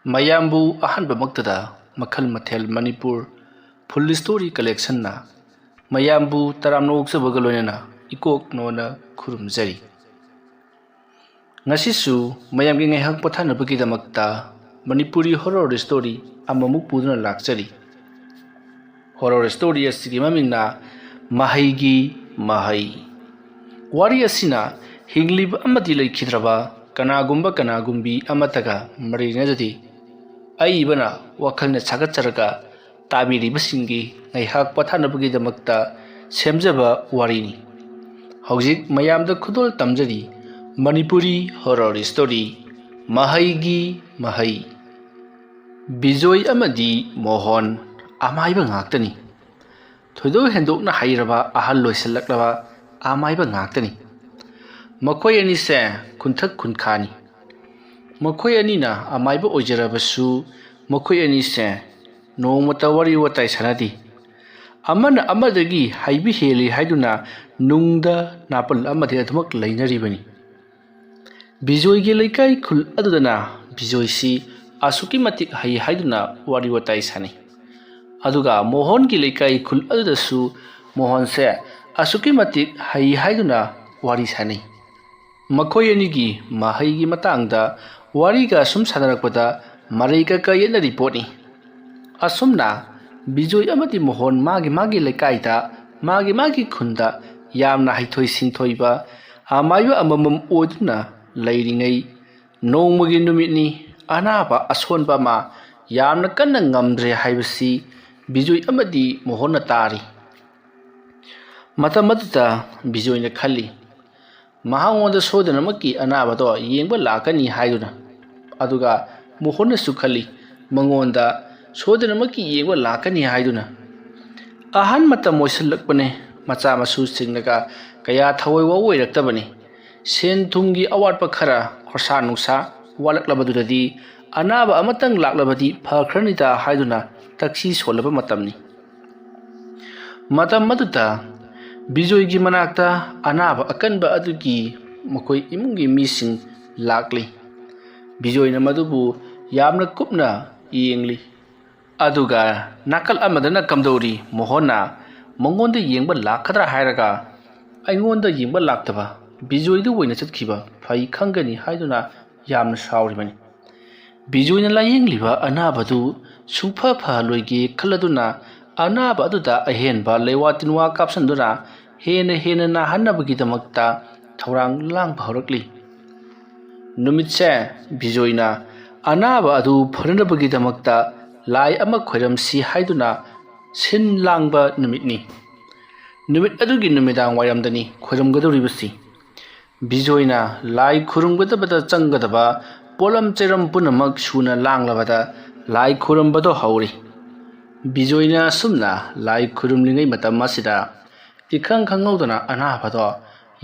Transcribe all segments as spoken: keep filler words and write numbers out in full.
ꯃꯌꯥꯝꯕꯨ ꯑꯍꯥꯟꯕꯃꯛꯇꯗ ꯃꯈꯜ ꯃꯊꯦꯜ ꯃꯅꯤꯄꯨꯔ ꯐꯨꯜ ꯁ꯭ꯇꯣꯔꯤ ꯀꯂꯦꯛꯁꯟꯅ ꯃꯌꯥꯝꯕꯨ ꯇꯔꯥꯝꯅ ꯑꯣꯛꯆꯕꯒ ꯂꯣꯏꯅꯅ ꯏꯀꯣꯛ ꯅꯣꯟꯅ ꯈꯨꯔꯨꯝꯖꯔꯤ꯫ ꯉꯁꯤꯁꯨ ꯃꯌꯥꯝꯒꯤ ꯉꯥꯏꯍꯥꯛ ꯄꯣꯊꯥꯅꯕꯒꯤꯗꯃꯛꯇ ꯃꯅꯤꯄꯨꯔꯤ ꯍꯣꯔꯣꯔ ꯁ꯭ꯇꯣꯔꯤ ꯑꯃꯃꯨꯛ ꯄꯨꯗꯨꯅ ꯂꯥꯛꯆꯔꯤ꯫ ꯍꯣꯔꯣꯔ ꯁ꯭ꯇꯣꯔꯤ ꯑꯁꯤꯒꯤ ꯃꯃꯤꯡꯅ ꯃꯍꯩꯒꯤ ꯃꯍꯩ꯫ ꯋꯥꯔꯤ ꯑꯁꯤꯅ ꯍꯤꯡꯂꯤꯕ ꯑꯃꯗꯤ ꯂꯩꯈꯤꯗ꯭ꯔꯕ ꯀꯅꯥꯒꯨꯝꯕ ꯀꯅꯥꯒꯨꯝꯕꯤ ꯑꯃꯠꯇꯒ ꯃꯔꯤ ꯂꯩꯅꯖꯗꯦ꯫ ꯑꯏꯕꯅ ꯋꯥꯈꯜꯅ ꯁꯥꯒꯠꯆꯔꯒ ꯇꯥꯕꯤꯔꯤꯕꯁꯤꯡꯒꯤ ꯉꯥꯏꯍꯥꯛ ꯄꯣꯊꯥꯅꯕꯒꯤꯗꯃꯛꯇ ꯁꯦꯝꯖꯕ ꯋꯥꯔꯤꯅꯤ꯫ ꯍꯧꯖꯤꯛ ꯃꯌꯥꯝꯗ ꯈꯨꯗꯣꯜ ꯇꯝꯖꯔꯤ ꯃꯅꯤꯄꯨꯔꯤ ꯍꯣꯔꯣꯔ ꯁ꯭ꯇꯣꯔꯤ ꯃꯍꯩꯒꯤ ꯃꯍꯩ꯫ ꯕꯤꯖꯣꯏ ꯑꯃꯗꯤ ꯃꯣꯍꯣꯟ ꯑꯃꯥꯏꯕ ꯉꯥꯛꯇꯅꯤ꯫ ꯊꯣꯏꯗꯣꯛ ꯍꯦꯟꯗꯣꯛꯅ ꯍꯩꯔꯕ ꯑꯍꯜ ꯂꯣꯏꯁꯤꯜꯂꯛꯂꯕ ꯑꯃꯥꯏꯕ ꯉꯥꯛꯇꯅꯤ꯫ ꯃꯈꯣꯏ ꯑꯅꯤꯁꯦ ꯈꯨꯟꯊꯛ ꯈꯨꯟꯈꯥꯅꯤ꯫ ꯃꯈꯣꯏ ꯑꯅꯤꯅ ꯑꯃꯥꯏꯕ ꯑꯣꯏꯖꯔꯕꯁꯨ ꯃꯈꯣꯏ ꯑꯅꯤꯁꯦ ꯅꯣꯡꯃꯇ ꯋꯥꯔꯤ ꯋꯥꯇꯥꯏ ꯁꯥꯟꯅꯗꯦ꯫ ꯑꯃꯅ ꯑꯃꯗꯒꯤ ꯍꯩꯕ ꯍꯦꯜꯂꯤ ꯍꯥꯏꯗꯨꯅ ꯅꯨꯡꯗ ꯅꯥꯄꯜ ꯑꯃꯗꯤ ꯑꯗꯨꯃꯛ ꯂꯩꯅꯔꯤꯕꯅꯤ꯫ ꯕꯤꯖꯣꯏꯒꯤ ꯂꯩꯀꯥꯏ ꯈꯨꯜ ꯑꯗꯨꯗꯅ ꯕꯤꯖꯣꯏꯁꯤ ꯑꯁꯨꯛꯀꯤ ꯃꯇꯤꯛ ꯍꯩ ꯍꯥꯏꯗꯨꯅ ꯋꯥꯔꯤ ꯋꯥꯇꯥꯏ ꯁꯥꯟꯅꯩ꯫ ꯑꯗꯨꯒ ꯃꯣꯍꯣꯟꯒꯤ ꯂꯩꯀꯥꯏ ꯈꯨꯜ ꯑꯗꯨꯗꯁꯨ ꯃꯣꯍꯣꯟꯁꯦ ꯑꯁꯨꯛꯀꯤ ꯃꯇꯤꯛ ꯍꯩ ꯍꯥꯏꯗꯨꯅ ꯋꯥꯔꯤ ꯁꯥꯟꯅꯩ꯫ ꯃꯈꯣꯏ ꯑꯅꯤꯒꯤ ꯃꯍꯩꯒꯤ ꯃꯇꯥꯡꯗ ꯋꯥꯔꯤꯒ ꯁꯨꯝ ꯁꯥꯟꯅꯔꯛꯄꯗ ꯃꯔꯩ ꯀꯛꯀ ꯌꯦꯠꯅꯔꯤ ꯄꯣꯠꯅꯤ꯫ ꯑꯁꯨꯝꯅ ꯕꯤꯖꯣꯏ ꯑꯃꯗꯤ ꯃꯣꯍꯣꯟ ꯃꯥꯒꯤ ꯃꯥꯒꯤ ꯂꯩꯀꯥꯏꯗ, ꯃꯥꯒꯤ ꯃꯥꯒꯤ ꯈꯨꯟꯗ ꯌꯥꯝꯅ ꯍꯩꯊꯣꯏ ꯁꯤꯡꯊꯣꯏꯕ ꯑꯃꯥꯏꯕ ꯑꯃꯃꯝ ꯑꯣꯏꯗꯨꯅ ꯂꯩꯔꯤꯉꯩ, ꯅꯣꯡꯃꯒꯤ ꯅꯨꯃꯤꯠꯅꯤ, ꯑꯅꯥꯕ ꯑꯁꯣꯟꯕ ꯑꯃ ꯌꯥꯝꯅ ꯀꯟꯅ ꯉꯝꯗ꯭ꯔꯦ ꯍꯥꯏꯕꯁꯤ ꯕꯤꯖꯣꯏ ꯑꯃꯗꯤ ꯃꯣꯍꯣꯟꯅ ꯇꯥꯔꯤ꯫ ꯃꯇꯝ ꯑꯗꯨꯗ ꯕꯤꯖꯣꯏꯅ ꯈꯜꯂꯤ, ꯃꯍꯥꯛꯉꯣꯟꯗ ꯁꯣꯏꯗꯅꯃꯛꯀꯤ ꯑꯅꯥꯕꯗꯣ ꯌꯦꯡꯕ ꯂꯥꯛꯀꯅꯤ ꯍꯥꯏꯗꯨꯅ꯫ ꯑꯗꯨꯒ ꯃꯣꯍꯣꯟꯅꯁꯨ ꯈꯜꯂꯤ, ꯃꯉꯣꯟꯗ ꯁꯣꯏꯗꯅꯃꯛꯀꯤ ꯌꯦꯡꯕ ꯂꯥꯛꯀꯅꯤ ꯍꯥꯏꯗꯨꯅ꯫ ꯑꯍꯟ ꯃꯇꯝ ꯑꯣꯏꯁꯤꯜꯂꯛꯄꯅꯦ, ꯃꯆꯥ ꯃꯁꯨꯁꯤꯡꯅꯒ ꯀꯌꯥ ꯊꯋꯥꯏ ꯋꯥꯎ ꯑꯣꯏꯔꯛꯇꯕꯅꯤ꯫ ꯁꯦꯟ ꯊꯨꯝꯒꯤ ꯑꯋꯥꯠꯄ ꯈꯔ, ꯈꯣꯔꯁꯥ ꯅꯨꯡꯁꯥ ꯋꯥꯠꯂꯛꯂꯕꯗꯨꯗꯗꯤ ꯑꯅꯥꯕ ꯑꯃꯇꯪ ꯂꯥꯛꯂꯕꯗꯤ ꯐꯈ꯭ꯔꯅꯤꯗ ꯍꯥꯏꯗꯨꯅ ꯇꯛꯁꯤ ꯁꯣꯜꯂꯕ ꯃꯇꯝꯅꯤ꯫ ꯃꯇꯝ ꯑꯗꯨꯗ ꯕꯤꯖꯣꯏꯒꯤ ꯃꯅꯥꯛꯇ ꯑꯅꯥꯕ ꯑꯀꯟꯕ ꯑꯗꯨꯒꯤ ꯃꯈꯣꯏ ꯏꯃꯨꯡꯒꯤ ꯃꯤꯁꯤꯡ ꯂꯥꯛꯂꯤ꯫ ꯕꯤꯖꯣꯏꯅ ꯃꯗꯨꯕꯨ ꯌꯥꯝꯅ ꯀꯨꯞꯅ ꯌꯦꯡꯂꯤ꯫ ꯑꯗꯨꯒ ꯅꯥꯀꯜ ꯑꯃꯗꯅ ꯀꯝꯗꯧꯔꯤ? ꯃꯣꯍꯟꯅ ꯃꯉꯣꯟꯗ ꯌꯦꯡꯕ ꯂꯥꯛꯀꯗ꯭ꯔꯥ ꯍꯥꯏꯔꯒ ꯑꯩꯉꯣꯟꯗ ꯌꯦꯡꯕ ꯂꯥꯛꯇꯕ ꯕꯤꯖꯣꯏꯗꯨ ꯑꯣꯏꯅ ꯆꯠꯈꯤꯕ ꯐꯩ ꯈꯪꯒꯅꯤ ꯍꯥꯏꯗꯨꯅ ꯌꯥꯝꯅ ꯁꯥꯎꯔꯤꯕꯅꯤ꯫ ꯕꯤꯖꯣꯏꯅ ꯂꯥꯌꯦꯡꯂꯤꯕ ꯑꯅꯥꯕꯗꯨ ꯁꯨꯡꯐ ꯐꯍꯜꯂꯣꯏꯒꯦ ꯈꯜꯂꯗꯨꯅ ꯑꯅꯥꯕ ꯑꯗꯨꯗ ꯑꯍꯦꯟꯕ ꯂꯩꯋꯥ ꯇꯤꯟꯋꯥ ꯀꯥꯞꯁꯤꯟꯗꯨꯅ ꯍꯦꯟꯅ ꯍꯦꯟꯅ ꯅꯥꯍꯟꯅꯕꯒꯤꯗꯃꯛꯇ ꯊꯧꯔꯥꯡ ꯂꯥꯡꯕ ꯍꯧꯔꯛꯂꯤ꯫ ꯅꯨꯃꯤꯠꯁꯦ ꯕꯤꯖꯣꯏꯅ ꯑꯅꯥꯕ ꯑꯗꯨ ꯐꯅꯅꯕꯒꯤꯗꯃꯛꯇ ꯂꯥꯏ ꯑꯃ ꯈꯣꯏꯔꯝꯁꯤ ꯍꯥꯏꯗꯨꯅ ꯁꯤꯟ ꯂꯥꯡꯕ ꯅꯨꯃꯤꯠꯅꯤ꯫ ꯅꯨꯃꯤꯠ ꯑꯗꯨꯒꯤ ꯅꯨꯃꯤꯗꯥꯡ ꯋꯥꯏꯔꯝꯗꯅꯤ ꯈꯣꯏꯔꯝꯒꯗꯧꯔꯤꯕꯁꯤ꯫ ꯕꯤꯖꯣꯏꯅ ꯂꯥꯏ ꯈꯨꯔꯨꯝꯒꯗꯕꯗ ꯆꯪꯒꯗꯕ ꯄꯣꯠꯂꯝ ꯆꯩꯔꯝ ꯄꯨꯝꯅꯃꯛ ꯁꯨꯅ ꯂꯥꯡꯂꯕꯗ ꯂꯥꯏ ꯈꯨꯔꯨꯝꯕꯗꯣ ꯍꯧꯔꯤ꯫ ꯕꯤꯖꯣꯏꯅ ꯑꯁꯨꯝꯅ ꯂꯥꯏ ꯈꯨꯔꯨꯝꯂꯤꯉꯩ ꯃꯇꯝ ꯑꯁꯤꯗ ꯏꯈꯪ ꯈꯪꯍꯧꯗꯅ ꯑꯅꯥꯕꯗꯣ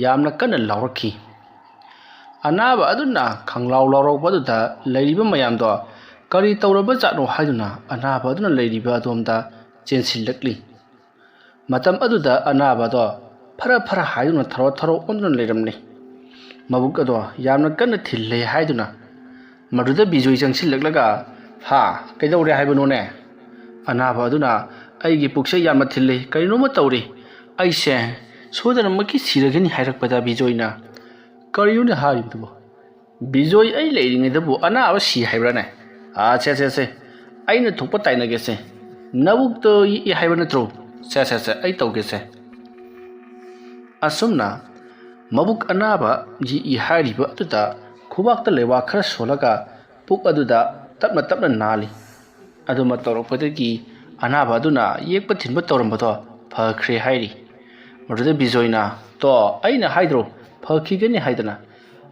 ꯌꯥꯝꯅ ꯀꯟꯅ ꯂꯥꯎꯔꯛꯈꯤ꯫ ꯑꯅꯥꯕ ꯑꯗꯨꯅ ꯈꯪꯂꯥꯎ ꯂꯥꯎꯔꯛꯄ ꯑꯗꯨꯗ ꯂꯩꯔꯤꯕ ꯃꯌꯥꯝꯗꯣ ꯀꯔꯤ ꯇꯧꯔꯕ ꯖꯥꯠꯅꯣ ꯍꯥꯏꯗꯨꯅ ꯑꯅꯥꯕ ꯑꯗꯨꯅ ꯂꯩꯔꯤꯕ ꯑꯗꯣꯝꯗ ꯆꯦꯟꯁꯤꯜꯂꯛꯂꯤ꯫ ꯃꯇꯝ ꯑꯗꯨꯗ ꯑꯅꯥꯕꯗꯣ ꯐꯔ ꯐꯔ ꯍꯥꯏꯗꯨꯅ ꯊꯔꯣ ꯊꯔꯣ ꯑꯣꯟꯗꯨꯅ ꯂꯩꯔꯝꯂꯤ꯫ ꯃꯕꯨꯛ ꯑꯗꯣ ꯌꯥꯝꯅ ꯀꯟꯅ ꯊꯤꯜꯂꯦ ꯍꯥꯏꯗꯨꯅ꯫ ꯃꯗꯨꯗ ꯕꯤꯖꯣꯏ ꯆꯪꯁꯤꯜꯂꯛꯂꯒ, "ꯍꯥ, ꯀꯩꯗꯧꯔꯦ ꯍꯥꯏꯕꯅꯣꯅꯦ?" ꯑꯅꯥꯕ ꯑꯗꯨꯅ, "ꯑꯩꯒꯤ ꯄꯨꯛꯁꯦ ꯌꯥꯝꯅ ꯊꯤꯜꯂꯤ, ꯀꯔꯤꯅꯣꯃ ꯇꯧꯔꯤ, ꯑꯩꯁꯦ ꯁꯣꯏꯗꯅꯃꯛꯀꯤ ꯁꯤꯔꯒꯅꯤ" ꯍꯥꯏꯔꯛꯄꯗ ꯕꯤꯖꯣꯏꯅ, "ꯀꯔꯤꯅꯣꯅꯦ ꯍꯥꯏꯔꯤꯕꯗꯨꯕꯣ? ꯕꯤꯖꯣꯏ, ꯑꯩ ꯂꯩꯔꯤꯉꯩꯗꯕꯨ ꯑꯅꯥꯕ ꯁꯤ ꯍꯥꯏꯕ꯭ꯔꯥꯅꯦ? ꯑꯥ, ꯁꯦ, ꯁꯦ, ꯁꯦ, ꯑꯩꯅ ꯊꯣꯛꯄ ꯇꯥꯏꯅꯒꯦꯁꯦ꯫ ꯅꯕꯨꯛꯇꯣ ꯌꯦꯛꯑꯦ ꯍꯥꯏꯕ ꯅꯠꯇ꯭ꯔꯣ? ꯁꯦ, ꯁꯦ, ꯁꯦ, ꯑꯩ ꯇꯧꯒꯦꯁꯦ"꯫ ꯑꯁꯨꯝꯅ ꯃꯕꯨꯛ ꯑꯅꯥꯕ ꯌꯦꯛꯏ ꯍꯥꯏꯔꯤꯕ ꯑꯗꯨꯗ ꯈꯨꯕꯥꯛꯇ ꯂꯩꯕꯥꯛ ꯈꯔ ꯁꯣꯜꯂꯒ ꯄꯨꯛ ꯑꯗꯨꯗ ꯇꯞꯅ ꯇꯞꯅ ꯅꯥꯜꯂꯤ꯫ ꯑꯗꯨꯃ ꯇꯧꯔꯛꯄꯗꯒꯤ ꯑꯅꯥꯕ ꯑꯗꯨꯅ ꯌꯦꯛꯄ ꯊꯤꯟꯕ ꯇꯧꯔꯝꯕꯗꯣ ꯐꯈ꯭ꯔꯦ ꯍꯥꯏꯔꯤ꯫ ꯃꯗꯨꯗ ꯕꯤꯖꯣꯏꯅ, "ꯇꯣ, ꯑꯩꯅ ꯍꯥꯏꯗ꯭ꯔꯣ, ꯐꯈꯤꯒꯅꯤ ꯍꯥꯏꯗꯅ?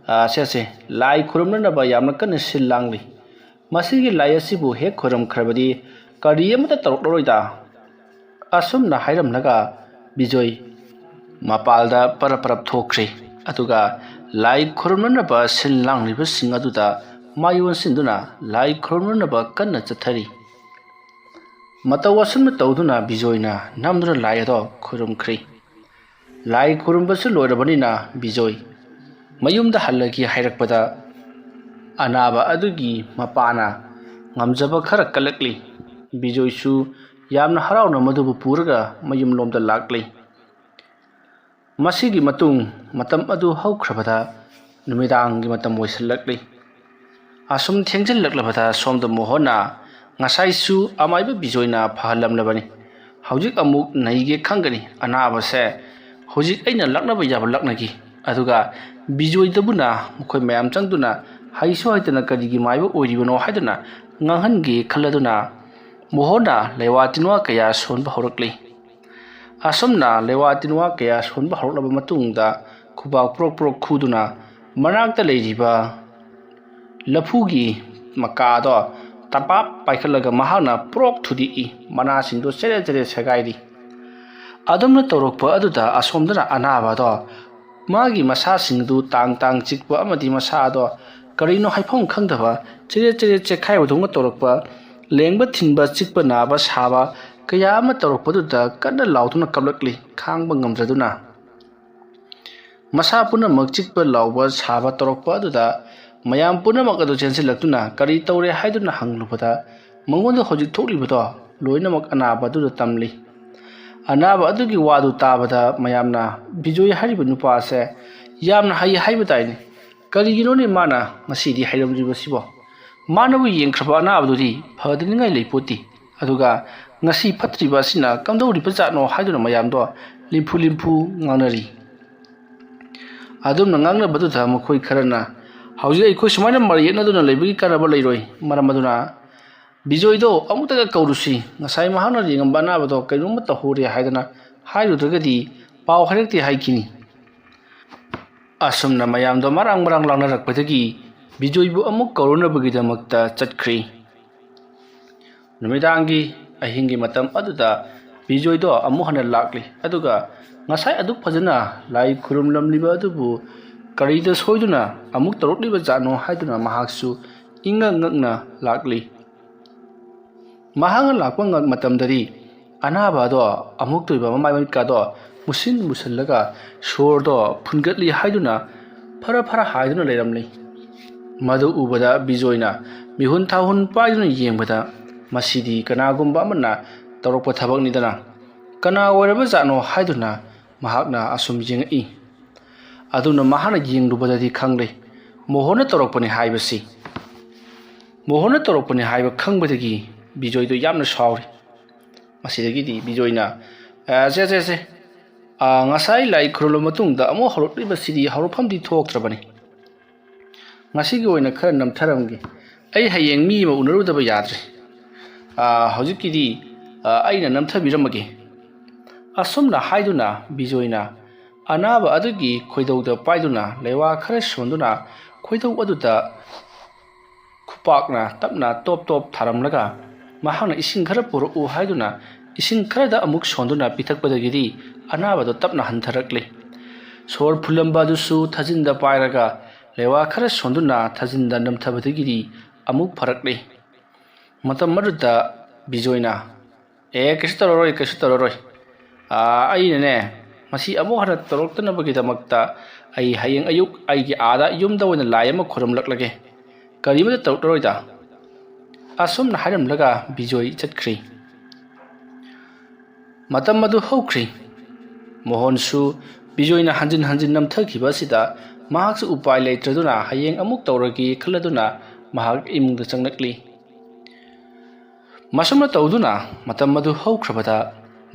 ꯑꯥ, ꯁꯦ, ꯁꯦ, ꯂꯥꯏ ꯈꯨꯔꯨꯝꯅꯅꯕ ꯌꯥꯝꯅ ꯀꯟꯅ ꯁꯤꯜ ꯂꯥꯡꯂꯤ꯫ ꯃꯁꯤꯒꯤ ꯂꯥꯏ ꯑꯁꯤꯕꯨ ꯍꯦꯛ ꯈꯨꯔꯨꯝꯈ꯭ꯔꯕꯗꯤ ꯀꯔꯤ ꯑꯃꯠꯇ ꯇꯧꯔꯛꯂꯔꯣꯏꯗ"꯫ ꯑꯁꯨꯝꯅ ꯍꯥꯏꯔꯝꯂꯒ ꯕꯤꯖꯣꯏ ꯃꯄꯥꯜꯗ ꯄꯔꯞ ꯄꯔꯞ ꯊꯣꯛꯈ꯭ꯔꯦ꯫ ꯑꯗꯨꯒ ꯂꯥꯏ ꯈꯨꯔꯨꯝꯅꯅꯕ ꯁꯤꯜ ꯂꯥꯡꯂꯤꯕꯁꯤꯡ ꯑꯗꯨꯗ ꯃꯥꯏ ꯑꯣꯟꯁꯤꯟꯗꯨꯅ ꯂꯥꯏ ꯈꯨꯔꯨꯝꯅꯅꯕ ꯀꯟꯅ ꯆꯠꯊꯔꯤ꯫ ꯃꯇꯧ ꯑꯁꯨꯝꯅ ꯇꯧꯗꯨꯅ ꯕꯤꯖꯣꯏꯅ ꯅꯝꯗꯨꯅ ꯂꯥꯏ ꯑꯗꯣ ꯈꯨꯔꯨꯝꯈ꯭ꯔꯦ꯫ ꯂꯥꯏ ꯈꯨꯔꯨꯝꯕꯁꯨ ꯂꯣꯏꯔꯕꯅꯤꯅ ꯕꯤꯖꯣꯏ ꯃꯌꯨꯝꯗ ꯍꯜꯂꯒꯦ ꯍꯥꯏꯔꯛꯄꯗ, ꯑꯅꯥꯕ ꯑꯗꯨꯒꯤ ꯃꯄꯥꯅ ꯉꯝꯖꯕ ꯈꯔ ꯀꯜꯂꯛꯂꯤ꯫ ꯕꯤꯖꯣꯏꯁꯨ ꯌꯥꯝꯅ ꯍꯔꯥꯎꯅ ꯃꯗꯨꯕꯨ ꯄꯨꯔꯒ ꯃꯌꯨꯝꯂꯣꯝꯗ ꯂꯥꯛꯂꯤ꯫ ꯃꯁꯤꯒꯤ ꯃꯇꯨꯡ ꯃꯇꯝ ꯑꯗꯨ ꯍꯧꯈ꯭ꯔꯕꯗ ꯅꯨꯃꯤꯗꯥꯡꯒꯤ ꯃꯇꯝ ꯑꯣꯏꯁꯤꯜꯂꯛꯂꯤ꯫ ꯑꯁꯨꯝ ꯊꯦꯡꯖꯤꯜꯂꯛꯂꯕꯗ ꯁꯣꯝꯗ ꯃꯣꯍꯣꯟꯅ ꯉꯁꯥꯏꯁꯨ ꯑꯃꯥꯏꯕ ꯕꯤꯖꯣꯏꯅ ꯐꯍꯜꯂꯝꯂꯕꯅꯤ꯫ ꯍꯧꯖꯤꯛ ꯑꯃꯨꯛ ꯅꯩꯒꯦ ꯈꯪꯒꯅꯤ꯫ ꯑꯅꯥꯕꯁꯦ ꯍꯧꯖꯤꯛ ꯑꯩꯅ ꯂꯛꯅꯕ ꯌꯥꯕ ꯂꯛꯅꯈꯤ꯫ ꯑꯗꯨꯒ ꯕꯤꯖꯣꯏꯗꯕꯨꯅ ꯃꯈꯣꯏ ꯃꯌꯥꯝ ꯆꯪꯗꯨꯅ ꯍꯩꯁꯨ ꯍꯩꯇꯅ ꯀꯔꯤꯒꯤ ꯃꯥꯏꯕ ꯑꯣꯏꯔꯤꯕꯅꯣ ꯍꯥꯏꯗꯨꯅ ꯉꯥꯡꯍꯟꯒꯦ ꯈꯜꯂꯗꯨꯅ ꯃꯣꯍꯣꯟꯅ ꯂꯩꯋꯥ ꯇꯤꯟꯋꯥ ꯀꯌꯥ ꯁꯣꯟꯕ ꯍꯧꯔꯛꯂꯤ꯫ ꯑꯁꯨꯝꯅ ꯂꯩꯋꯥ ꯇꯤꯟꯋꯥ ꯀꯌꯥ ꯁꯣꯟꯕ ꯍꯧꯔꯛꯂꯕ ꯃꯇꯨꯡꯗ ꯈꯨꯕꯥꯛ ꯄ꯭ꯔꯣꯛ ꯄ꯭ꯔꯣꯛ ꯈꯨꯗꯨꯅ ꯃꯅꯥꯛꯇ ꯂꯩꯔꯤꯕ ꯂꯐꯨꯒꯤ ꯃꯀꯥꯗꯣ ꯇꯄꯥꯞ ꯄꯥꯏꯈꯠꯂꯒ ꯃꯍꯥꯛꯅ ꯄ꯭ꯔꯣꯛ ꯊꯨꯗꯦꯛꯏ, ꯃꯅꯥꯁꯤꯡꯗꯣ ꯆꯦꯔꯦ ꯆꯦꯔꯦ ꯁꯦꯒꯥꯏꯔꯤ꯫ ꯑꯗꯨꯝꯅ ꯇꯧꯔꯛꯄ ꯑꯗꯨꯗ ꯑꯁꯣꯝꯗꯅ ꯑꯅꯥꯕꯗꯣ ꯃꯥꯒꯤ ꯃꯁꯥꯁꯤꯡꯗꯨ ꯇꯥꯡ ꯇꯥꯡ ꯆꯤꯛꯄ ꯑꯃꯗꯤ ꯃꯁꯥꯗꯣ ꯀꯔꯤꯅꯣ ꯍꯥꯏꯐꯝ ꯈꯪꯗꯕ ꯆꯦꯔꯦ ꯆꯦꯔꯦ ꯆꯦꯈꯥꯏꯕꯗꯧꯅ ꯇꯧꯔꯛꯄ, ꯂꯦꯡꯕ ꯊꯤꯟꯕ, ꯆꯤꯛꯄ ꯅꯥꯕ ꯁꯥꯕ ꯀꯌꯥ ꯑꯃ ꯇꯧꯔꯛꯄꯗꯨꯗ ꯀꯟꯅ ꯂꯥꯎꯗꯨꯅ ꯀꯞꯂꯛꯂꯤ꯫ ꯈꯥꯡꯕ ꯉꯝꯗ꯭ꯔꯗꯨꯅ ꯃꯁꯥ ꯄꯨꯝꯅꯃꯛ ꯆꯤꯛꯄ ꯂꯥꯎꯕ ꯁꯥꯕ ꯇꯧꯔꯛꯄ ꯑꯗꯨꯗ ꯃꯌꯥꯝ ꯄꯨꯝꯅꯃꯛ ꯑꯗꯨ ꯆꯦꯟꯁꯤꯜꯂꯛꯇꯨꯅ ꯀꯔꯤ ꯇꯧꯔꯦ ꯍꯥꯏꯗꯨꯅ ꯍꯪꯂꯨꯕꯗ ꯃꯉꯣꯟꯗ ꯍꯧꯖꯤꯛ ꯊꯣꯛꯂꯤꯕꯗꯣ ꯂꯣꯏꯅꯃꯛ ꯑꯅꯥꯕ ꯑꯗꯨꯗ ꯇꯝꯂꯤ꯫ ꯑꯅꯥꯕ ꯑꯗꯨꯒꯤ ꯋꯥꯗꯨ ꯇꯥꯕꯗ ꯃꯌꯥꯝꯅ ꯕꯤꯖꯣꯏ ꯍꯥꯏꯔꯤꯕ ꯅꯨꯄꯥ ꯑꯁꯦ ꯌꯥꯝꯅ ꯍꯩ ꯍꯥꯏꯕ ꯇꯥꯏꯅꯦ꯫ ꯀꯔꯤꯒꯤꯅꯣꯅꯦ ꯃꯥꯅ ꯉꯁꯤꯗꯤ ꯍꯩꯔꯝꯗ꯭ꯔꯤꯕꯁꯤꯕꯣ? ꯃꯥꯅꯕꯨ ꯌꯦꯡꯈ꯭ꯔꯕ ꯑꯅꯥꯕꯗꯨꯗꯤ ꯐꯗꯅꯤꯡꯉꯥꯏ ꯂꯩꯄꯣꯠꯇꯦ꯫ ꯑꯗꯨꯒ ꯉꯁꯤ ꯐꯠꯇ꯭ꯔꯤꯕ ꯑꯁꯤꯅ ꯀꯝꯗꯧꯔꯤꯕ ꯖꯥꯠꯅꯣ ꯍꯥꯏꯗꯨꯅ ꯃꯌꯥꯝꯗꯣ ꯂꯤꯝꯐꯨ ꯂꯤꯝꯐꯨ ꯉꯥꯡꯅꯔꯤ꯫ ꯑꯗꯨꯝꯅ ꯉꯥꯡꯅꯕꯗꯨꯗ ꯃꯈꯣꯏ ꯈꯔꯅ ꯍꯧꯖꯤꯛ ꯑꯩꯈꯣꯏ ꯁꯨꯃꯥꯏꯅ ꯃꯔꯩ ꯌꯦꯠꯅꯗꯨꯅ ꯂꯩꯕꯒꯤ ꯀꯥꯟꯅꯕ ꯂꯩꯔꯣꯏ꯫ ꯃꯔꯝ ꯑꯗꯨꯅ ꯕꯤꯖꯣꯏꯗꯣ ꯑꯃꯨꯛꯇꯒ ꯀꯧꯔꯨꯁꯤ꯫ ꯉꯁꯥꯏ ꯃꯍꯥꯛꯅ ꯌꯦꯡꯉꯝꯕ ꯑꯅꯥꯕꯗꯣ ꯀꯩꯅꯣꯝꯃ ꯇꯧꯍꯧꯔꯦ ꯍꯥꯏꯗꯅ ꯍꯥꯏꯔꯨꯗ꯭ꯔꯒꯗꯤ ꯄꯥꯎ ꯍꯥꯏꯔꯛꯇꯦ ꯍꯥꯏꯈꯤꯅꯤ꯫ ꯑꯁꯨꯝꯅ ꯃꯌꯥꯝꯗꯣ ꯃꯔꯥꯡ ꯃꯔꯥꯡ ꯂꯥꯡꯅꯔꯛꯄꯗꯒꯤ ꯕꯤꯖꯣꯏꯕꯨ ꯑꯃꯨꯛ ꯀꯧꯔꯨꯅꯕꯒꯤꯗꯃꯛꯇ ꯆꯠꯈ꯭ꯔꯤ꯫ ꯅꯨꯃꯤꯗꯥꯡꯒꯤ ꯑꯍꯤꯡꯒꯤ ꯃꯇꯝ ꯑꯗꯨꯗ ꯕꯤꯖꯣꯏꯗꯣ ꯑꯃꯨꯛ ꯍꯟꯅ ꯂꯥꯛꯂꯤ꯫ ꯑꯗꯨꯒ ꯉꯁꯥꯏ ꯑꯗꯨꯛ ꯐꯖꯅ ꯂꯥꯏ ꯈꯨꯔꯨꯝꯂꯝꯂꯤꯕ ꯑꯗꯨꯕꯨ ꯀꯔꯤꯗ ꯁꯣꯏꯗꯨꯅ ꯑꯃꯨꯛ ꯇꯧꯔꯛꯂꯤꯕ ꯖꯥꯠꯅꯣ ꯍꯥꯏꯗꯨꯅ ꯃꯍꯥꯛꯁꯨ ꯏꯉꯛ ꯉꯛꯅ ꯂꯥꯛꯂꯤ꯫ ꯃꯍꯥꯛꯅ ꯂꯥꯛꯄ ꯉ-, ꯃꯇꯝꯗꯗꯤ ꯑꯅꯥꯕ ꯑꯗꯣ ꯑꯃꯨꯛꯇꯣꯏꯕ ꯃꯃꯥꯏ ꯃꯃꯤꯠꯀꯗꯣ ꯃꯨꯁꯤꯟ ꯃꯨꯁꯤꯜꯂꯒ ꯁꯣꯔꯗꯣ ꯐꯨꯟꯒꯠꯂꯤ ꯍꯥꯏꯗꯨꯅ ꯐꯔ ꯐꯔ ꯍꯥꯏꯗꯨꯅ ꯂꯩꯔꯝꯂꯤ꯫ ꯃꯗꯨ ꯎꯕꯗ ꯕꯤꯖꯣꯏꯅ ꯃꯤꯍꯨꯟ ꯊꯥꯍꯨꯟ ꯄꯥꯏꯗꯨꯅ ꯌꯦꯡꯕꯗ, "ꯃꯁꯤꯗꯤ ꯀꯅꯥꯒꯨꯝꯕ ꯑꯃꯅ ꯇꯧꯔꯛꯄ ꯊꯕꯛꯅꯤꯗꯅ, ꯀꯅꯥ ꯑꯣꯏꯔꯕꯖꯥꯠꯅꯣ?" ꯍꯥꯏꯗꯨꯅ ꯃꯍꯥꯛꯅ ꯑꯁꯨꯝ ꯌꯦꯡꯉꯛꯏ꯫ ꯑꯗꯨꯅ ꯃꯍꯥꯛꯅ ꯌꯦꯡꯂꯨꯕꯗꯗꯤ ꯈꯪꯂꯦ, ꯃꯣꯍꯣꯟꯅ ꯇꯧꯔꯛꯄꯅꯤ ꯍꯥꯏꯕꯁꯤ꯫ ꯃꯣꯍꯣꯟꯅ ꯇꯧꯔꯛꯄꯅꯤ ꯍꯥꯏꯕ ꯈꯪꯕꯗꯒꯤ ꯕꯤꯖꯣꯏꯗꯣ ꯌꯥꯝꯅ ꯁꯥꯎꯔꯤ꯫ ꯃꯁꯤꯗꯒꯤꯗꯤ ꯕꯤꯖꯣꯏꯅ, "ꯑ, ꯁꯦ, ꯁꯦ, ꯁꯦ, ꯑ, ꯉꯁꯥꯏ ꯂꯥꯏ ꯈꯨꯔꯨꯝꯂꯕ ꯃꯇꯨꯡꯗ ꯑꯃꯨꯛ ꯍꯧꯔꯛꯂꯤꯕꯁꯤꯗꯤ ꯍꯧꯔꯛꯐꯝꯗꯤ ꯊꯣꯛꯇ꯭ꯔꯕꯅꯤ꯫ ꯉꯁꯤꯒꯤ ꯑꯣꯏꯅ ꯈꯔ ꯅꯝꯊꯔꯝꯒꯦ꯫ ꯑꯩ ꯍꯌꯦꯡ ꯃꯤ ꯑꯃ ꯎꯅꯔꯨꯗꯕ ꯌꯥꯗ꯭ꯔꯦ꯫ ꯑ, ꯍꯧꯖꯤꯛꯀꯤꯗꯤ, ꯑ, ꯑꯩꯅ ꯅꯝꯊꯕꯤꯔꯝꯃꯒꯦ"꯫ ꯑꯁꯨꯝꯅ ꯍꯥꯏꯗꯨꯅ ꯕꯤꯖꯣꯏꯅ ꯑꯅꯥꯕ ꯑꯗꯨꯒꯤ ꯈꯣꯏꯗꯧꯗ ꯄꯥꯏꯗꯨꯅ ꯂꯩꯋꯥ ꯈꯔ ꯁꯣꯟꯗꯨꯅ ꯈꯣꯏꯗꯧ ꯑꯗꯨꯗ ꯈꯨꯄꯥꯛꯅ ꯇꯞꯅ ꯇꯣꯞ ꯇꯣꯞ ꯊꯥꯔꯝꯂꯒ, ꯃꯍꯥꯛꯅ "ꯏꯁꯤꯡ ꯈꯔ ꯄꯨꯔꯛꯎ" ꯍꯥꯏꯗꯨꯅ ꯏꯁꯤꯡ ꯈꯔꯗ ꯑꯃꯨꯛ ꯁꯣꯟꯗꯨꯅ ꯄꯤꯊꯛꯄꯗꯒꯤꯗꯤ ꯑꯅꯥꯕꯗꯣ ꯇꯞꯅ ꯍꯟꯊꯔꯛꯂꯦ꯫ ꯁꯣꯔ ꯐꯨꯜꯂꯝꯕ ꯑꯗꯨꯁꯨ ꯊꯥꯖꯤꯟꯗ ꯄꯥꯏꯔꯒ ꯂꯩꯋꯥ ꯈꯔ ꯁꯣꯟꯗꯨꯅ ꯊꯥꯖꯤꯟꯗ ꯅꯝꯊꯕꯗꯒꯤꯗꯤ ꯑꯃꯨꯛ ꯐꯔꯛꯂꯦ꯫ ꯃꯇꯝ ꯑꯗꯨꯗ ꯕꯤꯖꯣꯏꯅ, "ꯑꯦ, ꯀꯩꯁꯨ ꯇꯧꯔꯔꯣꯏ, ꯀꯩꯁꯨ ꯇꯧꯔꯔꯣꯏ꯫ ꯑꯥ, ꯑꯩꯅꯅꯦ, ꯃꯁꯤ ꯑꯃꯨꯛ ꯍꯟꯅ ꯇꯧꯔꯛꯇꯅꯕꯒꯤꯗꯃꯛꯇ ꯑꯩ ꯍꯌꯦꯡ ꯑꯌꯨꯛ ꯑꯩꯒꯤ ꯑꯥꯗ ꯌꯨꯝꯗ ꯑꯣꯏꯅ ꯂꯥꯏ ꯑꯃ ꯈꯨꯔꯨꯝꯂꯛꯂꯒꯦ꯫ ꯀꯔꯤꯃꯠꯇ ꯇꯧꯔꯛꯂꯔꯣꯏꯗ"꯫ ꯑꯁꯨꯝꯅ ꯍꯥꯏꯔꯝꯂꯒ ꯕꯤꯖꯣꯏ ꯆꯠꯈ꯭ꯔꯤ꯫ ꯃꯇꯝ ꯑꯗꯨ ꯍꯧꯈ꯭ꯔꯤ꯫ ꯃꯣꯍꯣꯟꯁꯨ ꯕꯤꯖꯣꯏꯅ ꯍꯟꯖꯤꯟ ꯍꯟꯖꯤꯟ ꯅꯝꯊꯈꯤꯕ ꯑꯁꯤꯗ ꯃꯍꯥꯛꯁꯨ ꯎꯄꯥꯏ ꯂꯩꯇ꯭ꯔꯗꯨꯅ ꯍꯌꯦꯡ ꯑꯃꯨꯛ ꯇꯧꯔꯒꯦ ꯈꯜꯂꯗꯨꯅ ꯃꯍꯥꯛ ꯏꯃꯨꯡꯗ ꯆꯪꯂꯛꯂꯤ꯫ ꯃꯁꯨꯝꯅ ꯇꯧꯗꯨꯅ ꯃꯇꯝ ꯑꯗꯨ ꯍꯧꯈ꯭ꯔꯕꯗ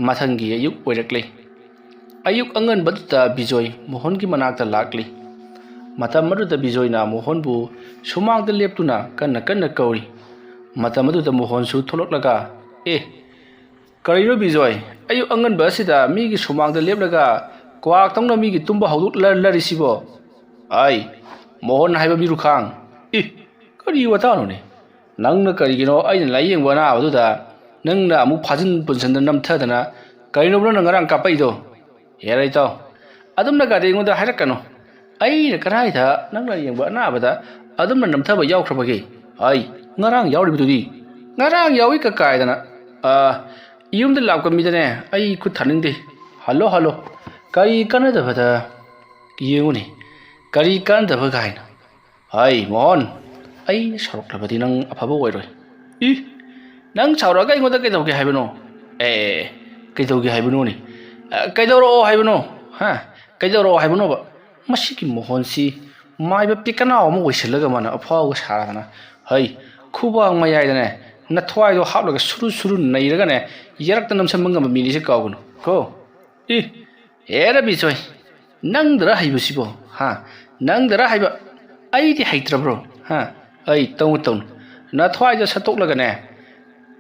ꯃꯊꯪꯒꯤ ꯑꯌꯨꯛ ꯑꯣꯏꯔꯛꯂꯦ꯫ ꯑꯌꯨꯛ ꯑꯉꯟꯕꯗꯨꯗ ꯕꯤꯖꯣꯏ ꯃꯣꯍꯟꯒꯤ ꯃꯅꯥꯛꯇ ꯂꯥꯛꯂꯤ꯫ ꯃꯇꯝ ꯑꯗꯨꯗ ꯕꯤꯖꯣꯏꯅ ꯃꯣꯍꯟꯕꯨ ꯁꯨꯃꯥꯡꯗ ꯂꯦꯞꯇꯨꯅ ꯀꯟꯅ ꯀꯟꯅ ꯀꯧꯔꯤ꯫ ꯃꯇꯝ ꯑꯗꯨꯗ ꯃꯣꯍꯟꯁꯨ ꯊꯣꯛꯂꯛꯂꯒ, "ꯑꯦ, ꯀꯔꯤꯅꯣ ꯕꯤꯖꯣꯏ, ꯑꯌꯨꯛ ꯑꯉꯟꯕ ꯑꯁꯤꯗ ꯃꯤꯒꯤ ꯁꯨꯃꯥꯡꯗ ꯂꯦꯞꯂꯒ ꯀ꯭ꯋꯥꯛꯇꯧꯅ ꯃꯤꯒꯤ ꯇꯨꯝꯕ ꯍꯧꯗꯣꯛꯂꯔꯤꯁꯤꯕꯣ? ꯑꯩ, ꯃꯣꯍꯟ ꯍꯥꯏꯕ ꯃꯤꯔꯨꯈꯥꯡ꯫ ꯏ, ꯀꯔꯤ ꯋꯥꯇꯥꯅꯣꯅꯦ? ꯅꯪꯅ ꯀꯔꯤꯒꯤꯅꯣ ꯑꯩꯅ ꯂꯥꯏꯌꯦꯡꯕ ꯑꯅꯥꯕꯗꯨꯗ ꯅꯪꯅ ꯑꯃꯨꯛ ꯐꯥꯖꯤꯟ ꯄꯨꯟꯁꯤꯟꯗ ꯅꯝꯊꯗꯅ? ꯀꯔꯤꯅꯣꯕ ꯅꯪꯅ ꯉꯔꯥꯡ ꯀꯥꯞꯄꯛꯏꯗꯣ?" "ꯍꯦꯔꯥ ꯏꯇꯥꯎ, ꯑꯗꯨꯝꯅ ꯒꯥꯔꯤ ꯑꯩꯉꯣꯟꯗ ꯍꯥꯏꯔꯛꯀꯅꯨ꯫ ꯑꯩꯅ ꯀꯗꯥꯏꯗ ꯅꯪꯅ ꯌꯦꯡꯕ ꯑꯅꯥꯕꯗ ꯑꯗꯨꯝꯅ ꯅꯝꯊꯕ ꯌꯥꯎꯈ꯭ꯔꯕꯒꯦ? ꯑꯩ ꯉꯔꯥꯡ ꯌꯥꯎꯔꯤꯕꯗꯨꯗꯤ꯫ ꯉꯔꯥꯡ ꯌꯥꯎꯏ ꯀꯀꯥꯏꯗꯅ꯫ ꯑ, ꯌꯨꯝꯗ ꯂꯥꯛꯄ ꯃꯤꯗꯅꯦ ꯑꯩ ꯈꯨꯠ ꯊꯥꯅꯤꯡꯗꯦ꯫ Hello, hello. ꯀꯔꯤ ꯀꯥꯟꯅꯗꯕꯗ ꯌꯦꯡꯉꯨꯅꯦ꯫ ꯀꯔꯤ ꯀꯥꯟꯅꯗꯕ ꯀꯥꯏꯅ?" "ꯍꯩ ꯃꯣꯍꯟ, ꯑꯩꯅ ꯁꯥꯎꯔꯛꯂꯕꯗꯤ ꯅꯪ ꯑꯐꯕ ꯑꯣꯏꯔꯣꯏ꯫ ꯏ, ꯅꯪ ꯁꯥꯎꯔꯛꯑꯒ ꯑꯩꯉꯣꯟꯗ ꯀꯩꯗꯧꯒꯦ ꯍꯥꯏꯕꯅꯣ? ꯑꯦ, ꯀꯩꯗꯧꯒꯦ ꯍꯥꯏꯕꯅꯣꯅꯦ? ꯑ, ꯀꯩꯗꯧꯔꯛꯑꯣ ꯍꯥꯏꯕꯅꯣ? ꯍꯥ? ꯀꯩꯗꯧꯔꯛꯑꯣ ꯍꯥꯏꯕꯅꯣꯕ?" ꯃꯁꯤꯒꯤ ꯃꯣꯍꯟꯁꯤ ꯃꯥꯏꯕ ꯄꯤꯀꯅꯥꯎ ꯑꯃ ꯑꯣꯏꯁꯤꯜꯂꯒ ꯃꯥꯅ ꯑꯐꯥꯎꯕ ꯁꯥꯗꯅ, "ꯍꯩ, ꯈꯨꯕꯥꯛ ꯃꯌꯥꯏꯗꯅꯦ ꯅꯊ꯭ꯋꯥꯏꯗꯣ ꯍꯥꯞꯂꯒ ꯁꯨꯔꯨ ꯁꯨꯔꯨ ꯅꯩꯔꯒꯅꯦ ꯌꯦꯔꯛꯇ ꯅꯝꯁꯤꯟꯕ ꯉꯝꯕ ꯃꯤꯅꯤꯁꯦ ꯀꯥꯎꯒꯅꯨ ꯀꯣ꯫ ꯏ, ꯍꯦꯔꯥ ꯕꯤꯖꯣꯏ, ꯅꯪꯗꯔ ꯍꯩꯕꯁꯤꯕꯣ? ꯍꯥ? ꯅꯪꯗꯔ ꯍꯩꯕ? ꯑꯩꯗꯤ ꯍꯩꯇ꯭ꯔꯕ꯭ꯔꯣ? ꯍꯥ? ꯑꯩ ꯇꯧꯅꯨ ꯇꯧꯅꯨ꯫ ꯅꯊ꯭ꯋꯥꯏꯗ ꯁꯠꯇꯣꯛꯂꯒꯅꯦ,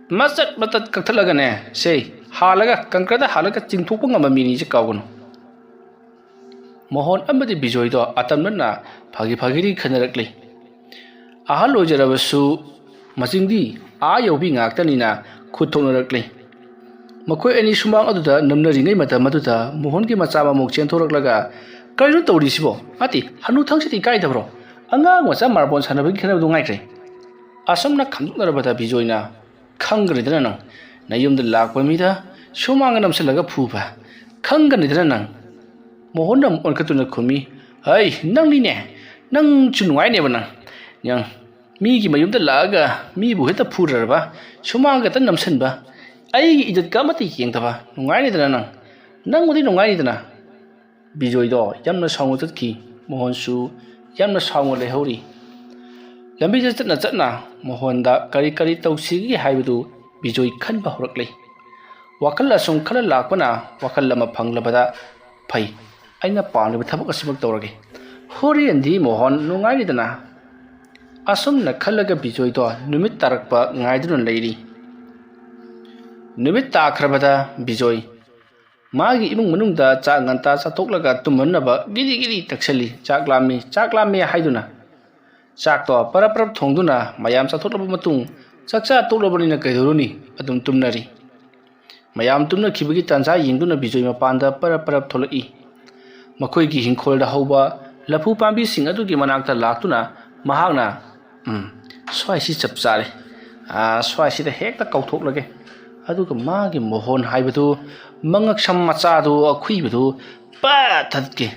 ꯃꯆꯠ ꯃꯇꯠ ꯀꯛꯊꯠꯂꯒꯅꯦ, ꯁꯦ, ꯍꯥꯜꯂꯒ, ꯀꯪꯀ꯭ꯔꯗ ꯍꯥꯜꯂꯒ ꯆꯤꯡꯊꯣꯛꯄ ꯉꯝꯕ ꯃꯤꯅꯤꯁꯦ ꯀꯥꯎꯒꯅꯨ꯫" ꯃꯣꯍꯟ ꯑꯃꯗꯤ ꯕꯤꯖꯣꯏꯗꯣ ꯑꯇꯝꯅꯅ ꯐꯥꯒꯤ ꯐꯥꯒꯤꯗꯤ ꯈꯟꯅꯔꯛꯂꯤ꯫ ꯑꯍꯜ ꯑꯣꯏꯖꯔꯕꯁꯨ ꯃꯆꯤꯡꯗꯤ ꯑꯥ ꯌꯧꯕꯤ ꯉꯥꯛꯇꯅꯤꯅ ꯈꯨꯠ ꯊꯣꯛꯅꯔꯛꯂꯤ꯫ ꯃꯈꯣꯏ ꯑꯅꯤ ꯁꯨꯃꯥꯡ ꯑꯗꯨꯗ ꯅꯝꯅꯔꯤꯉꯩ ꯃꯇꯝ ꯑꯗꯨꯗ ꯃꯣꯍꯟꯒꯤ ꯃꯆꯥ ꯃꯃꯧ ꯆꯦꯟꯊꯣꯔꯛꯂꯒ, "ꯀꯔꯤꯅꯣ ꯇꯧꯔꯤꯁꯤꯕꯣ? ꯑꯇꯤ, ꯍꯅꯨꯊꯪꯁꯤꯗꯤ ꯏꯀꯥꯏꯗꯕ꯭ꯔꯣ? ꯑꯉꯥꯡ ꯃꯆꯥ ꯃꯥꯔꯕꯣꯜ ꯁꯥꯟꯅꯕꯒꯤ ꯈꯦꯠꯅꯕꯗꯨ ꯉꯥꯏꯈ꯭ꯔꯦ꯫" ꯑꯁꯨꯝꯅ ꯈꯟꯗꯣꯛꯅꯔꯕꯗ ꯕꯤꯖꯣꯏꯅ, "ꯈꯪꯒꯅꯤꯗꯅ ꯅꯪ, ꯅꯌꯨꯝꯗ ꯂꯥꯛꯄ ꯃꯤꯗ ꯁꯨꯃꯥꯡꯒ ꯅꯝꯁꯤꯜꯂꯒ ꯐꯨꯕ, ꯈꯪꯒꯅꯤꯗꯅ ꯅꯪ꯫" ꯃꯣꯍꯟꯅ ꯑꯃꯨꯛ ꯑꯣꯟꯈꯠꯇꯨꯅ ꯈꯨꯝꯃꯤ, "ꯍꯩ, ꯅꯪꯅꯤꯅꯦ, ꯅꯪꯁꯨ ꯅꯨꯡꯉꯥꯏꯅꯦꯕ ꯅꯪ꯫ ꯅꯪ ꯃꯤꯒꯤ ꯃꯌꯨꯝꯗ ꯂꯥꯛꯑꯒ ꯃꯤꯕꯨ ꯍꯦꯛꯇ ꯐꯨꯔꯔꯕ, ꯁꯨꯃꯥꯡꯒ ꯍꯦꯛꯇ ꯅꯝꯁꯤꯟꯕ, ꯑꯩꯒꯤ ꯏꯖꯠꯀ ꯑꯃꯠꯇ ꯌꯦꯡꯗꯕ, ꯅꯨꯡꯉꯥꯏꯅꯤꯗꯅ ꯅꯪ, ꯅꯪꯕꯨꯗꯤ ꯅꯨꯡꯉꯥꯏꯅꯤꯗꯅ꯫" ꯕꯤꯖꯣꯏꯗꯣ ꯌꯥꯝꯅ ꯁꯥꯎꯅ ꯆꯠꯈꯤ꯫ ꯃꯣꯍꯟꯁꯨ ꯌꯥꯝꯅ ꯁꯥꯎꯅ ꯂꯩꯍꯧꯔꯤ꯫ ꯂꯝꯕꯤꯗ ꯆꯠꯅ ꯆꯠꯅ ꯃꯣꯍꯟꯗ ꯀꯔꯤ ꯀꯔꯤ ꯇꯧꯁꯤꯒꯦ ꯍꯥꯏꯕꯗꯨ ꯕꯤꯖꯣꯏ ꯈꯟꯕ ꯍꯧꯔꯛꯂꯤ꯫ ꯋꯥꯈꯜ ꯑꯁꯨꯝ ꯈꯜꯂ ꯂꯥꯛꯄꯅ ꯋꯥꯈꯜ ꯑꯃ ꯐꯪꯂꯕꯗ ꯐꯩ, ꯑꯩꯅ ꯄꯥꯝꯂꯤꯕ ꯊꯕꯛ ꯑꯁꯤꯃꯛ ꯇꯧꯔꯒꯦ꯫ ꯍꯣꯔꯦꯟꯗꯤ ꯃꯣꯍꯟ ꯅꯨꯡꯉꯥꯏꯔꯤꯗꯅ꯫ ꯑꯁꯨꯝꯅ ꯈꯜꯂꯒ ꯕꯤꯖꯣꯏꯗꯣ ꯅꯨꯃꯤꯠ ꯇꯥꯔꯛꯄ ꯉꯥꯏꯗꯨꯅ ꯂꯩꯔꯤ꯫ ꯅꯨꯃꯤꯠ ꯇꯥꯈ꯭ꯔꯕꯗ ꯕꯤꯖꯣꯏ ꯃꯥꯒꯤ ꯏꯃꯨꯡ ꯃꯅꯨꯡꯗ ꯆꯥꯛ ꯉꯟꯇꯥ ꯆꯥꯊꯣꯛꯂꯒ ꯇꯨꯝꯍꯟꯅꯕ ꯒꯤꯔꯤ ꯒꯤꯔꯤ ꯇꯛꯁꯜꯂꯤ꯫ "ꯆꯥꯛ ꯂꯥꯝꯃꯤ, ꯆꯥꯛ ꯂꯥꯝꯃꯤ" ꯍꯥꯏꯗꯨꯅ꯫ ꯆꯥꯛꯇꯣ ꯄꯔꯞ ꯄꯔꯞ ꯊꯣꯡꯗꯨꯅ ꯃꯌꯥꯝ ꯆꯥꯊꯣꯛꯂꯕ ꯃꯇꯨꯡ, ꯆꯥꯛꯆꯥ ꯇꯣꯛꯂꯕꯅꯤꯅ ꯀꯩꯗꯧꯔꯨꯅꯤ, ꯑꯗꯨꯝ ꯇꯨꯝꯅꯔꯤ꯫ ꯃꯌꯥꯝ ꯇꯨꯝꯅꯈꯤꯕꯒꯤ ꯇꯥꯟꯖꯥ ꯌꯦꯡꯗꯨꯅ ꯕꯤꯖꯣꯏ ꯃꯄꯥꯟꯗ ꯄꯔꯞ ꯄꯔꯞ ꯊꯣꯛꯂꯛꯏ꯫ ꯃꯈꯣꯏꯒꯤ ꯏꯪꯈꯣꯜꯗ ꯍꯧꯕ ꯂꯐꯨ ꯄꯥꯝꯕꯤꯁꯤꯡ ꯑꯗꯨꯒꯤ ꯃꯅꯥꯛꯇ ꯂꯥꯛꯇꯨꯅ ꯃꯍꯥꯛꯅ, "ꯎꯝ, ꯁ꯭ꯋꯥꯏꯁꯤ ꯆꯞ ꯆꯥꯔꯦ꯫ ꯑꯥ, ꯁ꯭ꯋꯥꯏꯁꯤꯗ ꯍꯦꯛꯇ ꯀꯥꯎꯊꯣꯛꯂꯒꯦ꯫" ꯑꯗꯨꯒ ꯃꯥꯒꯤ ꯃꯣꯍꯣꯟ ꯍꯥꯏꯕꯗꯨ, ꯃꯉꯛꯁꯝ ꯃꯆꯥꯗꯨ ꯑꯈꯨꯏꯕꯗꯨ ꯄꯠ ꯊꯠꯀꯦ꯫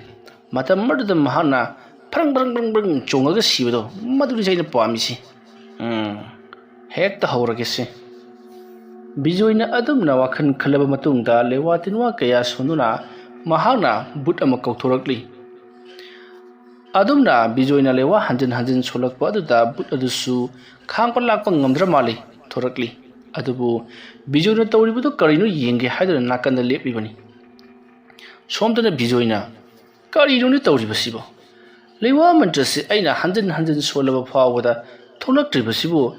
ꯃꯇꯝ ꯑꯗꯨꯗ ꯃꯍꯥꯛꯅ ꯐ꯭ꯔꯪ ꯐ꯭ꯔꯪ ꯐ꯭ꯔꯪ ꯐ꯭ꯔꯪ ꯆꯣꯡꯉꯒ ꯁꯤꯕꯗꯣ, ꯃꯗꯨꯅꯤꯁꯦ ꯑꯩꯅ ꯄꯥꯝꯃꯤꯁꯤ꯫ ꯎꯝ, ꯍꯦꯛꯇ ꯍꯧꯔꯒꯦꯁꯦ꯫ ꯕꯤꯖꯣꯏꯅ ꯑꯗꯨꯝꯅ ꯋꯥꯈꯜ ꯈꯜꯂꯕ ꯃꯇꯨꯡꯗ ꯂꯩꯋꯥ ꯇꯤꯟꯋꯥ ꯀꯌꯥ ꯁꯣꯟꯗꯨꯅ ꯃꯍꯥꯛꯅ ꯕꯨꯠ ꯑꯃ ꯀꯧꯊꯣꯔꯛꯂꯤ꯫ ꯑꯗꯨꯝꯅ ꯕꯤꯖꯣꯏꯅ ꯂꯩꯋꯥ ꯍꯟꯖꯤꯟ ꯍꯟꯖꯤꯟ ꯁꯣꯜꯂꯛꯄ ꯑꯗꯨꯗ ꯕꯨꯠ ꯑꯗꯨꯁꯨ ꯈꯥꯡꯕ ꯂꯥꯛꯄ ꯉꯝꯗ꯭ꯔ ꯃꯥꯜꯂꯤ, ꯊꯣꯔꯛꯂꯤ꯫ ꯑꯗꯨꯕꯨ ꯕꯤꯖꯣꯏꯅ ꯇꯧꯔꯤꯕꯗꯨ ꯀꯔꯤꯅꯣ ꯌꯦꯡꯒꯦ ꯍꯥꯏꯗꯨꯅ ꯅꯥꯀꯟꯗ ꯂꯦꯞꯂꯤꯕꯅꯤ꯫ ꯁꯣꯝꯗꯅ ꯕꯤꯖꯣꯏꯅ, "ꯀꯔꯤꯅꯣꯅꯦ ꯇꯧꯔꯤꯕꯁꯤꯕꯣ? ꯂꯩꯋꯥ ꯃꯟꯇ꯭ꯔꯁꯤ ꯑꯩꯅ ꯍꯟꯖꯤꯟ ꯍꯟꯖꯤꯟ ꯁꯣꯜꯂꯕ ꯐꯥꯎꯕꯗ ꯊꯣꯛꯂꯛꯇ꯭ꯔꯤꯕꯁꯤꯕꯨ?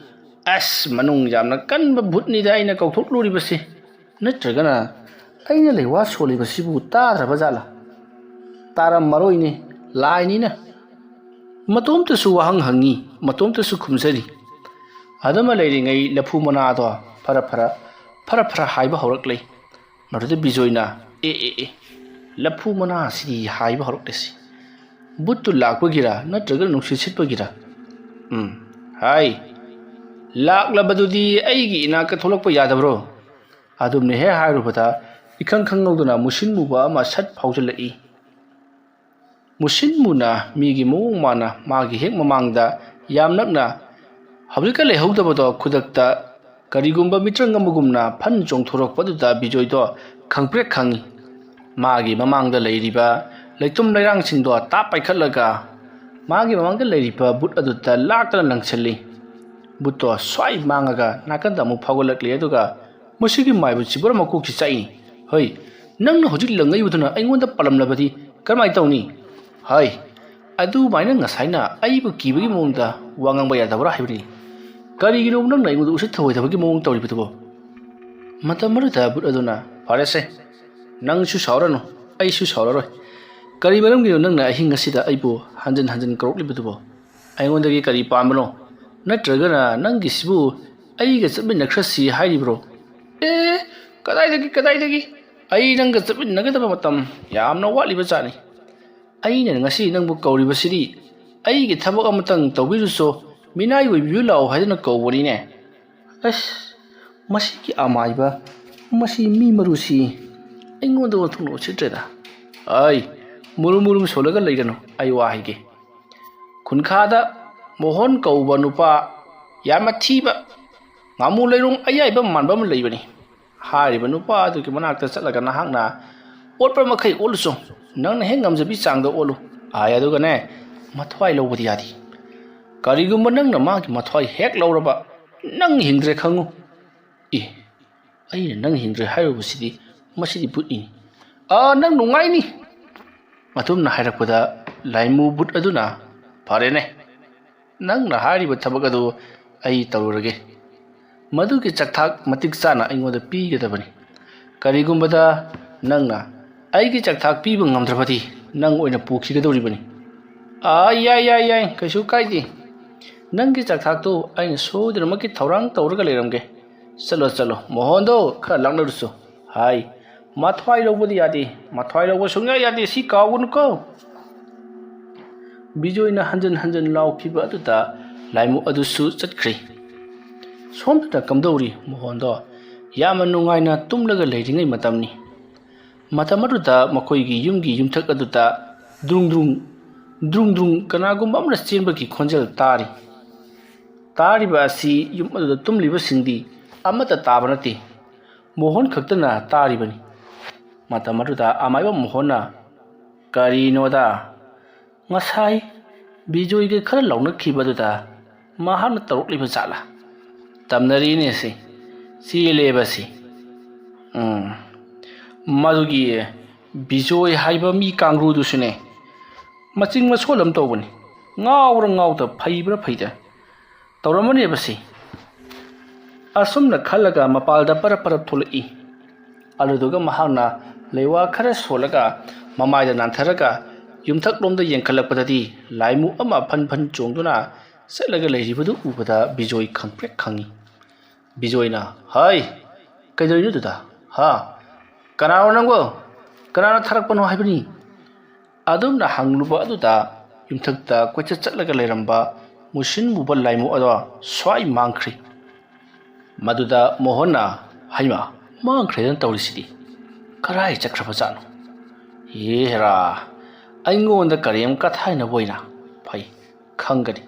ꯑꯁ, ꯃꯅꯨꯡ ꯌꯥꯝꯅ ꯀꯟꯕ ꯕꯨꯠꯅꯤꯗ ꯑꯩꯅ ꯀꯧꯊꯣꯛꯂꯨꯔꯤꯕꯁꯤ꯫ ꯅꯠꯇ꯭ꯔꯒꯅ ꯑꯩꯅ ꯂꯩꯋꯥ ꯁꯣꯜꯂꯤꯕꯁꯤꯕꯨ ꯇꯥꯗ꯭ꯔꯕ ꯖꯥꯠꯂꯥ? ꯇꯥꯔꯝꯃꯔꯣꯏꯅꯦ, ꯂꯥꯏꯅꯤꯅ꯫" ꯃꯇꯣꯝꯇꯁꯨ ꯋꯥꯍꯪ ꯍꯪꯉꯤ, ꯃꯇꯣꯝꯇꯁꯨ ꯈꯨꯝꯖꯔꯤ꯫ ꯑꯗꯨꯃ ꯂꯩꯔꯤꯉꯩ ꯂꯐꯨ ꯃꯅꯥꯗꯣ ꯐꯔ ꯐꯔ, ꯐꯔ ꯐꯔ ꯍꯥꯏꯕ ꯍꯧꯔꯛꯂꯦ꯫ ꯃꯗꯨꯗ ꯕꯤꯖꯣꯏꯅ, "ꯑꯦ, ꯑꯦ, ꯑꯦ, ꯂꯐꯨ ꯃꯅꯥꯁꯤꯗꯤ ꯍꯥꯏꯕ ꯍꯧꯔꯛꯂꯦꯁꯤ꯫ ꯕꯨꯠꯇꯨ ꯂꯥꯛꯄꯒꯤꯔ ꯅꯠꯇ꯭ꯔꯒ ꯅꯨꯡꯁꯤꯠ ꯁꯤꯠꯄꯒꯤꯔ? ꯎꯝ, ꯍꯥꯏ, ꯂꯥꯛꯂꯕꯗꯨꯗꯤ ꯑꯩꯒꯤ ꯏꯅꯥꯛꯇ ꯊꯣꯛꯂꯛꯄ ꯌꯥꯗꯕ꯭ꯔꯣ?" ꯑꯗꯨꯝꯅ ꯍꯦꯛ ꯍꯥꯏꯔꯨꯕꯗ ꯏꯈꯪ ꯈꯪꯍꯧꯗꯅ ꯃꯨꯁꯤꯟ ꯃꯨꯕ ꯑꯃ ꯁꯠ ꯐꯥꯎꯖꯤꯜꯂꯛꯏ꯫ ꯃꯨꯁꯤꯟ ꯃꯨꯅ ꯃꯤꯒꯤ ꯃꯑꯣꯡ ꯃꯥꯅ ꯃꯥꯒꯤ ꯍꯦꯛ ꯃꯃꯥꯡꯗ ꯌꯥꯝ ꯅꯛꯅ ꯍꯧꯖꯤꯛꯀ ꯂꯩꯍꯧꯗꯕꯗꯣ ꯈꯨꯗꯛꯇ ꯀꯔꯤꯒꯨꯝꯕ ꯃꯤꯇ꯭ꯔꯪ ꯑꯃꯒꯨꯝꯅ ꯐꯟ ꯆꯣꯡꯊꯣꯔꯛꯄꯗꯨꯗ ꯕꯤꯖꯣꯏꯗꯣ ꯈꯪꯄ꯭ꯔꯦꯛ ꯈꯪꯏ꯫ ꯃꯥꯒꯤ ꯃꯃꯥꯡꯗ ꯂꯩꯔꯤꯕ ꯂꯩꯇꯨꯝ ꯂꯩꯔꯥꯡꯁꯤꯡꯗꯣ ꯇꯥꯞ ꯄꯥꯏꯈꯠꯂꯒ ꯃꯥꯒꯤ ꯃꯃꯥꯡꯗ ꯂꯩꯔꯤꯕ ꯕꯨꯠ ꯑꯗꯨꯗ ꯂꯥꯛꯇꯅ ꯂꯪꯁꯤꯜꯂꯤ꯫ ꯕꯨꯠꯇꯣ ꯁ꯭ꯋꯥꯏ ꯃꯥꯡꯉꯒ ꯅꯥꯀꯟꯗ ꯑꯃꯨꯛ ꯐꯥꯎꯒꯠꯂꯛꯂꯤ, ꯑꯗꯨꯒ ꯃꯁꯤꯒꯤ ꯃꯥꯏꯕ ꯆꯤꯕꯣꯔ ꯃꯀꯣꯛꯁꯤ ꯆꯥꯛꯏ꯫ "ꯍꯣꯏ, ꯅꯪꯅ ꯍꯧꯖꯤꯛ ꯂꯪꯉꯛꯏꯕꯗꯨꯅ ꯑꯩꯉꯣꯟꯗ ꯄꯥꯜꯂꯝꯂꯕꯗꯤ ꯀꯔꯝꯍꯥꯏꯅ ꯇꯧꯅꯤ?" "ꯍꯣꯏ, ꯑꯗꯨꯃꯥꯏꯅ ꯉꯁꯥꯏꯅ ꯑꯩꯕꯨ ꯀꯤꯕꯒꯤ ꯃꯑꯣꯡꯗ ꯋꯥ ꯉꯥꯡꯕ ꯌꯥꯗꯕ꯭ꯔꯥ ꯍꯥꯏꯕꯅꯤ꯫ ꯀꯔꯤꯒꯤꯅꯣ ꯅꯪꯅ ꯑꯩꯉꯣꯟꯗ ꯎꯁꯤꯠ ꯊꯑꯣꯏꯗꯕꯒꯤ ꯃꯑꯣꯡ ꯇꯧꯔꯤꯕꯗꯨꯕꯣ?" ꯃꯇꯝ ꯑꯗꯨꯗ ꯕꯨꯠ ꯑꯗꯨꯅ, "ꯐꯔꯦꯁꯦ, ꯅꯪꯁꯨ ꯁꯥꯎꯔꯅꯨ, ꯑꯩꯁꯨ ꯁꯥꯎꯔꯔꯣꯏ꯫ ꯀꯔꯤ ꯃꯔꯝꯒꯤꯅꯣ ꯅꯪꯅ ꯑꯍꯤꯡ ꯑꯁꯤꯗ ꯑꯩꯕꯨ ꯍꯟꯖꯤꯟ ꯍꯟꯖꯤꯟ ꯀꯧꯔꯛꯂꯤꯕꯗꯨꯕꯣ? ꯑꯩꯉꯣꯟꯗꯒꯤ ꯀꯔꯤ ꯄꯥꯝꯕꯅꯣ? ꯅꯠꯇ꯭ꯔꯒꯅ ꯅꯪꯒꯤꯁꯤꯕꯨ ꯑꯩꯒ ꯆꯠꯃꯤꯟꯅꯈ꯭ꯔꯁꯤ ꯍꯥꯏꯔꯤꯕ꯭ꯔꯣ?" "ꯑꯦ, ꯀꯗꯥꯏꯗꯒꯤ, ꯀꯗꯥꯏꯗꯒꯤ? ꯑꯩ ꯅꯪꯒ ꯆꯠꯃꯤꯟꯅꯒꯗꯕ ꯃꯇꯝ ꯌꯥꯝꯅ ꯋꯥꯠꯂꯤꯕ ꯖꯥꯠꯅꯤ꯫ ꯑꯩꯅ ꯉꯁꯤ ꯅꯪꯕꯨ ꯀꯧꯔꯤꯕꯁꯤꯗꯤ ꯑꯩꯒꯤ ꯊꯕꯛ ꯑꯃꯇꯪ ꯇꯧꯕꯤꯔꯨꯆꯣ, ꯃꯤꯅꯥꯏ ꯑꯣꯏꯕꯤꯌꯨ ꯂꯥꯛꯑꯣ ꯍꯥꯏꯗꯨꯅ ꯀꯧꯕꯅꯤꯅꯦ꯫ ꯑꯁ, ꯃꯁꯤꯒꯤ ꯑꯃꯥꯏꯕ, ꯃꯁꯤ ꯃꯤ ꯃꯔꯨꯁꯤ ꯑꯩꯉꯣꯟꯗ ꯑꯣꯟꯊꯣꯛꯅ ꯎꯁꯤꯠꯇ꯭ꯔꯦꯗ꯫ ꯑꯩ ꯃꯨꯔꯨꯝ ꯃꯨꯔꯨꯝ ꯁꯣꯜꯂꯒ ꯂꯩꯒꯅꯨ, ꯑꯩ ꯋꯥ ꯍꯥꯏꯒꯦ꯫ ꯈꯨꯟꯈꯥꯗ ꯃꯣꯍꯣꯟ ꯀꯧꯕ ꯅꯨꯄꯥ ꯌꯥꯝꯅ ꯊꯤꯕ, ꯉꯥꯃꯨ ꯂꯩꯔꯣꯡ ꯑꯌꯥꯏꯕ ꯃꯥꯟꯕ ꯑꯃ ꯂꯩꯕꯅꯤ꯫ ꯍꯥꯏꯔꯤꯕ ꯅꯨꯄꯥ ꯑꯗꯨꯒꯤ ꯃꯅꯥꯛꯇ ꯆꯠꯂꯒ ꯅꯍꯥꯛꯅ ꯑꯣꯠꯄ ꯃꯈꯩ ꯑꯣꯠꯂꯨꯁꯨ, ꯅꯪꯅ ꯍꯦꯛ ꯉꯝꯖꯕꯤ ꯆꯥꯡꯗ ꯑꯣꯠꯂꯨ꯫ ꯍꯥꯏ, ꯑꯗꯨꯒꯅꯦ, ꯃꯊ꯭ꯋꯥꯏ ꯂꯧꯕꯗꯤ ꯌꯥꯗꯦ꯫ ꯀꯔꯤꯒꯨꯝꯕ ꯅꯪꯅ ꯃꯥꯒꯤ ꯃꯊ꯭ꯋꯥꯏ ꯍꯦꯛ ꯂꯧꯔꯕ, ꯅꯪ ꯍꯤꯡꯗ꯭ꯔꯦ ꯈꯪꯉꯨ꯫ "ꯑꯦ, ꯑꯩꯅ ꯅꯪ ꯍꯤꯡꯗ꯭ꯔꯦ ꯍꯥꯏꯔꯨꯕꯁꯤꯗꯤ, ꯃꯁꯤꯗꯤ ꯕꯨꯠꯅꯤ꯫ ꯑꯥ, ꯅꯪ ꯅꯨꯡꯉꯥꯏꯅꯤ!" ꯑꯗꯨꯝꯅ ꯍꯥꯏꯔꯛꯄꯗ ꯂꯥꯏꯃꯨ ꯕꯨꯠ ꯑꯗꯨꯅ, "ꯐꯔꯦꯅꯦ, ꯅꯪꯅ ꯍꯥꯏꯔꯤꯕ ꯊꯕꯛ ꯑꯗꯨ ꯑꯩ ꯇꯧꯔꯨꯔꯒꯦ꯫ ꯃꯗꯨꯒꯤ ꯆꯥꯛꯊꯥꯛ ꯃꯇꯤꯛ ꯆꯥꯅ ꯑꯩꯉꯣꯟꯗ ꯄꯤꯒꯗꯕꯅꯤ꯫ ꯀꯔꯤꯒꯨꯝꯕꯗ ꯅꯪꯅ ꯑꯩꯒꯤ ꯆꯥꯛꯊꯥꯛ ꯄꯤꯕ ꯉꯝꯗ꯭ꯔꯕꯗꯤ, ꯅꯪ ꯑꯣꯏꯅ ꯄꯨꯈꯤꯒꯗꯧꯔꯤꯕꯅꯤ꯫" "ꯑꯥ, ꯌꯥꯏ, ꯌꯥꯏ, ꯌꯥꯏ, ꯀꯩꯁꯨ ꯀꯥꯏꯗꯦ꯫ ꯅꯪꯒꯤ ꯆꯥꯛꯊꯥꯛꯇꯨ ꯑꯩꯅ ꯁꯣꯏꯗꯅꯃꯛꯀꯤ ꯊꯧꯔꯥꯡ ꯇꯧꯔꯒ ꯂꯩꯔꯝꯒꯦ꯫ ꯆꯠꯂꯣ, ꯆꯠꯂꯣ, ꯃꯣꯍꯣꯟꯗꯣ ꯈꯔ ꯂꯥꯛꯅꯔꯨꯁꯨ꯫" ꯍꯥꯏ, "ꯃꯊ꯭ꯋꯥꯏ ꯂꯧꯕꯗꯤ ꯌꯥꯗꯦ, ꯃꯊ꯭ꯋꯥꯏ ꯂꯧꯕ ꯁꯨꯡꯌꯥ ꯌꯥꯗꯦ, ꯁꯤ ꯀꯥꯎꯒꯅꯨꯀꯣ꯫" ꯕꯤꯖꯣꯏꯅ ꯍꯟꯖꯟ ꯍꯟꯖꯟ ꯂꯥꯎꯈꯤꯕ ꯑꯗꯨꯗ ꯂꯥꯏꯃꯨ ꯑꯗꯨꯁꯨ ꯆꯠꯈ꯭ꯔꯦ꯫ ꯁꯣꯝꯗꯅ ꯀꯝꯗꯧꯔꯤ? ꯃꯣꯍꯣꯟꯗꯣ ꯌꯥꯝꯅ ꯅꯨꯡꯉꯥꯏꯅ ꯇꯨꯝꯂꯒ ꯂꯩꯔꯤꯉꯩ ꯃꯇꯝꯅꯤ꯫ ꯃꯇꯝ ꯑꯗꯨꯗ ꯃꯈꯣꯏꯒꯤ ꯌꯨꯝꯒꯤ ꯌꯨꯝꯊꯛ ꯑꯗꯨꯗ ꯗ꯭ꯔꯨꯡ ꯗ꯭ꯔꯨꯡ, ꯗ꯭ꯔꯨꯡ ꯗ꯭ꯔꯨꯡ ꯀꯅꯥꯒꯨꯝꯕ ꯑꯃꯅ ꯆꯦꯟꯕꯒꯤ ꯈꯣꯟꯖꯦꯜ ꯇꯥꯔꯤ꯫ ꯇꯥꯔꯤꯕ ꯑꯁꯤ ꯌꯨꯝ ꯑꯗꯨꯗ ꯇꯨꯝꯂꯤꯕꯁꯤꯡꯗꯤ ꯑꯃꯠꯇ ꯇꯥꯕ ꯅꯠꯇꯦ, ꯃꯣꯍꯣꯟ ꯈꯛꯇꯅ ꯇꯥꯔꯤꯕꯅꯤ꯫ ꯃꯇꯝ ꯑꯗꯨꯗ ꯑꯃꯥꯏꯕ ꯃꯣꯍꯣꯟꯅ, "ꯀꯔꯤꯅꯣꯗ? ꯉꯁꯥꯏ ꯕꯤꯖꯣꯏꯒ ꯈꯔ ꯂꯥꯎꯅꯈꯤꯕꯗꯨꯗ ꯃꯍꯥꯛꯅ ꯇꯧꯔꯛꯂꯤꯕ ꯖꯥꯠꯂꯥ? ꯇꯝꯅꯔꯤꯅꯦ ꯁꯤ, ꯆꯦꯜꯂꯦꯕ ꯁꯤ꯫ ꯎꯝ, ꯃꯗꯨꯒꯤ ꯕꯤꯖꯣꯏ ꯍꯥꯏꯕ ꯃꯤ ꯀꯥꯡꯒ꯭ꯔꯨꯗꯨꯁꯨꯅꯦ, ꯃꯆꯤꯡ ꯃꯁꯣꯜ ꯑꯃ ꯇꯧꯕꯅꯤ꯫ ꯉꯥꯎꯕ꯭ꯔꯥ ꯉꯥꯎꯗ, ꯐꯩꯕ꯭ꯔꯥ ꯐꯩꯗ, ꯇꯧꯔꯝꯃꯅꯦꯕ ꯁꯤ꯫" ꯑꯁꯨꯝꯅ ꯈꯜꯂꯒ ꯃꯄꯥꯜꯗ ꯄꯔꯞ ꯄꯔꯞ ꯊꯣꯛꯂꯛꯏ꯫ ꯑꯗꯨꯗꯨꯒ ꯃꯍꯥꯛꯅ ꯂꯩꯋꯥ ꯈꯔ ꯁꯣꯜꯂꯒ ꯃꯃꯥꯏꯗ ꯅꯥꯟꯊꯔꯒ ꯌꯨꯝꯊꯛꯂꯣꯝꯗ ꯌꯦꯡꯈꯠꯂꯛꯄꯗꯗꯤ ꯂꯥꯏꯃꯨ ꯑꯃ ꯐꯟ ꯐꯟ ꯆꯣꯡꯗꯨꯅ ꯆꯠꯂꯒ ꯂꯩꯔꯤꯕꯗꯨ ꯎꯕꯗ ꯕꯤꯖꯣꯏ ꯈꯪꯄ꯭ꯔꯦꯛ ꯈꯪꯉꯤ꯫ ꯕꯤꯖꯣꯏꯅ, "ꯍꯩ, ꯀꯩꯗꯧꯔꯤꯅꯣ ꯑꯗꯨꯗ? ꯍꯥ? ꯀꯅꯥꯅꯣ ꯅꯪꯕꯣ? ꯀꯅꯥꯅ ꯊꯥꯔꯛꯄꯅꯣ ꯍꯥꯏꯕꯅꯤ?" ꯑꯗꯨꯝꯅ ꯍꯪꯂꯨꯕ ꯑꯗꯨꯗ ꯌꯨꯝꯊꯛꯇ ꯀꯣꯏꯆꯠ ꯆꯠꯂꯒ ꯂꯩꯔꯝꯕ ꯃꯨꯁꯤꯟ ꯃꯨꯕ ꯂꯥꯏꯃꯨ ꯑꯗꯣ ꯁ꯭ꯋꯥꯏ ꯃꯥꯡꯈ꯭ꯔꯦ꯫ ꯃꯗꯨꯗ ꯃꯣꯍꯟꯅ, "ꯍꯩꯃꯥ, ꯃꯥꯡꯈ꯭ꯔꯦꯗꯅ ꯇꯧꯔꯤꯁꯤꯗꯤ꯫ ꯀꯔꯥꯏ ꯆꯠꯈ꯭ꯔꯕꯖꯥꯠꯅꯣ? ꯍꯦ ꯍꯦꯔꯥ, ꯑꯩꯉꯣꯟꯗ ꯀꯔꯦꯝ ꯀꯊꯥꯏꯅꯕ ꯑꯣꯏꯅ꯫ ꯐꯩ, ꯈꯪꯒꯅꯤ꯫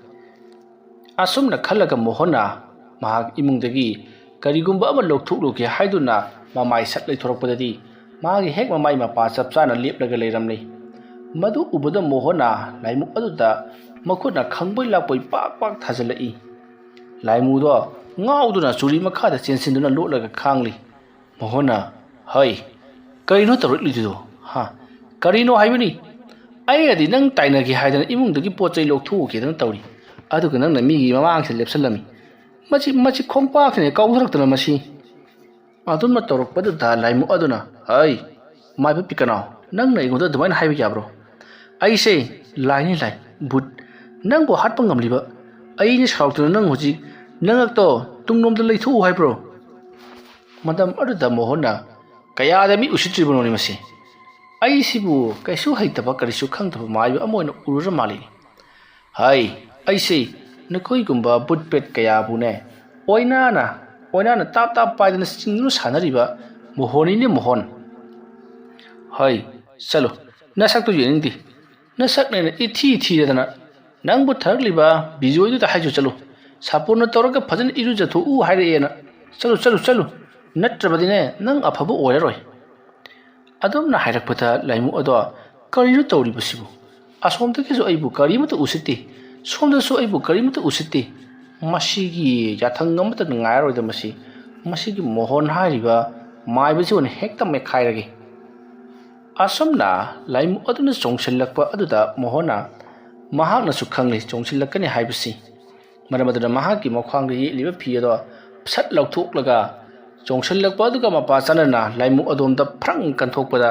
ꯑꯁꯨꯝꯅ ꯈꯜꯂꯒ ꯃꯣꯍꯟꯅ ꯃꯍꯥꯛ ꯏꯃꯨꯡꯗꯒꯤ ꯀꯔꯤꯒꯨꯝꯕ ꯑꯃ ꯂꯧꯊꯣꯛꯂꯨꯒꯦ ꯍꯥꯏꯗꯨꯅ ꯃꯃꯥꯏ ꯁꯠ ꯂꯩꯊꯣꯔꯛꯄꯗꯗꯤ, ꯃꯥꯒꯤ ꯍꯦꯛ ꯃꯃꯥꯏ ꯃꯄꯥ ꯆꯞ ꯆꯥꯅ ꯂꯦꯞꯂꯒ ꯂꯩꯔꯝꯂꯤ꯫ ꯃꯗꯨ ꯎꯕꯗ ꯃꯣꯍꯟꯅ ꯂꯥꯏꯃꯨ ꯑꯗꯨꯗ ꯃꯈꯨꯠꯅ ꯈꯪꯕꯣꯏ ꯂꯥꯛꯄꯣꯏ ꯄꯥꯛ ꯄꯥꯛ ꯊꯥꯖꯤꯜꯂꯛꯏ꯫ ꯂꯥꯏꯃꯨꯗꯣ ꯉꯥꯎꯗꯨꯅ ꯆꯨꯔꯤ ꯃꯈꯥꯗ ꯆꯦꯟꯁꯤꯟꯗꯨꯅ ꯂꯣꯠꯂꯒ ꯈꯥꯡꯂꯤ꯫ ꯃꯣꯍꯟꯅ, "ꯍꯩ, ꯀꯔꯤꯅꯣ ꯇꯧꯔꯛꯂꯤꯗꯨꯗꯣ? ꯍꯥ? ꯀꯔꯤꯅꯣ ꯍꯥꯏꯕꯅꯤ? ꯑꯩꯅꯗꯤ ꯅꯪ ꯇꯥꯏꯅꯒꯦ ꯍꯥꯏꯗꯅ ꯏꯃꯨꯡꯗꯒꯤ ꯄꯣꯠ ꯆꯩ ꯂꯧꯊꯣꯛꯎꯒꯦꯗꯅ ꯇꯧꯔꯤ꯫ ꯑꯗꯨꯒ ꯅꯪꯅ ꯃꯤꯒꯤ ꯃꯃꯥꯡꯁꯤꯗ ꯂꯦꯞꯁꯜꯂꯝꯃꯤ꯫ ꯃꯁꯤ, ꯃꯁꯤ ꯈꯣꯡꯄꯥꯛꯁꯤꯅ ꯀꯥꯎꯊꯔꯛꯇꯅ ꯃꯁꯤ꯫" ꯑꯗꯨꯝꯅ ꯇꯧꯔꯛꯄꯗꯨꯗ ꯂꯥꯏꯃꯨ ꯑꯗꯨꯅ, "ꯍꯩ, ꯃꯥꯏꯕ ꯄꯤꯀꯅꯥꯎ, ꯅꯪꯅ ꯑꯩꯉꯣꯟꯗ ꯑꯗꯨꯃꯥꯏꯅ ꯍꯥꯏꯕ ꯌꯥꯕ꯭ꯔꯣ? ꯑꯩꯁꯦ ꯂꯥꯏꯅꯤ ꯂꯥꯏ, ꯚꯨꯠ꯫ ꯅꯪꯕꯨ ꯍꯥꯠꯄ ꯉꯝꯂꯤꯕ ꯑꯩꯅ ꯁꯥꯎꯔꯛꯇꯨꯅ ꯅꯪ ꯍꯧꯖꯤꯛ ꯅꯉꯛꯇꯣ ꯇꯨꯡꯂꯣꯝꯗ ꯂꯩꯊꯣꯛꯎ ꯍꯥꯏꯕ꯭ꯔꯣ?" ꯃꯇꯝ ꯑꯗꯨꯗ ꯃꯣꯍꯟꯅ, "ꯀꯌꯥꯗ ꯃꯤ ꯎꯁꯤꯠꯇ꯭ꯔꯤꯕꯅꯣꯅꯦ ꯃꯁꯤ? ꯑꯩꯁꯤꯕꯨ ꯀꯩꯁꯨ ꯍꯩꯇꯕ, ꯀꯔꯤꯁꯨ ꯈꯪꯗꯕ ꯃꯥꯏꯕ ꯑꯃ ꯑꯣꯏꯅ ꯎꯔꯨꯔ ꯃꯥꯜꯂꯤꯅꯦ꯫ ꯍꯩ, ꯑꯩꯁꯦ ꯅꯈꯣꯏꯒꯨꯝꯕ ꯕꯨꯠ ꯄꯦꯠ ꯀꯌꯥꯕꯨꯅꯦ, ꯑꯣꯏꯅꯥꯅ, ꯑꯣꯏꯅꯥꯅ ꯇꯥꯞ ꯇꯥꯞ ꯄꯥꯏꯗꯅ ꯆꯤꯡꯗꯨꯅ ꯁꯥꯟꯅꯔꯤꯕ ꯃꯣꯍꯣꯟꯅꯤꯅꯦ ꯃꯣꯍꯣꯟ꯫ ꯍꯩ, ꯆꯠꯂꯨ, ꯅꯁꯛꯇꯨ ꯌꯦꯡꯅꯤꯡꯗꯦ꯫ ꯅꯁꯛꯅꯦꯅ ꯏꯊꯤ ꯊꯤꯔꯗꯅ ꯅꯪꯕꯨ ꯊꯥꯔꯛꯂꯤꯕ ꯕꯤꯖꯣꯏꯗꯨꯗ ꯍꯥꯏꯖꯧ ꯆꯠꯂꯨ꯫ ꯁꯥꯄꯣꯟꯅ ꯇꯧꯔꯒ ꯐꯖꯅ ꯏꯔꯨꯖꯊꯣꯛꯎ ꯍꯥꯏꯔꯛꯑꯦꯅ꯫ ꯆꯠꯂꯨ, ꯆꯠꯂꯨ, ꯆꯠꯂꯨ꯫ ꯅꯠꯇ꯭ꯔꯕꯗꯤꯅꯦ, ꯅꯪ ꯑꯐꯕ ꯑꯣꯏꯔꯔꯣꯏ꯫" ꯑꯗꯨꯝꯅ ꯍꯥꯏꯔꯛꯄꯗ ꯂꯥꯏꯃꯨ ꯑꯗꯣ, "ꯀꯔꯤꯅꯣ ꯇꯧꯔꯤꯕꯁꯤꯕꯨ? ꯑꯁꯣꯝꯗꯒꯤꯁꯨ ꯑꯩꯕꯨ ꯀꯔꯤꯃꯠꯇ ꯎꯁꯤꯠꯇꯦ, ꯁꯣꯝꯗꯁꯨ ꯑꯩꯕꯨ ꯀꯔꯤꯃꯠꯇ ꯎꯁꯤꯠꯇꯦ꯫ ꯃꯁꯤꯒꯤ ꯌꯥꯊꯪ ꯑꯃꯠꯇ ꯉꯥꯏꯔꯔꯣꯏꯗ ꯃꯁꯤ꯫ ꯃꯁꯤꯒꯤ ꯃꯣꯍꯣꯟ ꯍꯥꯏꯔꯤꯕ ꯃꯥꯏꯕꯁꯤ ꯑꯣꯏꯅ ꯍꯦꯛꯇ ꯃꯦꯠꯈꯥꯏꯔꯒꯦ꯫" ꯑꯁꯨꯝꯅ ꯂꯥꯏꯃꯨ ꯑꯗꯨꯅ ꯆꯣꯡꯁꯤꯜꯂꯛꯄ ꯑꯗꯨꯗ ꯃꯣꯍꯣꯟꯅ ꯃꯍꯥꯛꯅꯁꯨ ꯈꯪꯂꯤ ꯆꯣꯡꯁꯤꯜꯂꯛꯀꯅꯤ ꯍꯥꯏꯕꯁꯤ꯫ ꯃꯔꯝ ꯑꯗꯨꯅ ꯃꯍꯥꯛꯀꯤ ꯃꯈ꯭ꯋꯥꯡꯗ ꯌꯦꯠꯂꯤꯕ ꯐꯤ ꯑꯗꯣ ꯁꯠ ꯂꯧꯊꯣꯛꯂꯒ ꯆꯣꯡꯁꯤꯜꯂꯛꯄ ꯑꯗꯨꯒ ꯃꯄꯥ ꯆꯥꯟꯅꯅ ꯂꯥꯏꯃꯨ ꯑꯗꯣꯝꯗ ꯐ꯭ꯔꯪ ꯀꯟꯊꯣꯛꯄꯗ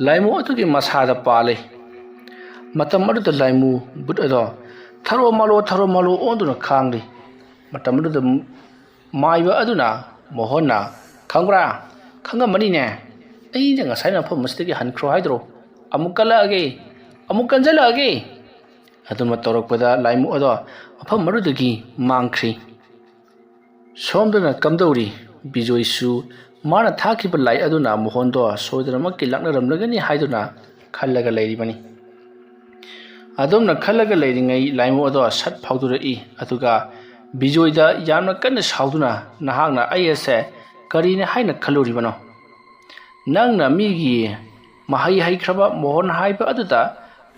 ꯂꯥꯏꯃꯨ ꯑꯗꯨꯒꯤ ꯃꯁꯥꯗ ꯄꯥꯜꯂꯤ꯫ ꯃꯇꯝ ꯑꯗꯨꯗ ꯂꯥꯏꯃꯨ ꯕꯨꯠ ꯑꯗꯣ ꯊꯔꯣ ꯃꯥꯂꯣ, ꯊꯔꯣ ꯃꯥꯂꯣ ꯑꯣꯟꯗꯨꯅ ꯈꯥꯡꯂꯤ꯫ ꯃꯇꯝ ꯑꯗꯨꯗ ꯃꯥꯏꯕ ꯑꯗꯨꯅ ꯃꯣꯍꯣꯟꯅ, "ꯈꯪꯕ꯭ꯔꯥ? ꯈꯪꯉꯝꯃꯅꯤꯅꯦ꯫ ꯑꯩꯅ ꯉꯁꯥꯏ ꯃꯐꯝ ꯑꯁꯤꯗꯒꯤ ꯍꯟꯈ꯭ꯔꯣ ꯍꯥꯏꯗ꯭ꯔꯣ? ꯑꯃꯨꯛ ꯀꯜꯂꯛꯑꯒꯦ, ꯑꯃꯨꯛ ꯀꯟꯖꯜꯂꯛꯑꯒꯦ꯫" ꯑꯗꯨꯃ ꯇꯧꯔꯛꯄꯗ ꯂꯥꯏꯃꯨ ꯑꯗꯣ ꯃꯐꯝ ꯑꯗꯨꯗꯒꯤ ꯃꯥꯡꯈ꯭ꯔꯤ꯫ ꯁꯣꯝꯗꯅ ꯀꯝꯗꯧꯔꯤ? ꯕꯤꯖꯣꯏꯁꯨ ꯃꯥꯅ ꯊꯥꯈꯤꯕ ꯂꯥꯏ ꯑꯗꯨꯅ ꯃꯣꯍꯣꯟꯗꯣ ꯁꯣꯏꯗꯅꯃꯛꯀꯤ ꯂꯥꯛꯅꯔꯝꯂꯒꯅꯤ ꯍꯥꯏꯗꯨꯅ ꯈꯜꯂꯒ ꯂꯩꯔꯤꯕꯅꯤ꯫ ꯑꯗꯨꯝꯅ ꯈꯜꯂꯒ ꯂꯩꯔꯤꯉꯩ ꯂꯥꯏꯃꯨ ꯑꯗꯣ ꯁꯠ ꯐꯥꯎꯗꯣꯔꯛꯏ꯫ ꯑꯗꯨꯒ ꯕꯤꯖꯣꯏꯗ ꯌꯥꯝꯅ ꯀꯟꯅ ꯁꯥꯎꯗꯨꯅ, "ꯅꯍꯥꯛꯅ ꯑꯩ ꯑꯁꯦ ꯀꯔꯤꯅꯤ ꯍꯥꯏꯅ ꯈꯜꯂꯨꯔꯤꯕꯅꯣ? ꯅꯪꯅ ꯃꯤꯒꯤ ꯃꯍꯩ ꯍꯩꯈ꯭ꯔꯕ ꯃꯣꯍꯟ ꯍꯥꯏꯕ ꯑꯗꯨꯗ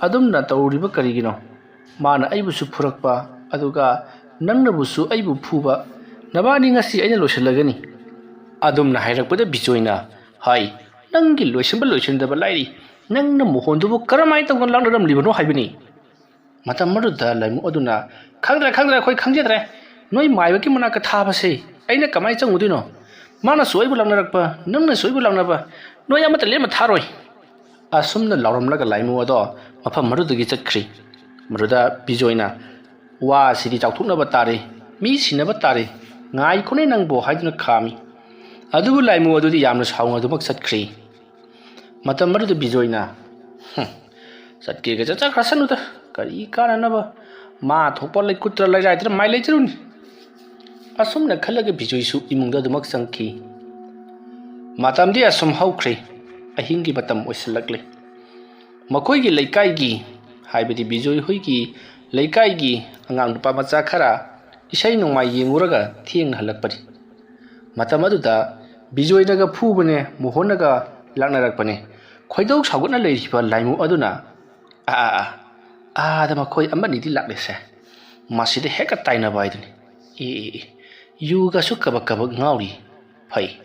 ꯑꯗꯨꯝꯅ ꯇꯧꯔꯤꯕ ꯀꯔꯤꯒꯤꯅꯣ? ꯃꯥꯅ ꯑꯩꯕꯨꯁꯨ ꯐꯨꯔꯛꯄ, ꯑꯗꯨꯒ ꯅꯪꯅꯕꯨꯁꯨ ꯑꯩꯕꯨ ꯐꯨꯕ꯫ ꯅꯕꯥꯅꯤ ꯉꯁꯤ ꯑꯩꯅ ꯂꯣꯏꯁꯤꯜꯂꯒꯅꯤ꯫" ꯑꯗꯨꯝꯅ ꯍꯥꯏꯔꯛꯄꯗ ꯕꯤꯖꯣꯏꯅ, "ꯍꯥꯏ, ꯅꯪꯒꯤ ꯂꯣꯏꯁꯤꯟꯕ ꯂꯣꯏꯁꯤꯟꯗꯕ ꯂꯥꯏꯔꯤ, ꯅꯪꯅ ꯃꯣꯍꯣꯟꯗꯨꯕꯨ ꯀꯔꯝꯍꯥꯏꯅ ꯇꯧꯗꯅ ꯂꯥꯛꯅꯔꯝꯂꯤꯕꯅꯣ ꯍꯥꯏꯕꯅꯤ?" ꯃꯇꯝ ꯑꯗꯨꯗ ꯂꯥꯏꯃꯨ ꯑꯗꯨꯅ, "ꯈꯪꯗ꯭ꯔꯦ, ꯈꯪꯗ꯭ꯔꯦ, ꯑꯩꯈꯣꯏ ꯈꯪꯖꯗ꯭ꯔꯦ꯫ ꯅꯣꯏ ꯃꯥꯏꯕꯒꯤ ꯃꯅꯥꯛꯇ ꯊꯥꯕꯁꯦ ꯑꯩꯅ ꯀꯃꯥꯏꯅ ꯆꯪꯉꯨꯗꯣꯏꯅꯣ? ꯃꯥꯅꯁꯨ ꯑꯩꯕꯨ ꯂꯥꯛꯅꯔꯛꯄ, ꯅꯪꯅꯁꯨ ꯑꯩꯕꯨ ꯂꯥꯛꯅꯕ, ꯅꯣꯏ ꯑꯃꯠꯇ ꯂꯦꯝꯅ ꯊꯥꯔꯣꯏ꯫" ꯑꯁꯨꯝꯅ ꯂꯥꯎꯔꯝꯂꯒ ꯂꯥꯏꯃꯨ ꯑꯗꯣ ꯃꯐꯝ ꯑꯗꯨꯗꯒꯤ ꯆꯠꯈ꯭ꯔꯤ꯫ ꯃꯗꯨꯗ ꯕꯤꯖꯣꯏꯅ, "ꯋꯥꯁꯤꯗꯤ ꯆꯥꯎꯊꯣꯛꯅꯕ ꯇꯥꯔꯦ, ꯃꯤ ꯁꯤꯅꯕ ꯇꯥꯔꯦ, ꯉꯥꯏꯈꯣꯅꯦ ꯅꯪꯕꯨ" ꯍꯥꯏꯗꯨꯅ ꯈꯥꯝꯃꯤ꯫ ꯑꯗꯨꯕꯨ ꯂꯥꯏꯃꯨ ꯑꯗꯨꯗꯤ ꯌꯥꯝꯅ ꯁꯥꯎꯅ ꯑꯗꯨꯃꯛ ꯆꯠꯈ꯭ꯔꯤ꯫ ꯃꯇꯝ ꯑꯗꯨꯗ ꯕꯤꯖꯣꯏꯅ, "ꯍꯨꯝ, ꯆꯠꯀꯦꯒ ꯆꯠꯆꯈ꯭ꯔꯁꯅꯨꯗ, ꯀꯔꯤ ꯀꯥꯟꯅꯅꯕ? ꯃꯥ ꯊꯣꯛꯄ ꯂꯩꯀꯨꯠꯇ꯭ꯔ ꯂꯩꯔꯥꯏꯗ꯭ꯔ ꯃꯥꯏ ꯂꯩꯖꯔꯨꯅꯤ꯫" ꯑꯁꯨꯝꯅ ꯈꯜꯂꯒ ꯕꯤꯖꯣꯏꯁꯨ ꯏꯃꯨꯡꯗ ꯑꯗꯨꯃꯛ ꯆꯪꯈꯤ꯫ ꯃꯇꯝꯗꯤ ꯑꯁꯨꯝ ꯍꯧꯈ꯭ꯔꯦ꯫ ꯑꯍꯤꯡꯒꯤ ꯃꯇꯝ ꯑꯣꯏꯁꯤꯜꯂꯛꯂꯦ꯫ ꯃꯈꯣꯏꯒꯤ ꯂꯩꯀꯥꯏꯒꯤ, ꯍꯥꯏꯕꯗꯤ ꯕꯤꯖꯣꯏ ꯍꯣꯏꯒꯤ ꯂꯩꯀꯥꯏꯒꯤ ꯑꯉꯥꯡ ꯅꯨꯄꯥ ꯃꯆꯥ ꯈꯔ ꯏꯁꯩ ꯅꯣꯡꯃꯥꯏ ꯌꯦꯡꯉꯨꯔꯒ ꯊꯦꯡꯅ ꯍꯜꯂꯛꯄꯅꯤ꯫ ꯃꯇꯝ ꯑꯗꯨꯗ ꯕꯤꯖꯣꯏꯅꯒ ꯐꯨꯕꯅꯦ, ꯃꯣꯍꯣꯟꯅꯒ ꯂꯥꯛꯅꯔꯛꯄꯅꯦ꯫ ꯈꯣꯏꯗꯧ ꯁꯥꯎꯒꯠꯅ ꯂꯩꯔꯤꯕ ꯂꯥꯏꯃꯨ ꯑꯗꯨꯅ, "ꯑꯥ, ꯑꯥ, ꯑꯥ, ꯑꯥꯗ ꯃꯈꯣꯏ ꯑꯃꯅꯤꯗꯤ ꯂꯥꯛꯂꯦꯁꯦ꯫ ꯃꯁꯤꯗ ꯍꯦꯛꯇ ꯇꯥꯏꯅꯕ ꯍꯥꯏꯗꯨꯅꯤ꯫ ꯑꯦ, ꯑꯦ, ꯑꯦ, ꯌꯨꯒꯁꯨ ꯀꯕꯛ ꯀꯕꯛ ꯉꯥꯎꯔꯤ꯫ ꯐꯩ,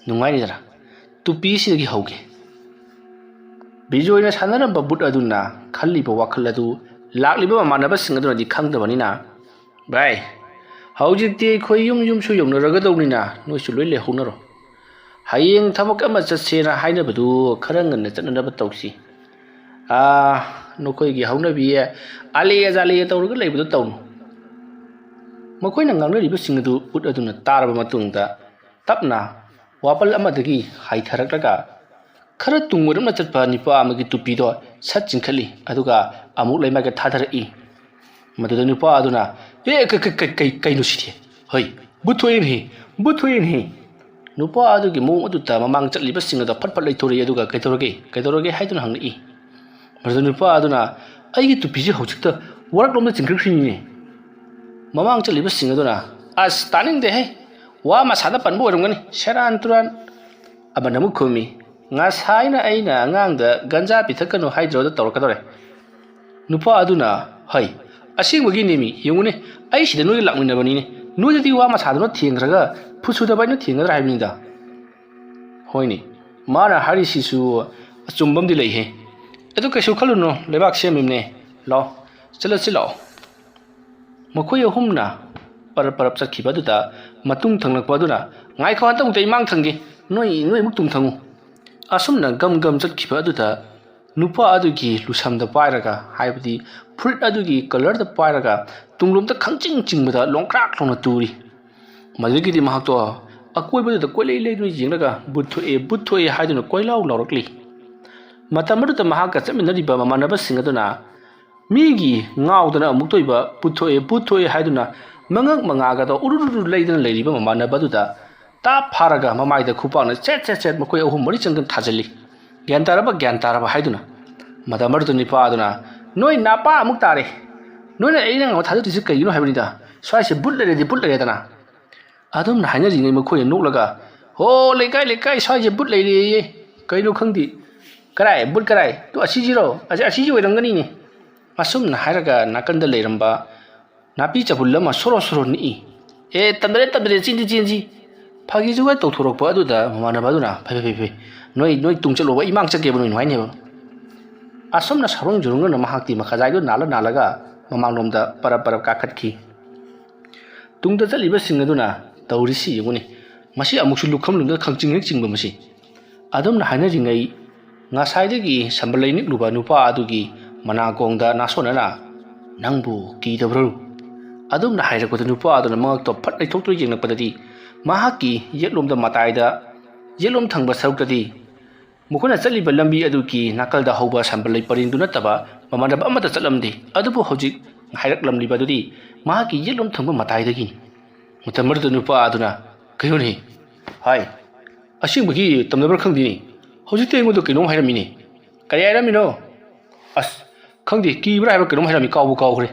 ꯅꯨꯡꯉꯥꯏꯅꯤꯗꯅ꯫ ꯇꯨꯄꯤꯁꯤꯗꯒꯤ ꯍꯧꯒꯦ꯫" ꯕꯤꯖꯣꯏꯅ ꯁꯥꯟꯅꯔꯝꯕ ꯕꯨꯠ ꯑꯗꯨꯅ ꯈꯜꯂꯤꯕ ꯋꯥꯈꯜ ꯑꯗꯨ ꯂꯥꯛꯂꯤꯕ ꯃꯃꯥꯟꯅꯕꯁꯤꯡ ꯑꯗꯨꯅꯗꯤ ꯈꯪꯗꯕꯅꯤꯅ, "ꯚꯥꯏ, ꯍꯧꯖꯤꯛꯇꯤ ꯑꯩꯈꯣꯏ ꯌꯨꯝ ꯌꯨꯝꯁꯨ ꯌꯧꯅꯔꯒꯗꯧꯅꯤꯅ ꯅꯣꯏꯁꯨ ꯂꯣꯏ ꯂꯩꯍꯧꯅꯔꯣ꯫ ꯍꯌꯦꯡ ꯊꯕꯛ ꯑꯃ ꯆꯠꯁꯦꯅ ꯍꯥꯏꯅꯕꯗꯨ ꯈꯔ ꯉꯟꯅ ꯆꯠꯅꯅꯕ ꯇꯧꯁꯤ꯫ ꯑꯥ, ꯅꯈꯣꯏꯒꯤ ꯍꯧꯅꯕꯤ ꯑꯂꯦ ꯑꯖꯥꯂꯦ ꯇꯧꯔꯒ ꯂꯩꯕꯗꯨ ꯇꯧꯅꯨ꯫" ꯃꯈꯣꯏꯅ ꯉꯥꯡꯅꯔꯤꯕꯁꯤꯡ ꯑꯗꯨ ꯕꯨꯠ ꯑꯗꯨꯅ ꯇꯥꯔꯕ ꯃꯇꯨꯡꯗ ꯇꯞꯅ ꯋꯥꯄꯜ ꯑꯃꯗꯒꯤ ꯍꯥꯏꯊꯔꯛꯂꯒ ꯈꯔ ꯇꯨꯡ ꯑꯣꯏꯔꯞꯅ ꯆꯠꯄ ꯅꯨꯄꯥ ꯑꯃꯒꯤ ꯇꯨꯄꯤꯗꯣ ꯁꯠ ꯆꯤꯡꯈꯠꯂꯤ, ꯑꯗꯨꯒ ꯑꯃꯨꯛ ꯂꯩꯃꯥꯏꯗ ꯊꯥꯗꯔꯛꯏ꯫ ꯃꯗꯨꯗ ꯅꯨꯄꯥ ꯑꯗꯨꯅ, "ꯑꯦ, ꯀ-, ꯀ-, ꯀ-, ꯀꯩ-, ꯀꯩꯅꯣ ꯁꯤꯗꯤ? ꯍꯩ, ꯕꯨꯠ ꯊꯣꯛꯑꯦꯅꯦꯍꯦ, ꯕꯨꯠ ꯊꯣꯛꯑꯦꯅꯦꯍꯦ!" ꯅꯨꯄꯥ ꯑꯗꯨꯒꯤ ꯃꯑꯣꯡ ꯑꯗꯨꯗ ꯃꯃꯥꯡ ꯆꯠꯂꯤꯕꯁꯤꯡ ꯑꯗꯣ ꯐꯠ ꯐꯠ ꯂꯩꯊꯣꯔꯛꯏ, ꯑꯗꯨꯒ "ꯀꯩꯗꯧꯔꯒꯦ, ꯀꯩꯗꯧꯔꯒꯦ?" ꯍꯥꯏꯗꯨꯅ ꯍꯪꯂꯛꯏ꯫ ꯃꯗꯨꯗ ꯅꯨꯄꯥ ꯑꯗꯨꯅ, ꯑꯩꯒꯤ ꯇꯨꯄꯤꯁꯦ ꯍꯧꯖꯤꯛꯇ ꯋꯥꯔꯛꯂꯣꯝꯗ ꯆꯤꯡꯈꯠꯈ꯭ꯔꯤꯅꯤꯅꯦ꯫ ꯃꯃꯥꯡ ꯆꯠꯂꯤꯕꯁꯤꯡ ꯑꯗꯨꯅ, "ꯑꯁ, ꯇꯥꯅꯤꯡꯗꯦꯍꯦ, ꯋꯥ ꯃꯁꯥꯗ ꯄꯟꯕ ꯑꯣꯏꯔꯝꯒꯅꯤ, ꯁꯦꯔꯥꯟ ꯇꯨꯔꯥꯟ"꯫ ꯑꯃꯅ ꯑꯃꯨꯛ ꯈꯨꯝꯃꯤ, "ꯉꯁꯥꯏꯅ ꯑꯩꯅ ꯑꯉꯥꯡꯗ ꯒꯟꯖꯥ ꯄꯤꯊꯛꯀꯅꯨ ꯍꯥꯏꯗ꯭ꯔꯣꯗ ꯇꯧꯔꯛꯀꯗꯧꯔꯦ"꯫ ꯅꯨꯄꯥ ꯑꯗꯨꯅ, "ꯍꯩ, ꯑꯁꯦꯡꯕꯒꯤꯅꯦꯃꯤ, ꯌꯦꯡꯉꯨꯅꯦ, ꯑꯩ ꯁꯤꯗ ꯅꯣꯏꯒ ꯂꯥꯛꯃꯤꯟꯅꯕꯅꯤꯅꯦ, ꯅꯣꯏꯗꯗꯤ ꯋꯥ ꯃꯁꯥꯗꯨꯅ ꯊꯦꯡꯈ꯭ꯔꯒ ꯐꯨꯠ ꯁꯨꯗꯕ ꯑꯩꯅ ꯊꯦꯡꯒꯗ꯭ꯔꯥ ꯍꯥꯏꯕꯅꯤꯗ"꯫ "ꯍꯣꯏꯅꯦ, ꯃꯥꯅ ꯍꯥꯏꯔꯤꯁꯤꯁꯨ ꯑꯆꯨꯝꯕ ꯑꯃꯗꯤ ꯂꯩꯍꯦ꯫ ꯑꯗꯨ ꯀꯩꯁꯨ ꯈꯜꯂꯨꯅꯨ, ꯂꯩꯕꯥꯛ ꯁꯦꯝꯃꯤꯕꯅꯦ꯫ ꯂꯥꯛꯑꯣ, ꯆꯠꯂꯁꯤ ꯂꯥꯛꯑꯣ"꯫ ꯃꯈꯣꯏ ꯑꯍꯨꯝꯅ ꯄꯔꯞ ꯄꯔꯞ ꯆꯠꯈꯤꯕ ꯑꯗꯨꯗ ꯃꯇꯨꯡ ꯊꯪꯂꯛꯄ ꯑꯗꯨꯅ, "ꯉꯥꯏꯈꯣ, ꯍꯟꯇꯃꯨꯛꯇ ꯑꯩ ꯃꯥꯡ ꯊꯪꯒꯦ, ꯅꯣꯏ, ꯅꯣꯏ ꯑꯃꯨꯛ ꯇꯨꯡ ꯊꯪꯉꯨ"꯫ ꯑꯁꯨꯝꯅ ꯒꯝ ꯒꯝ ꯆꯠꯈꯤꯕ ꯑꯗꯨꯗ ꯅꯨꯄꯥ ꯑꯗꯨꯒꯤ ꯂꯨꯁꯝꯗ ꯄꯥꯏꯔꯒ, ꯍꯥꯏꯕꯗꯤ ꯐꯨꯔꯤꯠ ꯑꯗꯨꯒꯤ ꯀꯂꯔꯗ ꯄꯥꯏꯔꯒ, ꯇꯨꯡꯂꯣꯝꯗ ꯈꯪꯆꯤꯡ ꯆꯤꯡꯕꯗ ꯂꯣꯡꯀ꯭ꯔꯥꯛ ꯂꯥꯎꯅ ꯇꯨꯔꯤ꯫ ꯃꯗꯨꯗꯒꯤꯗꯤ ꯃꯍꯥꯛꯇꯣ ꯑꯀꯣꯏꯕꯗꯨꯗ ꯀꯣꯏꯂꯩ ꯂꯩꯗꯨꯅ ꯌꯦꯡꯂꯒ, "ꯕꯨꯠ ꯊꯣꯛꯑꯦ, ꯕꯨꯠ ꯊꯣꯛꯑꯦ" ꯍꯥꯏꯗꯨꯅ ꯀꯣꯏꯂꯥꯎ ꯂꯥꯎꯔꯛꯂꯤ꯫ ꯃꯇꯝ ꯑꯗꯨꯗ ꯃꯍꯥꯛꯀ ꯆꯠꯃꯤꯟꯅꯔꯤꯕ ꯃꯃꯥꯟꯅꯕꯁꯤꯡ ꯑꯗꯨꯅ ꯃꯤꯒꯤ ꯉꯥꯎꯗꯅ ꯑꯃꯨꯛꯇ ꯑꯣꯏꯕ "ꯕꯨꯠ ꯊꯣꯛꯑꯦ, ꯕꯨꯠ ꯊꯣꯛꯑꯦ" ꯍꯥꯏꯗꯨꯅ ꯃꯉꯛ ꯃꯉꯥꯒꯗꯣ ꯎꯔꯨ ꯔꯨ ꯂꯩꯗꯅ ꯂꯩꯔꯤꯕ ꯃꯃꯥꯟꯅꯕ ꯑꯗꯨꯗ ꯇꯥꯞ ꯐꯥꯔꯒ ꯃꯃꯥꯏꯗ ꯈꯨꯄꯥꯛꯅ ꯆꯦꯠ ꯆꯦꯠ ꯆꯦꯠ ꯃꯈꯣꯏ ꯑꯍꯨꯝ ꯃꯔꯤ ꯆꯪꯗꯅ ꯊꯥꯖꯤꯜꯂꯤ꯫ "ꯒ꯭ꯌꯥꯟ ꯇꯥꯔꯕ, ꯒ꯭ꯌꯥꯟ ꯇꯥꯔꯕ" ꯍꯥꯏꯗꯨꯅ꯫ ꯃꯇꯝ ꯑꯗꯨꯗ ꯅꯨꯄꯥ ꯑꯗꯨꯅ, "ꯅꯣꯏ ꯅꯥꯄꯥ ꯑꯃꯨꯛ ꯇꯥꯔꯦ꯫ ꯅꯣꯏꯅ ꯑꯩꯅ ꯉꯥꯡꯕ ꯊꯥꯖꯗ꯭ꯔꯤꯁꯤ ꯀꯩꯒꯤꯅꯣ ꯍꯥꯏꯕꯅꯤꯗ꯫ ꯁ꯭ꯋꯥꯏꯁꯦ ꯕꯨꯠ ꯂꯩꯔꯦꯗꯤ ꯕꯨꯠ ꯂꯩꯔꯦꯗꯅ"꯫ ꯑꯗꯨꯝꯅ ꯍꯥꯏꯅꯔꯤꯉꯩ ꯃꯈꯣꯏꯅ ꯅꯣꯛꯂꯒ, "ꯍꯣ, ꯂꯩꯀꯥꯏ, ꯂꯩꯀꯥꯏ, ꯁ꯭ꯋꯥꯏꯁꯦ ꯕꯨꯠ ꯂꯩꯔꯦꯌꯦ꯫ ꯀꯩꯅꯣ ꯈꯪꯗꯦ꯫ ꯀꯔꯥꯏ? ꯕꯨꯠ ꯀꯔꯥꯏ? ꯇꯨ ꯑꯁꯤꯁꯤꯔꯣ? ꯑꯁꯤ, ꯑꯁꯤꯁꯤ ꯑꯣꯏꯔꯝꯒꯅꯤꯅꯦ"꯫ ꯑꯁꯨꯝꯅ ꯍꯥꯏꯔꯒ ꯅꯥꯀꯟꯗ ꯂꯩꯔꯝꯕ ꯅꯥꯄꯤ ꯆꯕꯨꯜ ꯑꯃ ꯁꯣꯔꯣ ꯁꯣꯔꯣ ꯅꯤꯛꯏ꯫ "ꯑꯦ, ꯇꯝꯅꯔꯦ, ꯇꯝꯅꯔꯦ, ꯆꯦꯟꯁꯤ, ꯆꯦꯟꯁꯤ"꯫ ꯐꯥꯒꯤ ꯖꯨꯒꯥꯏ ꯇꯧꯊꯣꯔꯛꯄ ꯑꯗꯨꯗ ꯃꯃꯥꯟꯅꯕ ꯑꯗꯨꯅ, "ꯐꯩ, ꯐꯩ, ꯐꯩ, ꯐꯩ꯫ ꯅꯣꯏ, ꯅꯣꯏ ꯇꯨꯡ ꯆꯠꯂꯣꯕ, ꯑꯩ ꯃꯥꯡ ꯆꯠꯀꯦꯕ, ꯅꯣꯏ ꯅꯨꯡꯉꯥꯏꯅꯦꯕ"꯫ ꯑꯁꯨꯝꯅ ꯁꯥꯔꯣꯡ ꯖꯨꯔꯣꯡꯅꯅ ꯃꯍꯥꯛꯇꯤ ꯃꯈꯥꯖꯥꯏꯗꯨ ꯅꯥꯜꯂ ꯅꯥꯜꯂꯒ ꯃꯃꯥꯡꯂꯣꯝꯗ ꯄꯔꯞ ꯄꯔꯞ ꯀꯥꯈꯠꯈꯤ꯫ ꯇꯨꯡꯗ ꯆꯠꯂꯤꯕꯁꯤꯡ ꯑꯗꯨꯅ ꯇꯧꯔꯤꯁꯤ ꯌꯦꯡꯉꯨꯅꯦ꯫ ꯃꯁꯤ ꯑꯃꯨꯛꯁꯨ ꯂꯨꯈꯝ ꯂꯨꯝꯗ ꯈꯪꯆꯤꯡ ꯍꯦꯛ ꯆꯤꯡꯕ ꯃꯁꯤ꯫ ꯑꯗꯨꯝꯅ ꯍꯥꯏꯅꯔꯤꯉꯩ, ꯉꯁꯥꯏꯗꯒꯤ ꯁꯝꯕꯜ ꯂꯩ ꯅꯤꯛꯂꯨꯕ ꯅꯨꯄꯥ ꯑꯗꯨꯒꯤ ꯃꯅꯥꯀꯣꯡꯗ ꯅꯥꯁꯣꯟꯅꯅ, "ꯅꯪꯕꯨ ꯀꯤꯗꯕ꯭ꯔꯣ?" ꯑꯗꯨꯝꯅ ꯍꯥꯏꯔꯛꯄꯗ ꯅꯨꯄꯥ ꯑꯗꯨꯅ ꯃꯉꯛꯇꯣ ꯐꯠ ꯂꯩꯊꯣꯛꯇꯨꯅ ꯌꯦꯡꯂꯛꯄꯗꯗꯤ ꯃꯍꯥꯛꯀꯤ ꯌꯦꯠꯂꯣꯝꯗ ꯃꯇꯥꯏꯗ, ꯌꯦꯠꯂꯣꯝ ꯊꯪꯕ ꯁꯔꯨꯛꯇꯗꯤ ꯃꯈꯣꯏꯅ ꯆꯠꯂꯤꯕ ꯂꯝꯕꯤ ꯑꯗꯨꯒꯤ ꯅꯥꯀꯜꯗ ꯍꯧꯕ ꯁꯝꯕꯜ ꯂꯩ ꯄꯔꯦꯡꯗꯨ ꯅꯠꯇꯕ ꯃꯃꯥꯟꯅꯕ ꯑꯃꯠꯇ ꯆꯠꯂꯝꯗꯦ꯫ ꯑꯗꯨꯕꯨ ꯍꯧꯖꯤꯛ ꯍꯥꯏꯔꯛꯂꯝꯂꯤꯕ ꯑꯗꯨꯗꯤ ꯃꯍꯥꯛꯀꯤ ꯌꯦꯠꯂꯣꯝ ꯊꯪꯕ ꯃꯇꯥꯏꯗꯒꯤꯅꯤ꯫ ꯃꯇꯝ ꯑꯗꯨꯗ ꯅꯨꯄꯥ ꯑꯗꯨꯅ, "ꯀꯩꯅꯣꯅꯦ? ꯍꯥꯏ, ꯑꯁꯦꯡꯕꯒꯤ ꯇꯝꯅꯕ꯭ꯔꯥ ꯈꯪꯗꯦꯅꯦ꯫ ꯍꯧꯖꯤꯛꯇꯤ ꯑꯩꯉꯣꯟꯗ ꯀꯩꯅꯣꯝ ꯍꯥꯏꯔꯝꯃꯤꯅꯦ"꯫ "ꯀꯔꯤ ꯍꯥꯏꯔꯝꯃꯤꯅꯣ?" "ꯑꯁ, ꯈꯪꯗꯦ, ꯀꯤꯕ꯭ꯔꯥ ꯍꯥꯏꯕ꯭ꯔꯥ ꯀꯩꯅꯣꯝ ꯍꯥꯏꯔꯝꯃꯤ, ꯀꯥꯎꯕꯨ ꯀꯥꯎꯈ꯭ꯔꯦ꯫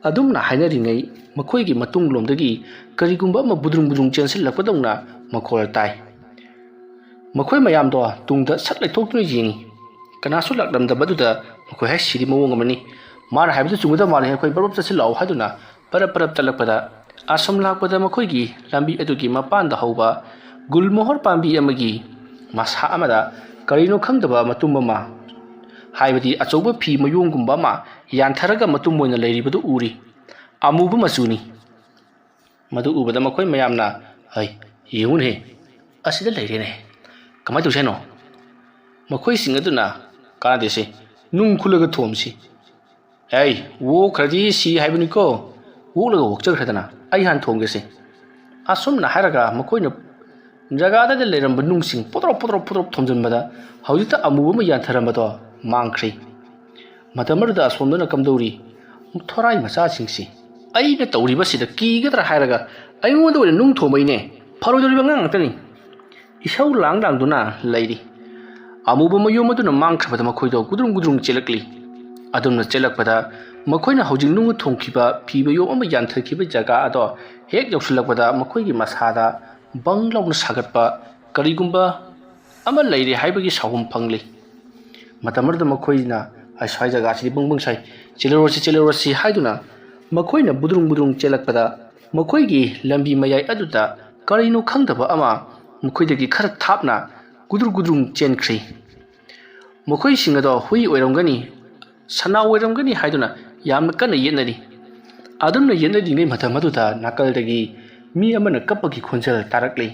ꯑꯗꯨꯝꯅ ꯍꯥꯏꯅꯔꯤꯉꯩ ꯃꯈꯣꯏꯒꯤ ꯃꯇꯨꯡꯂꯣꯝꯗꯒꯤ ꯀꯔꯤꯒꯨꯝꯕ ꯑꯃ ꯕꯨꯗ꯭ꯔꯨꯡ ꯕꯨꯗ꯭ꯔꯨꯡ ꯆꯦꯟꯁꯤꯜꯂꯛꯄꯗꯧꯅ ꯃꯈꯣꯜ ꯇꯥꯏ꯫ ꯃꯈꯣꯏ ꯃꯌꯥꯝꯗꯣ ꯇꯨꯡꯗ ꯁꯠ ꯂꯩꯊꯣꯛꯇꯨꯅ ꯌꯦꯡꯉꯤ꯫ ꯀꯅꯥꯁꯨ ꯂꯥꯛꯂꯝꯗꯕꯗꯨꯗ ꯃꯈꯣꯏ ꯍꯥꯏꯁꯤꯗꯤ ꯃꯑꯣꯡ ꯑꯃꯅꯤ꯫ ꯃꯥꯅ ꯍꯥꯏꯕꯗꯨ ꯆꯨꯝꯒꯗꯕ ꯃꯥꯜꯂꯤ, ꯑꯩꯈꯣꯏ ꯕꯔꯕꯞ ꯆꯠꯁꯤꯜꯂꯛꯑꯣ ꯍꯥꯏꯗꯨꯅ ꯄꯔꯞ ꯄꯔꯞ ꯆꯠꯂꯛꯄꯗ, ꯑꯁꯨꯝ ꯂꯥꯛꯄꯗ ꯃꯈꯣꯏꯒꯤ ꯂꯝꯕꯤ ꯑꯗꯨꯒꯤ ꯃꯄꯥꯟꯗ ꯍꯧꯕ ꯒꯨꯜꯃꯣꯍꯣꯔ ꯄꯥꯝꯕꯤ ꯑꯃꯒꯤ ꯃꯁꯥ ꯑꯃꯗ ꯀꯔꯤꯅꯣ ꯈꯪꯗꯕ ꯃꯇꯨꯝ ꯑꯃ, ꯍꯥꯏꯕꯗꯤ ꯑꯆꯧꯕ ꯐꯤ ꯃꯌꯣꯡꯒꯨꯝꯕ ꯑꯃ ꯌꯥꯟꯊꯔꯒ ꯃꯇꯨꯝ ꯑꯣꯏꯅ ꯂꯩꯔꯤꯕꯗꯨ ꯎꯔꯤ꯫ ꯑꯃꯨꯕ ꯃꯆꯨꯅꯤ꯫ ꯃꯗꯨ ꯎꯕꯗ ꯃꯈꯣꯏ ꯃꯌꯥꯝꯅ, "ꯍꯩ, ꯌꯦꯡꯉꯨꯅꯦ, ꯑꯁꯤꯗ ꯂꯩꯔꯦꯅꯦ꯫ ꯀꯃꯥꯏꯅ ꯇꯧꯁꯦ ꯍꯥꯏꯅꯣ?" ꯃꯈꯣꯏꯁꯤꯡ ꯑꯗꯨꯅ, "ꯀꯥꯟꯅꯗꯦꯁꯦ, ꯅꯨꯡ ꯈꯨꯜꯂꯒ ꯊꯣꯝꯁꯤ꯫ ꯑꯩ, ꯑꯣꯛꯈ꯭ꯔꯗꯤ ꯁꯤ ꯍꯥꯏꯕꯅꯤꯀꯣ, ꯑꯣꯛꯂꯒ ꯑꯣꯛꯆꯈ꯭ꯔꯗꯅ, ꯑꯩ ꯍꯥꯟꯅ ꯊꯣꯝꯒꯦꯁꯦ꯫" ꯑꯁꯨꯝꯅ ꯍꯥꯏꯔꯒ ꯃꯈꯣꯏꯅ ꯖꯒꯥꯗꯨꯗ ꯂꯩꯔꯝꯕ ꯅꯨꯡꯁꯤꯡ ꯄꯣꯗ꯭ꯔꯣꯞ ꯄꯣꯗ꯭ꯔꯣꯞ ꯄꯣꯗ꯭ꯔꯣꯞ ꯊꯣꯝꯖꯤꯟꯕꯗ ꯍꯧꯖꯤꯛꯇ ꯑꯃꯨꯕ ꯑꯃ ꯌꯥꯟꯊꯔꯝꯕꯗꯣ ꯃꯥꯡꯈ꯭ꯔꯦ꯫ ꯃꯇꯝ ꯑꯗꯨꯗ ꯑꯁꯣꯝꯗꯅ ꯀꯝꯗꯧꯔꯤ? ꯊꯣꯔꯥꯏ ꯃꯆꯥꯁꯤꯡꯁꯤ ꯑꯩꯅ ꯇꯧꯔꯤꯕꯁꯤꯗ ꯀꯤꯒꯗ꯭ꯔꯥ ꯍꯥꯏꯔꯒ ꯑꯩꯉꯣꯟꯗ ꯑꯣꯏꯅ ꯅꯨꯡ ꯊꯣꯝꯃꯛꯏꯅꯦ꯫ ꯐꯔꯣꯏꯗꯧꯔꯤꯕ ꯑꯉꯥꯡ ꯉꯥꯛꯇꯅꯤ꯫ ꯏꯁꯧ ꯂꯥꯡ ꯂꯥꯡꯗꯨꯅ ꯂꯩꯔꯤ꯫ ꯑꯃꯨꯕ ꯃꯌꯣꯝ ꯑꯗꯨꯅ ꯃꯥꯡꯈ꯭ꯔꯕꯗ ꯃꯈꯣꯏꯗꯣ ꯒꯨꯗ꯭ꯔꯨꯡ ꯒꯨꯗ꯭ꯔꯨꯡ ꯆꯦꯜꯂꯛꯂꯤ꯫ ꯑꯗꯨꯝꯅ ꯆꯦꯜꯂꯛꯄꯗ ꯃꯈꯣꯏꯅ ꯍꯧꯖꯤꯛ ꯅꯨꯡꯅ ꯊꯣꯡꯈꯤꯕ ꯐꯤ ꯃꯌꯣꯝ ꯑꯃ ꯌꯥꯟꯊꯈꯤꯕ ꯖꯒꯥ ꯑꯗꯣ ꯍꯦꯛ ꯌꯧꯁꯤꯜꯂꯛꯄꯗ ꯃꯈꯣꯏꯒꯤ ꯃꯁꯥꯗ ꯕꯪ ꯂꯥꯎꯅ ꯁꯥꯒꯠꯄ ꯀꯔꯤꯒꯨꯝꯕ ꯑꯃ ꯂꯩꯔꯦ ꯍꯥꯏꯕꯒꯤ ꯁꯥꯎꯍꯨꯝ ꯐꯪꯂꯤ꯫ ꯃꯇꯝ ꯑꯗꯨꯗ ꯃꯈꯣꯏꯅ "ꯑꯁ꯭ꯋꯥꯏ ꯖꯒꯥꯁꯤꯗꯤ ꯕꯪ ꯕꯪ ꯁꯥꯏ, ꯆꯦꯜꯂꯨꯔꯁꯤ, ꯆꯦꯜꯂꯨꯔꯁꯤ" ꯍꯥꯏꯗꯨꯅ ꯃꯈꯣꯏꯅ ꯕꯨꯗ꯭ꯔꯨꯡ ꯕꯨꯗ꯭ꯔꯨꯡ ꯆꯦꯜꯂꯛꯄꯗ ꯃꯈꯣꯏꯒꯤ ꯂꯝꯕꯤ ꯃꯌꯥꯏ ꯑꯗꯨꯗ ꯀꯔꯤꯅꯣ ꯈꯪꯗꯕ ꯑꯃ ꯃꯈꯣꯏꯗꯒꯤ ꯈꯔ ꯊꯥꯞꯅ ꯒꯨꯗ꯭ꯔꯨꯡ ꯒꯨꯗ꯭ꯔꯨꯡ ꯆꯦꯟꯈ꯭ꯔꯤ꯫ ꯃꯈꯣꯏꯁꯤꯡ ꯑꯗꯣ ꯍꯨꯏ ꯑꯣꯏꯔꯝꯒꯅꯤ, ꯁꯅꯥ ꯑꯣꯏꯔꯝꯒꯅꯤ ꯍꯥꯏꯗꯨꯅ ꯌꯥꯝꯅ ꯀꯟꯅ ꯌꯦꯠꯅꯔꯤ꯫ ꯑꯗꯨꯝꯅ ꯌꯦꯠꯅꯔꯤꯉꯩ ꯃꯇꯝ ꯑꯗꯨꯗ ꯅꯥꯀꯜꯗꯒꯤ ꯃꯤ ꯑꯃꯅ ꯀꯞꯄꯒꯤ ꯈꯣꯟꯖꯦꯜ ꯇꯥꯔꯛꯂꯤ꯫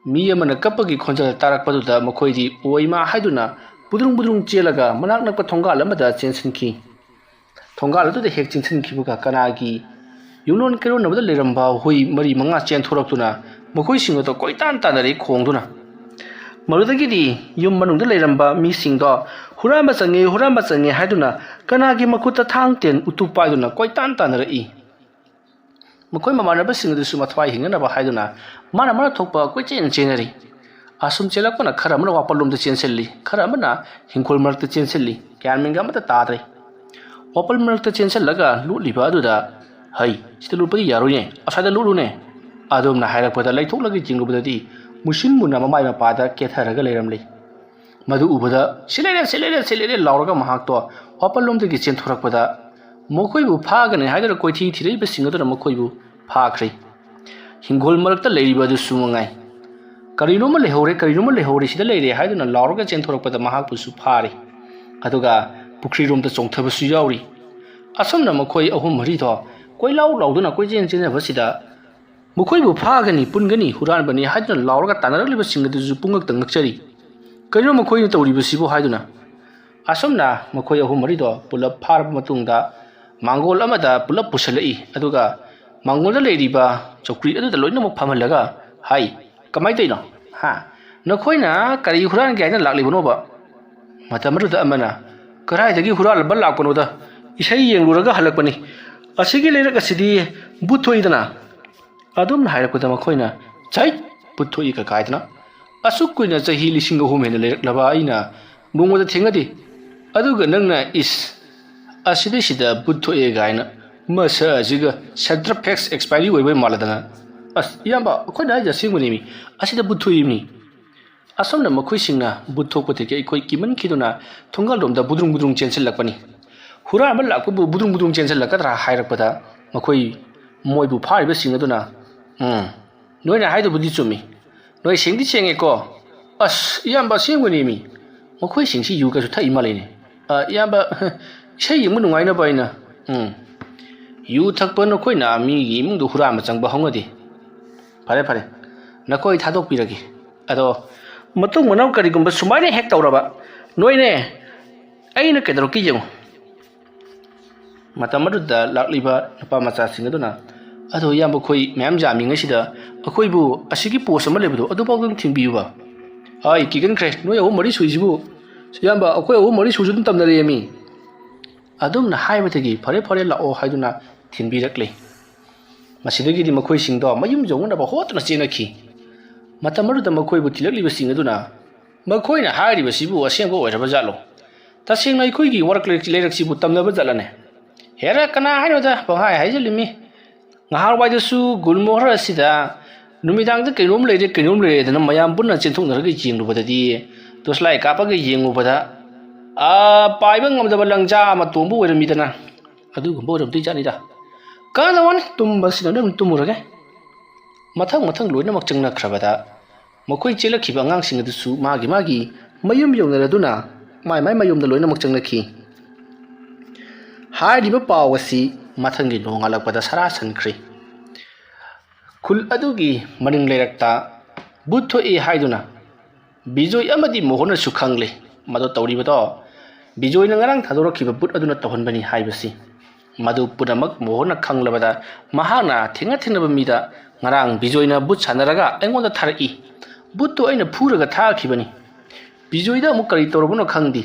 ꯃꯤ ꯑꯃꯅ ꯀꯞꯄꯒꯤ ꯈꯣꯟꯖꯦꯜ ꯇꯥꯔꯛꯄꯗꯨꯗ ꯃꯈꯣꯏꯗꯤ ꯑꯣꯏꯃꯥ ꯍꯥꯏꯗꯨꯅ ꯕꯨꯗ꯭ꯔꯨꯡ ꯕꯨꯗ꯭ꯔꯨꯡ ꯆꯦꯜꯂꯒ ꯃꯅꯥꯛ ꯅꯛꯄ ꯊꯣꯡꯒꯥꯜ ꯑꯃꯗ ꯆꯦꯟꯁꯤꯟꯈꯤ꯫ ꯊꯣꯡꯒꯥꯜ ꯑꯗꯨꯗ ꯍꯦꯛ ꯆꯦꯟꯁꯤꯟꯈꯤꯕꯒ ꯀꯅꯥꯒꯤ ꯌꯨꯝꯂꯣꯟ ꯀꯩꯔꯣꯟꯅꯕꯗ ꯂꯩꯔꯝꯕ ꯍꯨꯏ ꯃꯔꯤ ꯃꯉꯥ ꯆꯦꯟꯊꯣꯔꯛꯇꯨꯅ ꯃꯈꯣꯏꯁꯤꯡ ꯑꯗꯨ ꯀꯣꯏꯇꯥꯟ ꯇꯥꯟꯅꯔꯤ ꯈꯣꯡꯗꯨꯅ꯫ ꯃꯗꯨꯗꯒꯤꯗꯤ ꯌꯨꯝ ꯃꯅꯨꯡꯗ ꯂꯩꯔꯝꯕ ꯃꯤꯁꯤꯡꯗꯣ "ꯍꯨꯔꯥꯟꯕ ꯆꯪꯉꯦ, ꯍꯨꯔꯥꯟꯕ ꯆꯪꯉꯦ" ꯍꯥꯏꯗꯨꯅ ꯀꯅꯥꯒꯤ ꯃꯈꯨꯠꯇ ꯊꯥꯡ ꯇꯦꯟ ꯎꯇꯨꯞ ꯄꯥꯏꯗꯨꯅ ꯀꯣꯏꯇꯥꯟ ꯇꯥꯟꯅꯔꯛꯏ꯫ ꯃꯈꯣꯏ ꯃꯃꯥꯟꯅꯕꯁꯤꯡ ꯑꯗꯨꯁꯨ ꯃꯊ꯭ꯋꯥꯏ ꯍꯤꯡꯅꯅꯕ ꯍꯥꯏꯗꯨꯅ ꯃꯥꯅ ꯃꯥꯅ ꯊꯣꯛꯄ ꯀꯣꯏꯆꯦꯟ ꯆꯦꯟꯅꯔꯤ꯫ ꯑꯁꯨꯝ ꯆꯦꯜꯂꯛꯄꯅ ꯈꯔ ꯑꯃꯅ ꯋꯥꯄꯜꯂꯣꯝꯗ ꯆꯦꯟꯁꯤꯜꯂꯤ, ꯈꯔ ꯑꯃꯅ ꯍꯤꯡꯈꯣꯜ ꯃꯔꯛꯇ ꯆꯦꯟꯁꯤꯜꯂꯤ꯫ ꯒ꯭ꯌꯥꯟ ꯃꯦꯟꯒ ꯑꯃꯠꯇ ꯇꯥꯗ꯭ꯔꯦ꯫ ꯋꯥꯄꯜ ꯃꯔꯛꯇ ꯆꯦꯟꯁꯤꯜꯂꯒ ꯂꯨꯠꯂꯤꯕ ꯑꯗꯨꯗ, "ꯍꯩ, ꯁꯤꯗ ꯂꯨꯠꯄꯗꯤ ꯌꯥꯔꯣꯏꯅꯦ, ꯑꯁ꯭ꯋꯥꯏꯗ ꯂꯨꯠꯂꯨꯅꯦ" ꯑꯗꯨꯝꯅ ꯍꯥꯏꯔꯛꯄꯗ, ꯂꯩꯊꯣꯛꯂꯒ ꯌꯦꯡꯂꯨꯕꯗꯗꯤ ꯃꯨꯁꯤꯟ ꯃꯨꯅ ꯃꯃꯥꯏ ꯃꯄꯥꯗ ꯀꯦꯊꯔꯒ ꯂꯩꯔꯝꯂꯤ꯫ ꯃꯗꯨ ꯎꯕꯗ, "ꯁꯤ ꯂꯩꯔꯦ, ꯁꯤ ꯂꯩꯔꯦ, ꯁꯤ ꯂꯩꯔꯦ" ꯂꯥꯎꯔꯒ ꯃꯍꯥꯛꯇꯣ ꯋꯥꯄꯜꯂꯣꯝꯗꯒꯤ ꯆꯦꯟꯊꯣꯔꯛꯄꯗ, ꯃꯈꯣꯏꯕꯨ ꯐꯥꯒꯅꯤ ꯍꯥꯏꯗꯨꯅ ꯀꯣꯏꯊꯤ ꯊꯤꯔꯛꯏꯕꯁꯤꯡ ꯑꯗꯨꯅ ꯃꯈꯣꯏꯕꯨ ꯐꯥꯈ꯭ꯔꯦ꯫ ꯍꯤꯡꯒꯣꯜ ꯃꯔꯛꯇ ꯂꯩꯔꯤꯕ ꯑꯗꯨꯁꯨ ꯃꯉꯥꯏ꯫ "ꯀꯔꯤꯅꯣꯃ ꯂꯩꯍꯧꯔꯦ, ꯀꯔꯤꯅꯣꯃ ꯂꯩꯍꯧꯔꯦ, ꯁꯤꯗ ꯂꯩꯔꯦ" ꯍꯥꯏꯗꯨꯅ ꯂꯥꯎꯔꯒ ꯆꯦꯟꯊꯣꯔꯛꯄꯗ ꯃꯍꯥꯛꯄꯨꯁꯨ ꯐꯥꯔꯦ꯫ ꯑꯗꯨꯒ ꯄꯨꯈ꯭ꯔꯤꯔꯣꯝꯗ ꯆꯣꯡꯊꯕꯁꯨ ꯌꯥꯎꯔꯤ꯫ ꯑꯁꯨꯝꯅ ꯃꯈꯣꯏ ꯑꯍꯨꯝ ꯃꯔꯤꯗꯣ ꯀꯣꯏꯂꯥꯎ ꯂꯥꯎꯗꯨꯅ ꯀꯣꯏꯆꯦꯟ ꯆꯦꯟꯅꯕꯁꯤꯗ, ꯃꯈꯣꯏꯕꯨ ꯐꯥꯒꯅꯤ, ꯄꯨꯟꯒꯅꯤ, ꯍꯨꯔꯥꯟꯕꯅꯤ ꯍꯥꯏꯗꯨꯅ ꯂꯥꯎꯔꯒ ꯇꯥꯟꯅꯔꯛꯂꯤꯕꯁꯤꯡ ꯑꯗꯨꯁꯨ ꯄꯨꯡꯉꯛꯇ ꯉꯛꯆꯔꯤ꯫ "ꯀꯔꯤꯅꯣ ꯃꯈꯣꯏꯅ ꯇꯧꯔꯤꯕꯁꯤꯕꯨ?" ꯍꯥꯏꯗꯨꯅ꯫ ꯑꯁꯨꯝꯅ ꯃꯈꯣꯏ ꯑꯍꯨꯝ ꯃꯔꯤꯗꯣ ꯄꯨꯂꯞ ꯐꯥꯔꯕ ꯃꯇꯨꯡꯗ ꯃꯥꯡꯒꯣꯜ ꯑꯃꯗ ꯄꯨꯂꯞ ꯄꯨꯁꯤꯜꯂꯛꯏ꯫ ꯑꯗꯨꯒ ꯃꯥꯡꯒꯣꯜꯗ ꯂꯩꯔꯤꯕ ꯆꯧꯀ꯭ꯔꯤ ꯑꯗꯨꯗ ꯂꯣꯏꯅꯃꯛ ꯐꯝꯍꯜꯂꯒ ꯍꯥꯏ, "ꯀꯃꯥꯏꯅ ꯇꯧꯔꯤꯅꯣ? ꯍꯥ? ꯅꯈꯣꯏꯅ ꯀꯔꯤ ꯍꯨꯔꯥꯟꯒꯦ ꯍꯥꯏꯅ ꯂꯥꯛꯂꯤꯕꯅꯣꯕ?" ꯃꯇꯝ ꯑꯗꯨꯗ ꯑꯃꯅ, "ꯀꯗꯥꯏꯗꯒꯤ ꯍꯨꯔꯥꯟꯕ ꯂꯥꯛꯄꯅꯣꯗ, ꯏꯁꯩ ꯌꯦꯡꯂꯨꯔꯒ ꯍꯜꯂꯛꯄꯅꯤ꯫ ꯑꯁꯤꯒꯤ ꯂꯩꯔꯛ ꯑꯁꯤꯗꯤ ꯕꯨꯠ ꯊꯣꯛꯏꯗꯅ" ꯑꯗꯨꯝꯅ ꯍꯥꯏꯔꯛꯄꯗ ꯃꯈꯣꯏꯅ, "ꯆꯩ! ꯕꯨꯠ ꯊꯣꯛꯏ" ꯀꯥꯏꯗꯅ꯫ "ꯑꯁꯨꯛ ꯀꯨꯏꯅ, ꯆꯍꯤ ꯂꯤꯁꯤꯡ ꯑꯍꯨꯝ ꯍꯦꯟꯅ ꯂꯩꯔꯛꯂꯕ ꯑꯩꯅ ꯅꯣꯡꯃꯗ ꯊꯦꯡꯅꯗꯦ, ꯑꯗꯨꯒ ꯅꯪꯅ, ꯏꯁ, ꯑꯁꯤꯗꯩꯁꯤꯗ ꯕꯨꯠ ꯊꯣꯛꯑꯦ ꯀꯥꯏꯅ, ꯃꯁꯛ ꯑꯁꯤꯒ ꯁꯦꯟꯇ꯭ꯔ ꯐꯦꯛꯁ ꯑꯦꯛꯁꯄꯥꯏꯔꯤ ꯑꯣꯏꯕꯩ ꯃꯥꯜꯂꯗꯅ꯫ ꯑꯁ, ꯏꯌꯥꯝꯕ, ꯑꯩꯈꯣꯏꯅ ꯍꯥꯏꯁꯦ ꯑꯁꯦꯡꯕꯅꯦꯃꯤ, ꯑꯁꯤꯗ ꯕꯨꯠ ꯊꯣꯛꯏꯕꯅꯤ"꯫ ꯑꯁꯨꯝꯅ ꯃꯈꯣꯏꯁꯤꯡꯅ ꯕꯨꯠ ꯊꯣꯛꯄꯗꯒꯤ ꯑꯩꯈꯣꯏ ꯀꯤꯃꯟꯈꯤꯗꯨꯅ ꯊꯣꯡꯒꯥꯜꯂꯣꯝꯗ ꯕꯨꯗ꯭ꯔꯨꯡ ꯕꯨꯗ꯭ꯔꯨꯡ ꯆꯦꯟꯁꯤꯜꯂꯛꯄꯅꯤ꯫ ꯍꯨꯔꯥꯟꯕ ꯂꯥꯛꯄꯕꯨ ꯕꯨꯗ꯭ꯔꯨꯡ ꯕꯨꯗ꯭ꯔꯨꯡ ꯆꯦꯟꯁꯤꯜꯂꯛꯀꯗ꯭ꯔꯥ ꯍꯥꯏꯔꯛꯄꯗ, ꯃꯈꯣꯏ, ꯃꯣꯏꯕꯨ ꯐꯥꯔꯤꯕꯁꯤꯡ ꯑꯗꯨꯅ, "ꯎꯝ, ꯅꯣꯏꯅ ꯍꯥꯏꯗꯨꯕꯨꯗꯤ ꯆꯨꯝꯃꯤ꯫ ꯅꯣꯏ ꯁꯦꯡꯗꯤ ꯁꯦꯡꯉꯦꯀꯣ?" "ꯑꯁ, ꯏꯌꯥꯝꯕ, ꯑꯁꯦꯡꯕꯅꯦꯃꯤ꯫ ꯃꯈꯣꯏꯁꯤꯡꯁꯤ ꯌꯨ ꯀꯩꯁꯨ ꯊꯛꯏ ꯃꯥꯜꯂꯦꯅꯦ꯫ ꯑ, ꯏꯌꯥꯝꯕ, ꯏꯁꯩ ꯌꯦꯡꯕ ꯅꯨꯡꯉꯥꯏꯅꯕ ꯍꯥꯏꯅ"꯫ "ꯎꯝ, ꯌꯨ ꯊꯛꯄ ꯅꯈꯣꯏꯅ ꯃꯤꯒꯤ ꯏꯃꯨꯡꯗ ꯍꯨꯔꯥꯟꯕ ꯆꯪꯕ ꯍꯧꯅꯗꯦ꯫ ꯐꯔꯦ, ꯐꯔꯦ, ꯅꯈꯣꯏ ꯊꯥꯗꯣꯛꯄꯤꯔꯒꯦ꯫ ꯑꯗꯣ ꯃꯇꯨꯡ ꯃꯅꯥꯎ ꯀꯔꯤꯒꯨꯝꯕ ꯁꯨꯃꯥꯏꯅ ꯍꯦꯛ ꯇꯧꯔꯕ, ꯅꯣꯏꯅꯦ, ꯑꯩꯅ ꯀꯩꯗꯧꯔꯛꯀꯦ ꯌꯦꯡꯉꯨ"꯫ ꯃꯇꯝ ꯑꯗꯨꯗ ꯂꯥꯛꯂꯤꯕ ꯅꯨꯄꯥ ꯃꯆꯥꯁꯤꯡ ꯑꯗꯨꯅ, "ꯑꯗꯣ ꯏꯌꯥꯝꯕ, ꯑꯩꯈꯣꯏ ꯃꯌꯥꯝ ꯌꯥꯝꯃꯤꯉꯩꯁꯤꯗ ꯑꯩꯈꯣꯏꯕꯨ ꯑꯁꯤꯒꯤ ꯄꯣꯁ ꯑꯃ ꯂꯩꯕꯗꯣ ꯑꯗꯨꯐꯥꯎꯗꯪ ꯊꯤꯟꯕꯤꯌꯨꯕ"꯫ "ꯑꯩ ꯀꯤꯒꯟꯈ꯭ꯔꯦ, ꯅꯣꯏ ꯑꯍꯨꯝ ꯃꯔꯤ ꯁꯨꯏꯁꯤꯕꯨ"꯫ "ꯏꯌꯥꯝꯕ, ꯑꯩꯈꯣꯏ ꯑꯍꯨꯝ ꯃꯔꯤ ꯁꯨꯁꯨ ꯑꯗꯨꯝ ꯇꯝꯅꯔꯛꯑꯦꯃꯤ"꯫ ꯑꯗꯨꯝꯅ ꯍꯥꯏꯕꯗꯒꯤ, "ꯐꯔꯦ, ꯐꯔꯦ, ꯂꯥꯛꯑꯣ" ꯍꯥꯏꯗꯨꯅ ꯊꯤꯟꯕꯤꯔꯛꯂꯦ꯫ ꯃꯁꯤꯗꯒꯤꯗꯤ ꯃꯈꯣꯏꯁꯤꯡꯗꯣ ꯃꯌꯨꯝ ꯌꯧꯅꯅꯕ ꯍꯣꯠꯇꯨꯅ ꯆꯦꯟꯅꯈꯤ꯫ ꯃꯇꯝ ꯑꯗꯨꯗ ꯃꯈꯣꯏꯕꯨ ꯊꯤꯜꯂꯛꯂꯤꯕꯁꯤꯡ ꯑꯗꯨꯅ, "ꯃꯈꯣꯏꯅ ꯍꯥꯏꯔꯤꯕꯁꯤꯕꯨ ꯑꯁꯦꯡꯕ ꯑꯣꯏꯔꯕ ꯖꯥꯠꯂꯣ? ꯇꯁꯦꯡꯅ ꯑꯩꯈꯣꯏꯒꯤ ꯋꯥꯔꯛ ꯂꯩꯔꯛ-, ꯂꯩꯔꯛꯁꯤꯕꯨ ꯇꯝꯅꯕ ꯖꯥꯠꯂꯅꯦ? ꯍꯦꯔꯥ, ꯀꯅꯥ ꯍꯥꯏꯅꯣꯗ, ꯄꯪꯍꯥꯏ ꯍꯥꯏꯖꯤꯜꯂꯤꯃꯤ꯫ ꯉꯍꯥꯟꯋꯥꯏꯗꯁꯨ ꯒꯨꯜꯃꯣꯍꯔ ꯑꯁꯤꯗ ꯅꯨꯃꯤꯗꯥꯡꯗ ꯀꯩꯅꯣꯝ ꯂꯩꯔꯦ, ꯀꯩꯅꯣꯝ ꯂꯩꯔꯦꯗꯅ ꯃꯌꯥꯝ ꯄꯨꯟꯅ ꯆꯦꯟꯊꯣꯛꯅꯔꯒ ꯌꯦꯡꯂꯨꯕꯗꯗꯤ, ꯇꯣꯁꯂꯥꯏ ꯀꯥꯞꯄꯒ ꯌꯦꯡꯂꯨꯕꯗ, ꯑꯥ, ꯄꯥꯏꯕ ꯉꯝꯗꯕ ꯂꯪꯖꯥ ꯑꯃ ꯇꯣꯡꯕ ꯑꯣꯏꯔꯝꯃꯤꯗꯅ꯫ ꯑꯗꯨꯒꯨꯝꯕ ꯑꯣꯏꯔꯝꯗꯣꯏ ꯖꯥꯠꯅꯤꯗ꯫ ꯀꯥꯟꯅꯕꯅꯤ, ꯇꯨꯝꯕꯁꯤꯅ ꯑꯗꯨꯝ ꯇꯨꯝꯃꯨꯔꯒꯦ꯫ ꯃꯊꯪ ꯃꯊꯪ ꯂꯣꯏꯅꯃꯛ ꯆꯪꯅꯈ꯭ꯔꯕꯗ, ꯃꯈꯣꯏ ꯆꯦꯜꯂꯛꯈꯤꯕ ꯑꯉꯥꯡꯁꯤꯡ ꯑꯗꯨꯁꯨ ꯃꯥꯒꯤ ꯃꯥꯒꯤ ꯃꯌꯨꯝ ꯌꯧꯅꯔꯗꯨꯅ ꯃꯥꯏ ꯃꯥꯏ ꯃꯌꯨꯝꯗ ꯂꯣꯏꯅꯃꯛ ꯆꯪꯅꯈꯤ꯫ ꯍꯥꯏꯔꯤꯕ ꯄꯥꯎ ꯑꯁꯤ ꯃꯊꯪꯒꯤ ꯅꯣꯡꯉꯥꯜꯂꯛꯄꯗ ꯁꯔꯥ ꯁꯟꯈ꯭ꯔꯦ꯫ ꯈꯨꯜ ꯑꯗꯨꯒꯤ ꯃꯅꯤꯡ ꯂꯩꯔꯛꯇ ꯕꯨꯠ ꯊꯣꯛꯏ ꯍꯥꯏꯗꯨꯅ ꯕꯤꯖꯣꯏ ꯑꯃꯗꯤ ꯃꯣꯍꯟꯅꯁꯨ ꯈꯪꯂꯦ꯫ ꯃꯗꯨ ꯇꯧꯔꯤꯕꯗꯣ ꯕꯤꯖꯣꯏꯅ ꯉꯔꯥꯡ ꯊꯥꯗꯣꯔꯛꯈꯤꯕ ꯕꯨꯠ ꯑꯗꯨꯅ ꯇꯧꯍꯟꯕꯅꯤ ꯍꯥꯏꯕꯁꯤ꯫ ꯃꯗꯨ ꯄꯨꯝꯅꯃꯛ ꯃꯣꯍꯟꯅ ꯈꯪꯂꯕꯗ, ꯃꯍꯥꯛꯅ ꯊꯦꯡꯅ ꯊꯦꯡꯅꯕ ꯃꯤꯗ, "ꯉꯔꯥꯡ ꯕꯤꯖꯣꯏꯅ ꯕꯨꯠ ꯁꯥꯟꯅꯔꯒ ꯑꯩꯉꯣꯟꯗ ꯊꯥꯔꯛꯏ꯫ ꯕꯨꯠꯇꯨ ꯑꯩꯅ ꯐꯨꯔꯒ ꯊꯥꯈꯤꯕꯅꯤ꯫ ꯕꯤꯖꯣꯏꯗ ꯑꯃꯨꯛ ꯀꯔꯤ ꯇꯧꯔꯕꯅꯣ ꯈꯪꯗꯦ꯫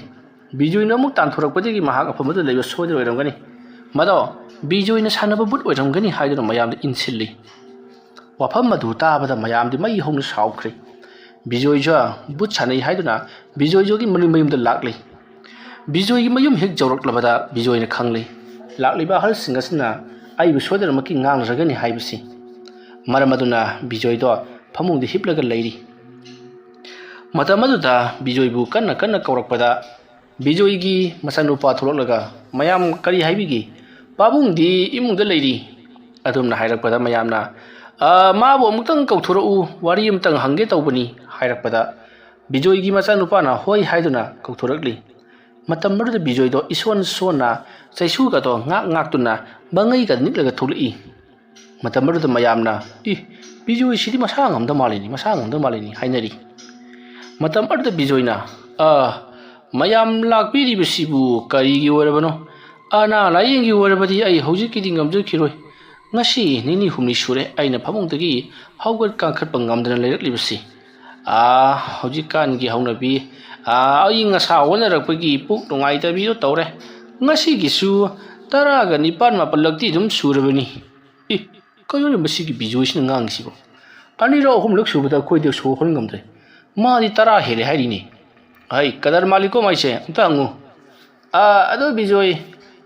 ꯕꯤꯖꯣꯏꯅ ꯑꯃꯨꯛ ꯇꯥꯟꯊꯣꯔꯛꯄꯗꯒꯤ ꯃꯍꯥꯛ ꯃꯐꯝ ꯑꯗꯨꯗ ꯂꯩꯕ ꯁꯣꯏꯗꯅ ꯑꯣꯏꯔꯝꯒꯅꯤ꯫ ꯃꯗꯣ ꯕꯤꯖꯣꯏꯅ ꯁꯥꯟꯅꯕ ꯕꯨꯠ ꯑꯣꯏꯔꯝꯒꯅꯤ" ꯍꯥꯏꯗꯨꯅ ꯃꯌꯥꯝꯗ ꯏꯟꯁꯤꯜꯂꯤ꯫ ꯋꯥꯐꯝ ꯑꯗꯨ ꯇꯥꯕꯗ ꯃꯌꯥꯝꯗꯤ ꯃꯩ ꯍꯧꯅ ꯁꯥꯎꯈ꯭ꯔꯦ꯫ ꯕꯤꯖꯣꯏꯖꯣ ꯕꯨꯠ ꯁꯥꯟꯅꯩ ꯍꯥꯏꯗꯨꯅ ꯕꯤꯖꯣꯏꯖꯣꯒꯤ ꯃꯅꯤꯡ ꯃꯌꯨꯝꯗ ꯂꯥꯛꯂꯤ꯫ ꯕꯤꯖꯣꯏꯒꯤ ꯃꯌꯨꯝ ꯍꯦꯛ ꯌꯧꯔꯛꯂꯕꯗ ꯕꯤꯖꯣꯏꯅ ꯈꯪꯂꯤ, ꯂꯥꯛꯂꯤꯕ ꯑꯍꯜꯁꯤꯡ ꯑꯁꯤꯅ ꯑꯩꯕꯨ ꯁꯣꯏꯗꯅꯃꯛꯀꯤ ꯉꯥꯡꯂꯔꯒꯅꯤ ꯍꯥꯏꯕꯁꯤ꯫ ꯃꯔꯝ ꯑꯗꯨꯅ ꯕꯤꯖꯣꯏꯗꯣ ꯐꯃꯨꯡꯗ ꯍꯤꯞꯂꯒ ꯂꯩꯔꯤ꯫ ꯃꯇꯝ ꯑꯗꯨꯗ ꯕꯤꯖꯣꯏꯕꯨ ꯀꯟꯅ ꯀꯟꯅ ꯀꯧꯔꯛꯄꯗ, ꯕꯤꯖꯣꯏꯒꯤ ꯃꯆꯥꯅꯨꯄꯥ ꯊꯣꯛꯂꯛꯂꯒ, "ꯃꯌꯥꯝ ꯀꯔꯤ ꯍꯥꯏꯕꯤꯒꯦ? ꯄꯥꯕꯨꯡꯗꯤ ꯏꯃꯨꯡꯗ ꯂꯩꯔꯤ" ꯑꯗꯨꯝꯅ ꯍꯥꯏꯔꯛꯄꯗ ꯃꯌꯥꯝꯅ, "ꯑ, ꯃꯥꯕꯨ ꯑꯃꯨꯛꯇꯪ ꯀꯧꯊꯣꯔꯛꯎ, ꯋꯥꯔꯤ ꯑꯃꯇꯪ ꯍꯪꯒꯦ ꯇꯧꯕꯅꯤ" ꯍꯥꯏꯔꯛꯄꯗ, ꯕꯤꯖꯣꯏꯒꯤ ꯃꯆꯥꯅꯨꯄꯥꯅ ꯍꯣꯏ ꯍꯥꯏꯗꯨꯅ ꯀꯧꯊꯣꯔꯛꯂꯤ꯫ ꯃꯇꯝ ꯑꯗꯨꯗ ꯕꯤꯖꯣꯏꯗꯣ ꯏꯁꯣꯟ ꯁꯣꯟꯅ ꯆꯩꯁꯨꯒꯗꯣ ꯉꯥꯛ ꯉꯥꯛꯇꯨꯅ ꯃꯉꯩꯒ ꯅꯤꯛꯂꯒ ꯊꯣꯛꯂꯛꯏ꯫ ꯃꯇꯝ ꯑꯗꯨꯗ ꯃꯌꯥꯝꯅ, "ꯏ, ꯕꯤꯖꯣꯏꯁꯤꯗꯤ ꯃꯁꯥ ꯉꯝꯗ ꯃꯥꯜꯂꯤꯅꯤ, ꯃꯁꯥ ꯉꯝꯗ ꯃꯥꯜꯂꯤꯅꯤ" ꯍꯥꯏꯅꯔꯤ꯫ ꯃꯇꯝ ꯑꯗꯨꯗ ꯕꯤꯖꯣꯏꯅ, "ꯑ, ꯃꯌꯥꯝ ꯂꯥꯛꯄꯤꯔꯤꯕꯁꯤꯕꯨ ꯀꯔꯤꯒꯤ ꯑꯣꯏꯔꯕꯅꯣ? ꯑꯅꯥ ꯂꯥꯏꯌꯦꯡꯒꯤ ꯑꯣꯏꯔꯕꯗꯤ ꯑꯩ ꯍꯧꯖꯤꯛꯀꯤꯗꯤ ꯉꯝꯖꯈꯤꯔꯣꯏ꯫ ꯉꯁꯤ ꯅꯤꯅꯤ ꯍꯨꯝꯅꯤ ꯁꯨꯔꯦ ꯑꯩꯅ ꯐꯃꯨꯡꯗꯒꯤ ꯍꯧꯒꯠ ꯀꯥꯡꯈꯠꯄ ꯉꯝꯗꯅ ꯂꯩꯔꯛꯂꯤꯕꯁꯤ꯫ ꯑꯥ, ꯍꯧꯖꯤꯛꯀꯥꯟꯒꯤ ꯍꯧꯅꯕꯤ, ꯑꯥ, ꯑꯏꯪ ꯑꯁꯥ ꯑꯣꯟꯅꯔꯛꯄꯒꯤ ꯄꯨꯛ ꯅꯨꯡꯉꯥꯏꯇꯕꯤꯗꯣ ꯇꯧꯔꯦ꯫ ꯉꯁꯤꯒꯤꯁꯨ ꯇꯔꯥꯒ ꯅꯤꯄꯥꯟ ꯃꯥꯄꯜꯂꯛꯇꯤ ꯑꯗꯨꯝ ꯁꯨꯔꯕꯅꯤ꯫ ꯏ, ꯀꯩꯅꯣꯅꯦ ꯃꯁꯤꯒꯤ ꯕꯤꯖꯣꯏꯁꯤꯅ ꯉꯥꯡꯉꯤꯁꯤꯕꯣ? ꯑꯅꯤꯔꯛ ꯑꯍꯨꯝꯂꯛ ꯁꯨꯕꯗ ꯑꯩꯈꯣꯏꯗꯤ ꯁꯣꯔ ꯍꯣꯟ ꯉꯝꯗ꯭ꯔꯦ꯫ ꯃꯥꯗꯤ ꯇꯔꯥ ꯍꯦꯜꯂꯦ ꯍꯥꯏꯔꯤꯅꯦ꯫ ꯍꯩ, ꯀꯗꯔ ꯃꯥꯜꯂꯤꯀꯣ ꯃꯥꯏꯁꯦ, ꯑꯝꯇ ꯍꯪꯉꯨ꯫ ꯑꯥ, ꯑꯗꯣ ꯕꯤꯖꯣꯏ,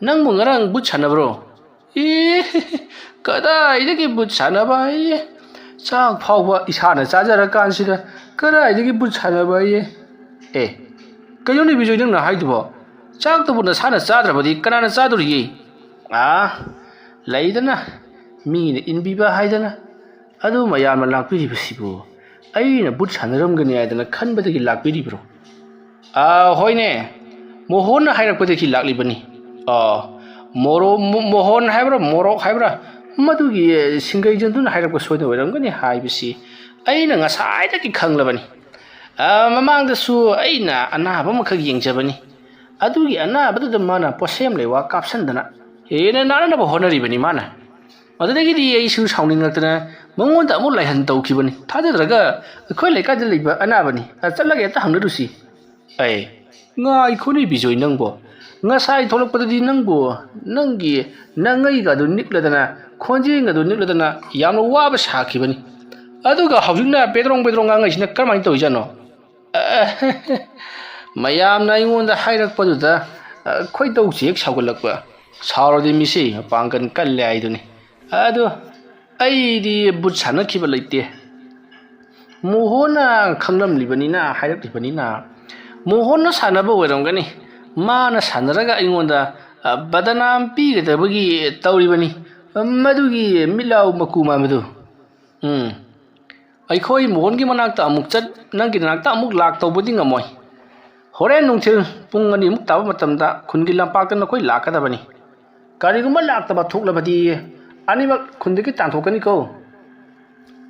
ꯅꯪꯕꯨ ꯉꯔꯥꯡ ꯕꯨꯠ ꯁꯥꯟꯅꯕ꯭ꯔꯣ? ꯑꯦ, ꯀꯗꯥꯏꯗꯒꯤ ꯕꯨꯠ ꯁꯥꯟꯅꯕ ꯍꯥꯏꯌꯦ? ꯆꯥꯛ ꯐꯥꯎꯕ ꯏꯁꯥꯅ ꯆꯥꯖꯔꯀꯥꯟꯁꯤꯗ ꯀꯗꯥꯏꯗꯒꯤ ꯕꯨꯠ ꯁꯥꯟꯅꯕ ꯍꯥꯏꯌꯦ? ꯑꯦ, ꯀꯩꯅꯣꯅꯦ ꯕꯤꯖꯣꯏ ꯅꯪꯅ ꯍꯥꯏꯗꯨꯕꯣ? ꯆꯥꯛꯇꯨꯕꯨ ꯅꯁꯥꯅ ꯆꯥꯗ꯭ꯔꯕꯗꯤ ꯀꯅꯥꯅ ꯆꯥꯗꯣꯔꯤꯒꯦ? ꯑꯥ, ꯂꯩꯗꯅ, ꯃꯤꯅ ꯏꯟꯕꯤꯕ ꯍꯥꯏꯗꯅ꯫ ꯑꯗꯨ ꯃꯌꯥꯝꯅ ꯂꯥꯛꯄꯤꯔꯤꯕꯁꯤꯕꯨ ꯑꯩꯅ ꯕꯨꯠ ꯁꯥꯟꯅꯔꯝꯒꯅꯤ ꯍꯥꯏꯗꯅ ꯈꯟꯕꯗꯒꯤ ꯂꯥꯛꯄꯤꯔꯤꯕ꯭ꯔꯣ? ꯑꯥ, ꯍꯣꯏꯅꯦ, ꯃꯣꯍꯣꯟꯅ ꯍꯥꯏꯔꯛꯄꯗꯒꯤ ꯂꯥꯛꯂꯤꯕꯅꯤ꯫ ꯑꯥ, ꯃꯣꯔꯣ-, ꯃꯣ-, ꯃꯣꯍꯣꯟ ꯍꯥꯏꯕ꯭ꯔꯥ, ꯃꯣꯔꯣꯛ ꯍꯥꯏꯕ꯭ꯔꯥ, ꯃꯗꯨꯒꯤ, ꯑꯦ, ꯁꯤꯡꯒꯩꯖꯟꯗꯨꯅ ꯍꯥꯏꯔꯛꯄ ꯁꯣꯏꯗꯅ ꯑꯣꯏꯔꯝꯒꯅꯤ ꯍꯥꯏꯕꯁꯤ ꯑꯩꯅ ꯉꯁꯥꯏꯗꯒꯤ ꯈꯪꯂꯕꯅꯤ꯫ ꯑꯥ, ꯃꯃꯥꯡꯗꯁꯨ ꯑꯩꯅ ꯑꯅꯥꯕ ꯑꯃꯈꯛ ꯌꯦꯡꯖꯕꯅꯤ꯫ ꯑꯗꯨꯒꯤ ꯑꯅꯥꯕꯗꯨꯗ ꯃꯥꯅ ꯄꯣꯠꯁꯦꯝ ꯂꯩꯋꯥ ꯀꯥꯞꯁꯤꯟꯗꯅ ꯍꯦꯟꯅ ꯅꯥꯅꯅꯕ ꯍꯣꯠꯅꯔꯤꯕꯅꯤ ꯃꯥꯅ꯫ ꯃꯗꯨꯗꯒꯤꯗꯤ ꯑꯩꯁꯨ ꯁꯥꯎꯅꯤꯡꯂꯛꯇꯅ ꯃꯉꯣꯟꯗ ꯑꯃꯨꯛ ꯂꯥꯏꯍꯟ ꯇꯧꯈꯤꯕꯅꯤ꯫ ꯊꯥꯖꯗ꯭ꯔꯒ ꯑꯩꯈꯣꯏ ꯂꯩꯀꯥꯏꯗ ꯂꯩꯕ ꯑꯅꯥꯕꯅꯤ, ꯑ, ꯆꯠꯂꯒ ꯍꯦꯛꯇ ꯍꯪꯅꯔꯨꯁꯤ꯫ ꯑꯦ, ꯉꯥꯏꯈꯣꯅꯦ ꯕꯤꯖꯣꯏ ꯅꯪꯕꯣ꯫ ꯉꯁꯥꯏ ꯊꯣꯛꯂꯛꯄꯗꯗꯤ ꯅꯪꯕꯨ, ꯅꯪꯒꯤ ꯅꯉꯩꯒꯗꯨ ꯅꯤꯛꯂꯗꯅ, ꯈꯣꯟꯖꯦꯜꯒꯗꯨ ꯅꯤꯛꯂꯗꯅ ꯌꯥꯝꯅ ꯋꯥꯕ ꯁꯥꯈꯤꯕꯅꯤ꯫ ꯑꯗꯨꯒ ꯍꯧꯖꯤꯛꯅ ꯄꯦꯗ꯭ꯔꯣꯡ ꯄꯦꯗ꯭ꯔꯣꯡ ꯉꯥꯡꯉꯛꯏꯁꯤꯅ ꯀꯔꯝꯍꯥꯏꯅ ꯇꯧꯔꯤꯖꯥꯠꯅꯣ? ꯑ, ꯃꯌꯥꯝꯅ ꯑꯩꯉꯣꯟꯗ ꯍꯥꯏꯔꯛꯄꯗꯨꯗ, ꯑ, ꯈꯣꯏꯗꯧꯁꯤ ꯍꯦꯛ ꯁꯥꯎꯒꯠꯂꯛꯄ꯫ ꯁꯥꯎꯔꯗꯤ ꯃꯤꯁꯤ ꯃꯄꯥꯡꯒꯜ ꯀꯜꯂꯦ ꯍꯥꯏꯗꯨꯅꯤ꯫ ꯑꯗꯣ ꯑꯩꯗꯤ ꯕꯨꯠ ꯁꯥꯟꯅꯈꯤꯕ ꯂꯩꯇꯦ꯫ ꯃꯣꯍꯣꯟꯅ ꯈꯪꯂꯝꯂꯤꯕꯅꯤꯅ ꯍꯥꯏꯔꯛꯂꯤꯕꯅꯤꯅ, ꯃꯣꯍꯣꯟꯅ ꯁꯥꯟꯅꯕ ꯑꯣꯏꯔꯝꯒꯅꯤ꯫ ꯃꯥꯅ ꯁꯥꯟꯅꯔꯒ ꯑꯩꯉꯣꯟꯗ, ꯑ, ꯕꯗꯅꯥꯝ ꯄꯤꯒꯗꯕꯒꯤ ꯇꯧꯔꯤꯕꯅꯤ꯫ ꯃꯗꯨꯒꯤ ꯃꯤꯠꯂꯥꯎ ꯃꯀꯨ ꯃꯥꯟꯕꯗꯨ꯫ ꯎꯝ꯫ ꯑꯩꯈꯣꯏ ꯃꯣꯍꯣꯟꯒꯤ ꯃꯅꯥꯛꯇ ꯑꯃꯨꯛ ꯆꯠ, ꯅꯪꯒꯤ ꯅꯅꯥꯛꯇ ꯑꯃꯨꯛ ꯂꯥꯛꯇꯧꯕꯗꯤ ꯉꯝꯃꯣꯏ꯫ ꯍꯣꯔꯦꯟ ꯅꯨꯡꯊꯤꯜ ꯄꯨꯡ ꯑꯅꯤꯃꯨꯛ ꯇꯥꯕ ꯃꯇꯝꯗ ꯈꯨꯟꯒꯤ ꯂꯝꯄꯥꯛꯇ ꯅꯈꯣꯏ ꯂꯥꯛꯀꯗꯕꯅꯤ꯫ ꯀꯔꯤꯒꯨꯝꯕ ꯂꯥꯛꯇꯕ ꯊꯣꯛꯂꯕꯗꯤ ꯑꯅꯤꯃꯛ ꯈꯨꯟꯗꯒꯤ ꯇꯥꯟꯊꯣꯛꯀꯅꯤꯀꯣ꯫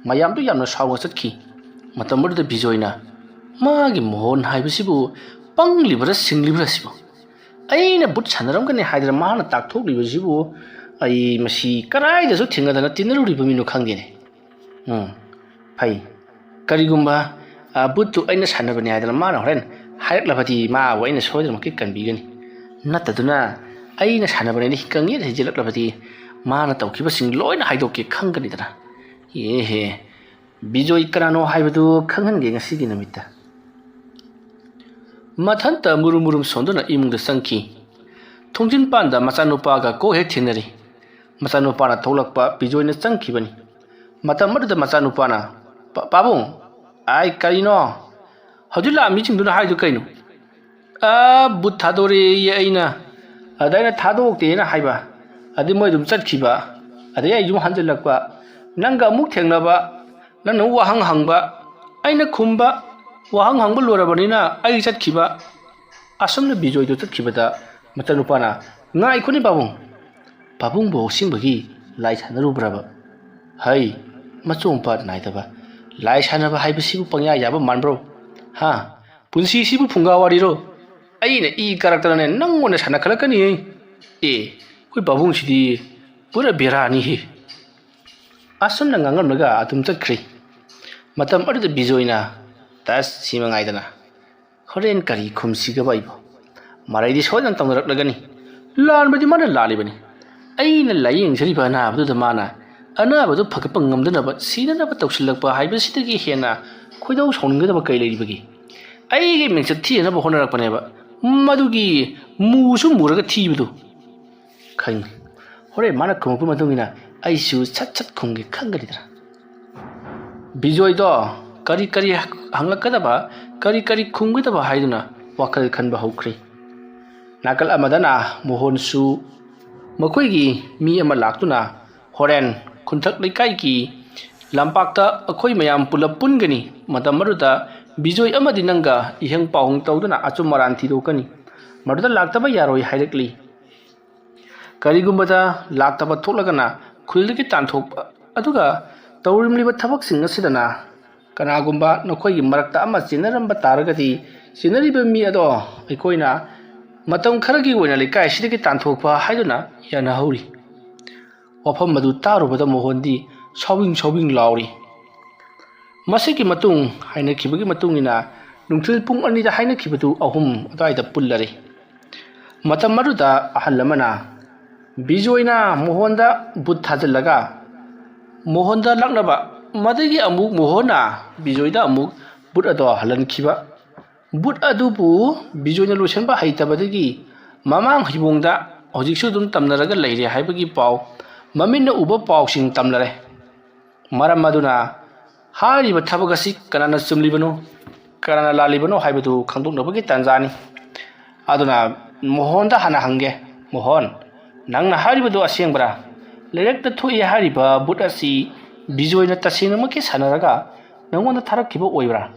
ꯃꯌꯥꯝꯗꯨ ꯌꯥꯝꯅ ꯁꯥꯎꯅ ꯆꯠꯈꯤ꯫ ꯃꯇꯝ ꯑꯗꯨꯗ ꯕꯤꯖꯣꯏꯅ, "ꯃꯥꯒꯤ ꯃꯣꯍꯣꯟ ꯍꯥꯏꯕꯁꯤꯕꯨ ꯄꯪꯂꯤꯕ꯭ꯔꯥ ꯁꯤꯡꯂꯤꯕ꯭ꯔꯥ ꯁꯤꯕꯨ? ꯑꯩꯅ ꯕꯨꯠ ꯁꯥꯟꯅꯔꯝꯒꯅꯤ ꯍꯥꯏꯗꯅ ꯃꯥꯅ ꯇꯥꯛꯊꯣꯛꯂꯤꯕꯁꯤꯕꯨ ꯑꯩ ꯃꯁꯤ ꯀꯗꯥꯏꯗꯁꯨ ꯊꯦꯡꯅꯗꯅ ꯇꯤꯟꯅꯔꯨꯔꯤꯕ ꯃꯤꯅꯣ ꯈꯪꯗꯦꯅꯦ꯫ ꯎꯝ, ꯐꯩ꯫ ꯀꯔꯤꯒꯨꯝꯕ, ꯑ, ꯕꯨꯠꯇꯨ ꯑꯩꯅ ꯁꯥꯟꯅꯕꯅꯤ ꯍꯥꯏꯗꯅ ꯃꯥꯅ ꯍꯣꯔꯦꯟ ꯍꯥꯏꯔꯛꯂꯕꯗꯤ ꯃꯥꯕꯨ ꯑꯩꯅ ꯁꯣꯏꯗꯅꯃꯛꯀꯤ ꯀꯟꯕꯤꯒꯅꯤ꯫ ꯅꯠꯇꯗꯨꯅ ꯑꯩꯅ ꯁꯥꯟꯅꯕꯅꯦꯅ ꯈꯪꯌꯦꯠ ꯍꯩꯖꯤꯜꯂꯛꯂꯕꯗꯤ ꯃꯥꯅ ꯇꯧꯈꯤꯕꯁꯤꯡ ꯂꯣꯏꯅ ꯍꯥꯏꯗꯣꯛꯀꯦ ꯈꯪꯒꯅꯤꯗꯅ꯫ ꯑꯦꯍꯦ, ꯕꯤꯖꯣꯏ ꯀꯅꯥꯅꯣ ꯍꯥꯏꯕꯗꯨ ꯈꯪꯍꯟꯒꯦ ꯉꯁꯤꯒꯤ ꯅꯨꯃꯤꯠꯇ"꯫ ꯃꯊꯟꯇ ꯃꯨꯔꯨꯝ ꯃꯨꯔꯨꯝ ꯁꯣꯟꯗꯨꯅ ꯏꯃꯨꯡꯗ ꯆꯪꯈꯤ꯫ ꯊꯣꯡꯖꯤꯟ ꯄꯥꯟꯗ ꯃꯆꯥꯅꯨꯄꯥꯒ ꯀꯣꯛ ꯍꯦꯛ ꯊꯦꯡꯅꯔꯤ꯫ ꯃꯆꯥꯅꯨꯄꯥꯅ ꯊꯣꯛꯂꯛꯄ ꯕꯤꯖꯣꯏꯅ ꯆꯪꯈꯤꯕꯅꯤ꯫ ꯃꯇꯝ ꯑꯗꯨꯗ ꯃꯆꯥꯅꯨꯄꯥꯅ, "ꯄꯥ-, ꯄꯥꯕꯨꯡ, ꯑꯥꯏ, ꯀꯔꯤꯅꯣ? ꯍꯧꯖꯤꯛ ꯂꯥꯛꯑꯝꯃꯤꯁꯤꯡꯗꯨꯅ ꯍꯥꯏꯗꯨ ꯀꯩꯅꯣ?" "ꯑꯥ, ꯕꯨꯠ ꯊꯥꯗꯣꯔꯛꯑꯦꯌꯦ ꯑꯩꯅ꯫ ꯑꯗ ꯑꯩꯅ ꯊꯥꯗꯣꯛꯇꯦꯅ ꯍꯥꯏꯕ꯫ ꯑꯗꯩ ꯃꯣꯏ ꯑꯗꯨꯝ ꯆꯠꯈꯤꯕ꯫ ꯑꯗꯩ ꯑꯩ ꯌꯨꯝ ꯍꯟꯖꯤꯜꯂꯛꯄ꯫ ꯅꯪꯒ ꯑꯃꯨꯛ ꯊꯦꯡꯅꯕ, ꯅꯪꯅ ꯑꯃꯨꯛ ꯋꯥꯍꯪ ꯍꯪꯕ, ꯑꯩꯅ ꯈꯨꯝꯕ, ꯋꯥꯍꯪ ꯍꯪꯕ ꯂꯣꯏꯔꯕꯅꯤꯅ ꯑꯩ ꯆꯠꯈꯤꯕ꯫" ꯑꯁꯨꯝꯅ ꯕꯤꯖꯣꯏꯗꯣ ꯆꯠꯈꯤꯕꯗ ꯃꯆꯥꯅꯨꯄꯥꯅ, "ꯉꯥꯏꯈꯣꯅꯦ ꯄꯥꯕꯨꯡ, ꯄꯥꯕꯨꯡꯕꯨ ꯑꯁꯦꯡꯕꯒꯤ ꯂꯥꯏ ꯁꯥꯟꯅꯔꯨꯕ꯭ꯔꯕ? ꯍꯩ, ꯃꯆꯣꯡꯄꯥꯠ ꯅꯥꯏꯗꯕ, ꯂꯥꯏ ꯁꯥꯟꯅꯕ ꯍꯥꯏꯕꯁꯤꯕꯨ ꯄꯪꯌꯥ ꯌꯥꯕ ꯃꯥꯟꯕ꯭ꯔꯣ? ꯍꯥ? ꯄꯨꯟꯁꯤꯁꯤꯕꯨ ꯐꯨꯡꯒꯥ ꯋꯥꯔꯤꯔꯣ? ꯑꯩꯅ ꯏ ꯀꯥꯔꯛꯇꯅꯅꯦ ꯅꯪꯉꯣꯟꯗ ꯁꯥꯟꯅꯈꯠꯂꯛꯀꯅꯤ꯫ ꯑꯦ, ꯑꯩꯈꯣꯏ ꯄꯥꯕꯨꯡꯁꯤꯗꯤ ꯄꯨꯔꯥ ꯕꯦꯔꯥꯅꯤꯍꯦ꯫" ꯑꯁꯨꯝꯅ ꯉꯥꯡꯂꯝꯂꯒ ꯑꯗꯨꯝ ꯆꯠꯈ꯭ꯔꯦ꯫ ꯃꯇꯝ ꯑꯗꯨꯗ ꯕꯤꯖꯣꯏꯅ, "ꯇꯁ, ꯁꯤ ꯃꯉꯥꯏꯗꯅ, ꯍꯣꯔꯦꯟ ꯀꯔꯤ ꯈꯨꯝꯁꯤꯒꯕ ꯑꯩꯕꯨ? ꯃꯔꯩꯗꯤ ꯁꯣꯏꯗꯅ ꯇꯧꯅꯔꯛꯂꯒꯅꯤ꯫ ꯂꯥꯟꯕꯗꯤ ꯃꯥꯅ ꯂꯥꯜꯂꯤꯕꯅꯤ꯫ ꯑꯩꯅ ꯂꯥꯏꯌꯦꯡꯖꯔꯤꯕ ꯑꯅꯥꯕꯗꯨꯗ ꯃꯥꯅ ꯑꯅꯥꯕꯗꯨ ꯐꯒꯠꯄ ꯉꯝꯗꯅꯕ, ꯁꯤꯅꯅꯕ ꯇꯧꯁꯤꯜꯂꯛꯄ ꯍꯥꯏꯕꯁꯤꯗꯒꯤ ꯍꯦꯟꯅ ꯈꯣꯏꯗꯧ ꯁꯥꯎꯅꯤꯡꯒꯗꯕ ꯀꯩ ꯂꯩꯔꯤꯕꯒꯦ? ꯑꯩꯒꯤ ꯃꯤꯡꯆꯠ ꯊꯤꯅꯅꯕ ꯍꯣꯠꯅꯔꯛꯄꯅꯦꯕ꯫ ꯃꯗꯨꯒꯤ ꯃꯨꯁꯨ ꯃꯨꯔꯒ ꯊꯤꯕꯗꯨ꯫ ꯈꯪꯉꯤ꯫ ꯍꯣꯔꯦꯟ ꯃꯥꯅ ꯈꯨꯝꯃꯛꯄ ꯃꯇꯨꯡ ꯏꯟꯅ ꯑꯩꯁꯨ ꯁꯠ ꯁꯠ ꯈꯨꯝꯒꯦ ꯈꯪꯒꯅꯤꯗꯅ꯫" ꯕꯤꯖꯣꯏꯗꯣ ꯀꯔꯤ ꯀꯔꯤ ꯍꯪꯂꯛꯀꯗꯕ, ꯀꯔꯤ ꯀꯔꯤ ꯈꯨꯝꯒꯗꯕ ꯍꯥꯏꯗꯨꯅ ꯋꯥꯈꯜ ꯈꯟꯕ ꯍꯧꯈ꯭ꯔꯦ꯫ ꯅꯥꯀꯜ ꯑꯃꯗꯅ ꯃꯣꯍꯣꯟꯁꯨ ꯃꯈꯣꯏꯒꯤ ꯃꯤ ꯑꯃ ꯂꯥꯛꯇꯨꯅ, "ꯍꯣꯔꯦꯟ ꯈꯨꯟꯊꯛ ꯂꯩꯀꯥꯏꯒꯤ ꯂꯝꯄꯥꯛꯇ ꯑꯩꯈꯣꯏ ꯃꯌꯥꯝ ꯄꯨꯂꯞ ꯄꯨꯟꯒꯅꯤ꯫ ꯃꯇꯝ ꯑꯗꯨꯗ ꯕꯤꯖꯣꯏ ꯑꯃꯗꯤ ꯅꯪꯒ ꯏꯍꯪ ꯄꯥꯎꯍꯪ ꯇꯧꯗꯨꯅ ꯑꯆꯨꯝ ꯑꯔꯥꯟ ꯊꯤꯗꯣꯛꯀꯅꯤ꯫ ꯃꯗꯨꯗ ꯂꯥꯛꯇꯕ ꯌꯥꯔꯣꯏ" ꯍꯥꯏꯔꯛꯂꯤ꯫ ꯀꯔꯤꯒꯨꯝꯕꯗ ꯂꯥꯛꯇꯕ ꯊꯣꯛꯂꯒꯅ ꯈꯨꯜꯗꯒꯤ ꯇꯥꯟꯊꯣꯛꯄ, ꯑꯗꯨꯒ ꯇꯧꯔꯝꯂꯤꯕ ꯊꯕꯛꯁꯤꯡ ꯑꯁꯤꯗꯅ ꯀꯅꯥꯒꯨꯝꯕ ꯅꯈꯣꯏꯒꯤ ꯃꯔꯛꯇ ꯑꯃ ꯆꯦꯟꯅꯔꯝꯕ ꯇꯥꯔꯒꯗꯤ, ꯆꯦꯟꯅꯔꯤꯕ ꯃꯤ ꯑꯗꯣ ꯑꯩꯈꯣꯏꯅ ꯃꯇꯝ ꯈꯔꯒꯤ ꯑꯣꯏꯅ ꯂꯩꯀꯥꯏ ꯑꯁꯤꯗꯒꯤ ꯇꯥꯟꯊꯣꯛꯄ ꯍꯥꯏꯗꯨꯅ ꯌꯥꯅꯍꯧꯔꯤ꯫ ꯋꯥꯐꯝ ꯑꯗꯨ ꯇꯥꯔꯨꯕꯗ ꯃꯣꯍꯣꯟꯗꯤ ꯁꯥꯎꯕꯤꯡ ꯁꯥꯎꯕꯤꯡ ꯂꯥꯎꯔꯤ꯫ ꯃꯁꯤꯒꯤ ꯃꯇꯨꯡ ꯍꯥꯏꯅꯈꯤꯕꯒꯤ ꯃꯇꯨꯡ ꯏꯟꯅ ꯅꯨꯡꯊꯤꯜ ꯄꯨꯡ ꯑꯅꯤꯗ ꯍꯥꯏꯅꯈꯤꯕꯗꯨ ꯑꯍꯨꯝ ꯑꯗꯨꯋꯥꯏꯗ ꯄꯨꯜꯂꯔꯦ꯫ ꯃꯇꯝ ꯑꯗꯨꯗ ꯑꯍꯜ ꯑꯃꯅ, "ꯕꯤꯖꯣꯏꯅ ꯃꯣꯍꯣꯟꯗ ꯕꯨꯠ ꯊꯥꯖꯤꯜꯂꯒ ꯃꯣꯍꯣꯟꯗ ꯂꯥꯛꯅꯕ, ꯃꯗꯒꯤ ꯑꯃꯨꯛ ꯃꯣꯍꯣꯟꯅ ꯕꯤꯖꯣꯏꯗ ꯑꯃꯨꯛ ꯕꯨꯠ ꯑꯗꯣ ꯍꯜꯍꯟꯈꯤꯕ꯫ ꯕꯨꯠ ꯑꯗꯨꯕꯨ ꯕꯤꯖꯣꯏꯅ ꯂꯣꯏꯁꯤꯟꯕ ꯍꯩꯇꯕꯗꯒꯤ ꯃꯃꯥꯡ ꯍꯩꯕꯣꯡꯗ ꯍꯧꯖꯤꯛꯁꯨ ꯑꯗꯨꯝ ꯇꯝꯅꯔꯒ ꯂꯩꯔꯦ ꯍꯥꯏꯕꯒꯤ ꯄꯥꯎ ꯃꯃꯤꯠꯅ ꯎꯕ ꯄꯥꯎꯁꯤꯡ ꯇꯝꯂꯔꯦ꯫ ꯃꯔꯝ ꯑꯗꯨꯅ ꯍꯥꯏꯔꯤꯕ ꯊꯕꯛ ꯑꯁꯤ ꯀꯅꯥꯅ ꯆꯨꯝꯂꯤꯕꯅꯣ, ꯀꯅꯥꯅ ꯂꯥꯜꯂꯤꯕꯅꯣ ꯍꯥꯏꯕꯗꯨ ꯈꯪꯗꯣꯛꯅꯕꯒꯤ ꯇꯥꯟꯖꯥꯅꯤ꯫ ꯑꯗꯨꯅ ꯃꯣꯍꯣꯟꯗ ꯍꯥꯟꯅ ꯍꯪꯒꯦ꯫ ꯃꯣꯍꯣꯟ, ꯅꯪꯅ ꯍꯥꯏꯔꯤꯕꯗꯨ ꯑꯁꯦꯡꯕ꯭ꯔꯥ? ꯂꯩꯔꯛꯇ ꯊꯣꯛꯏ ꯍꯥꯏꯔꯤꯕ ꯕꯨꯠ ꯑꯁꯤ ꯕꯤꯖꯣꯏꯅ ꯇꯁꯦꯡꯅꯃꯛꯀꯤ ꯁꯥꯟꯅꯔꯒ ꯅꯪꯉꯣꯟꯗ ꯊꯥꯔꯛꯈꯤꯕ ꯑꯣꯏꯕ꯭ꯔꯥ?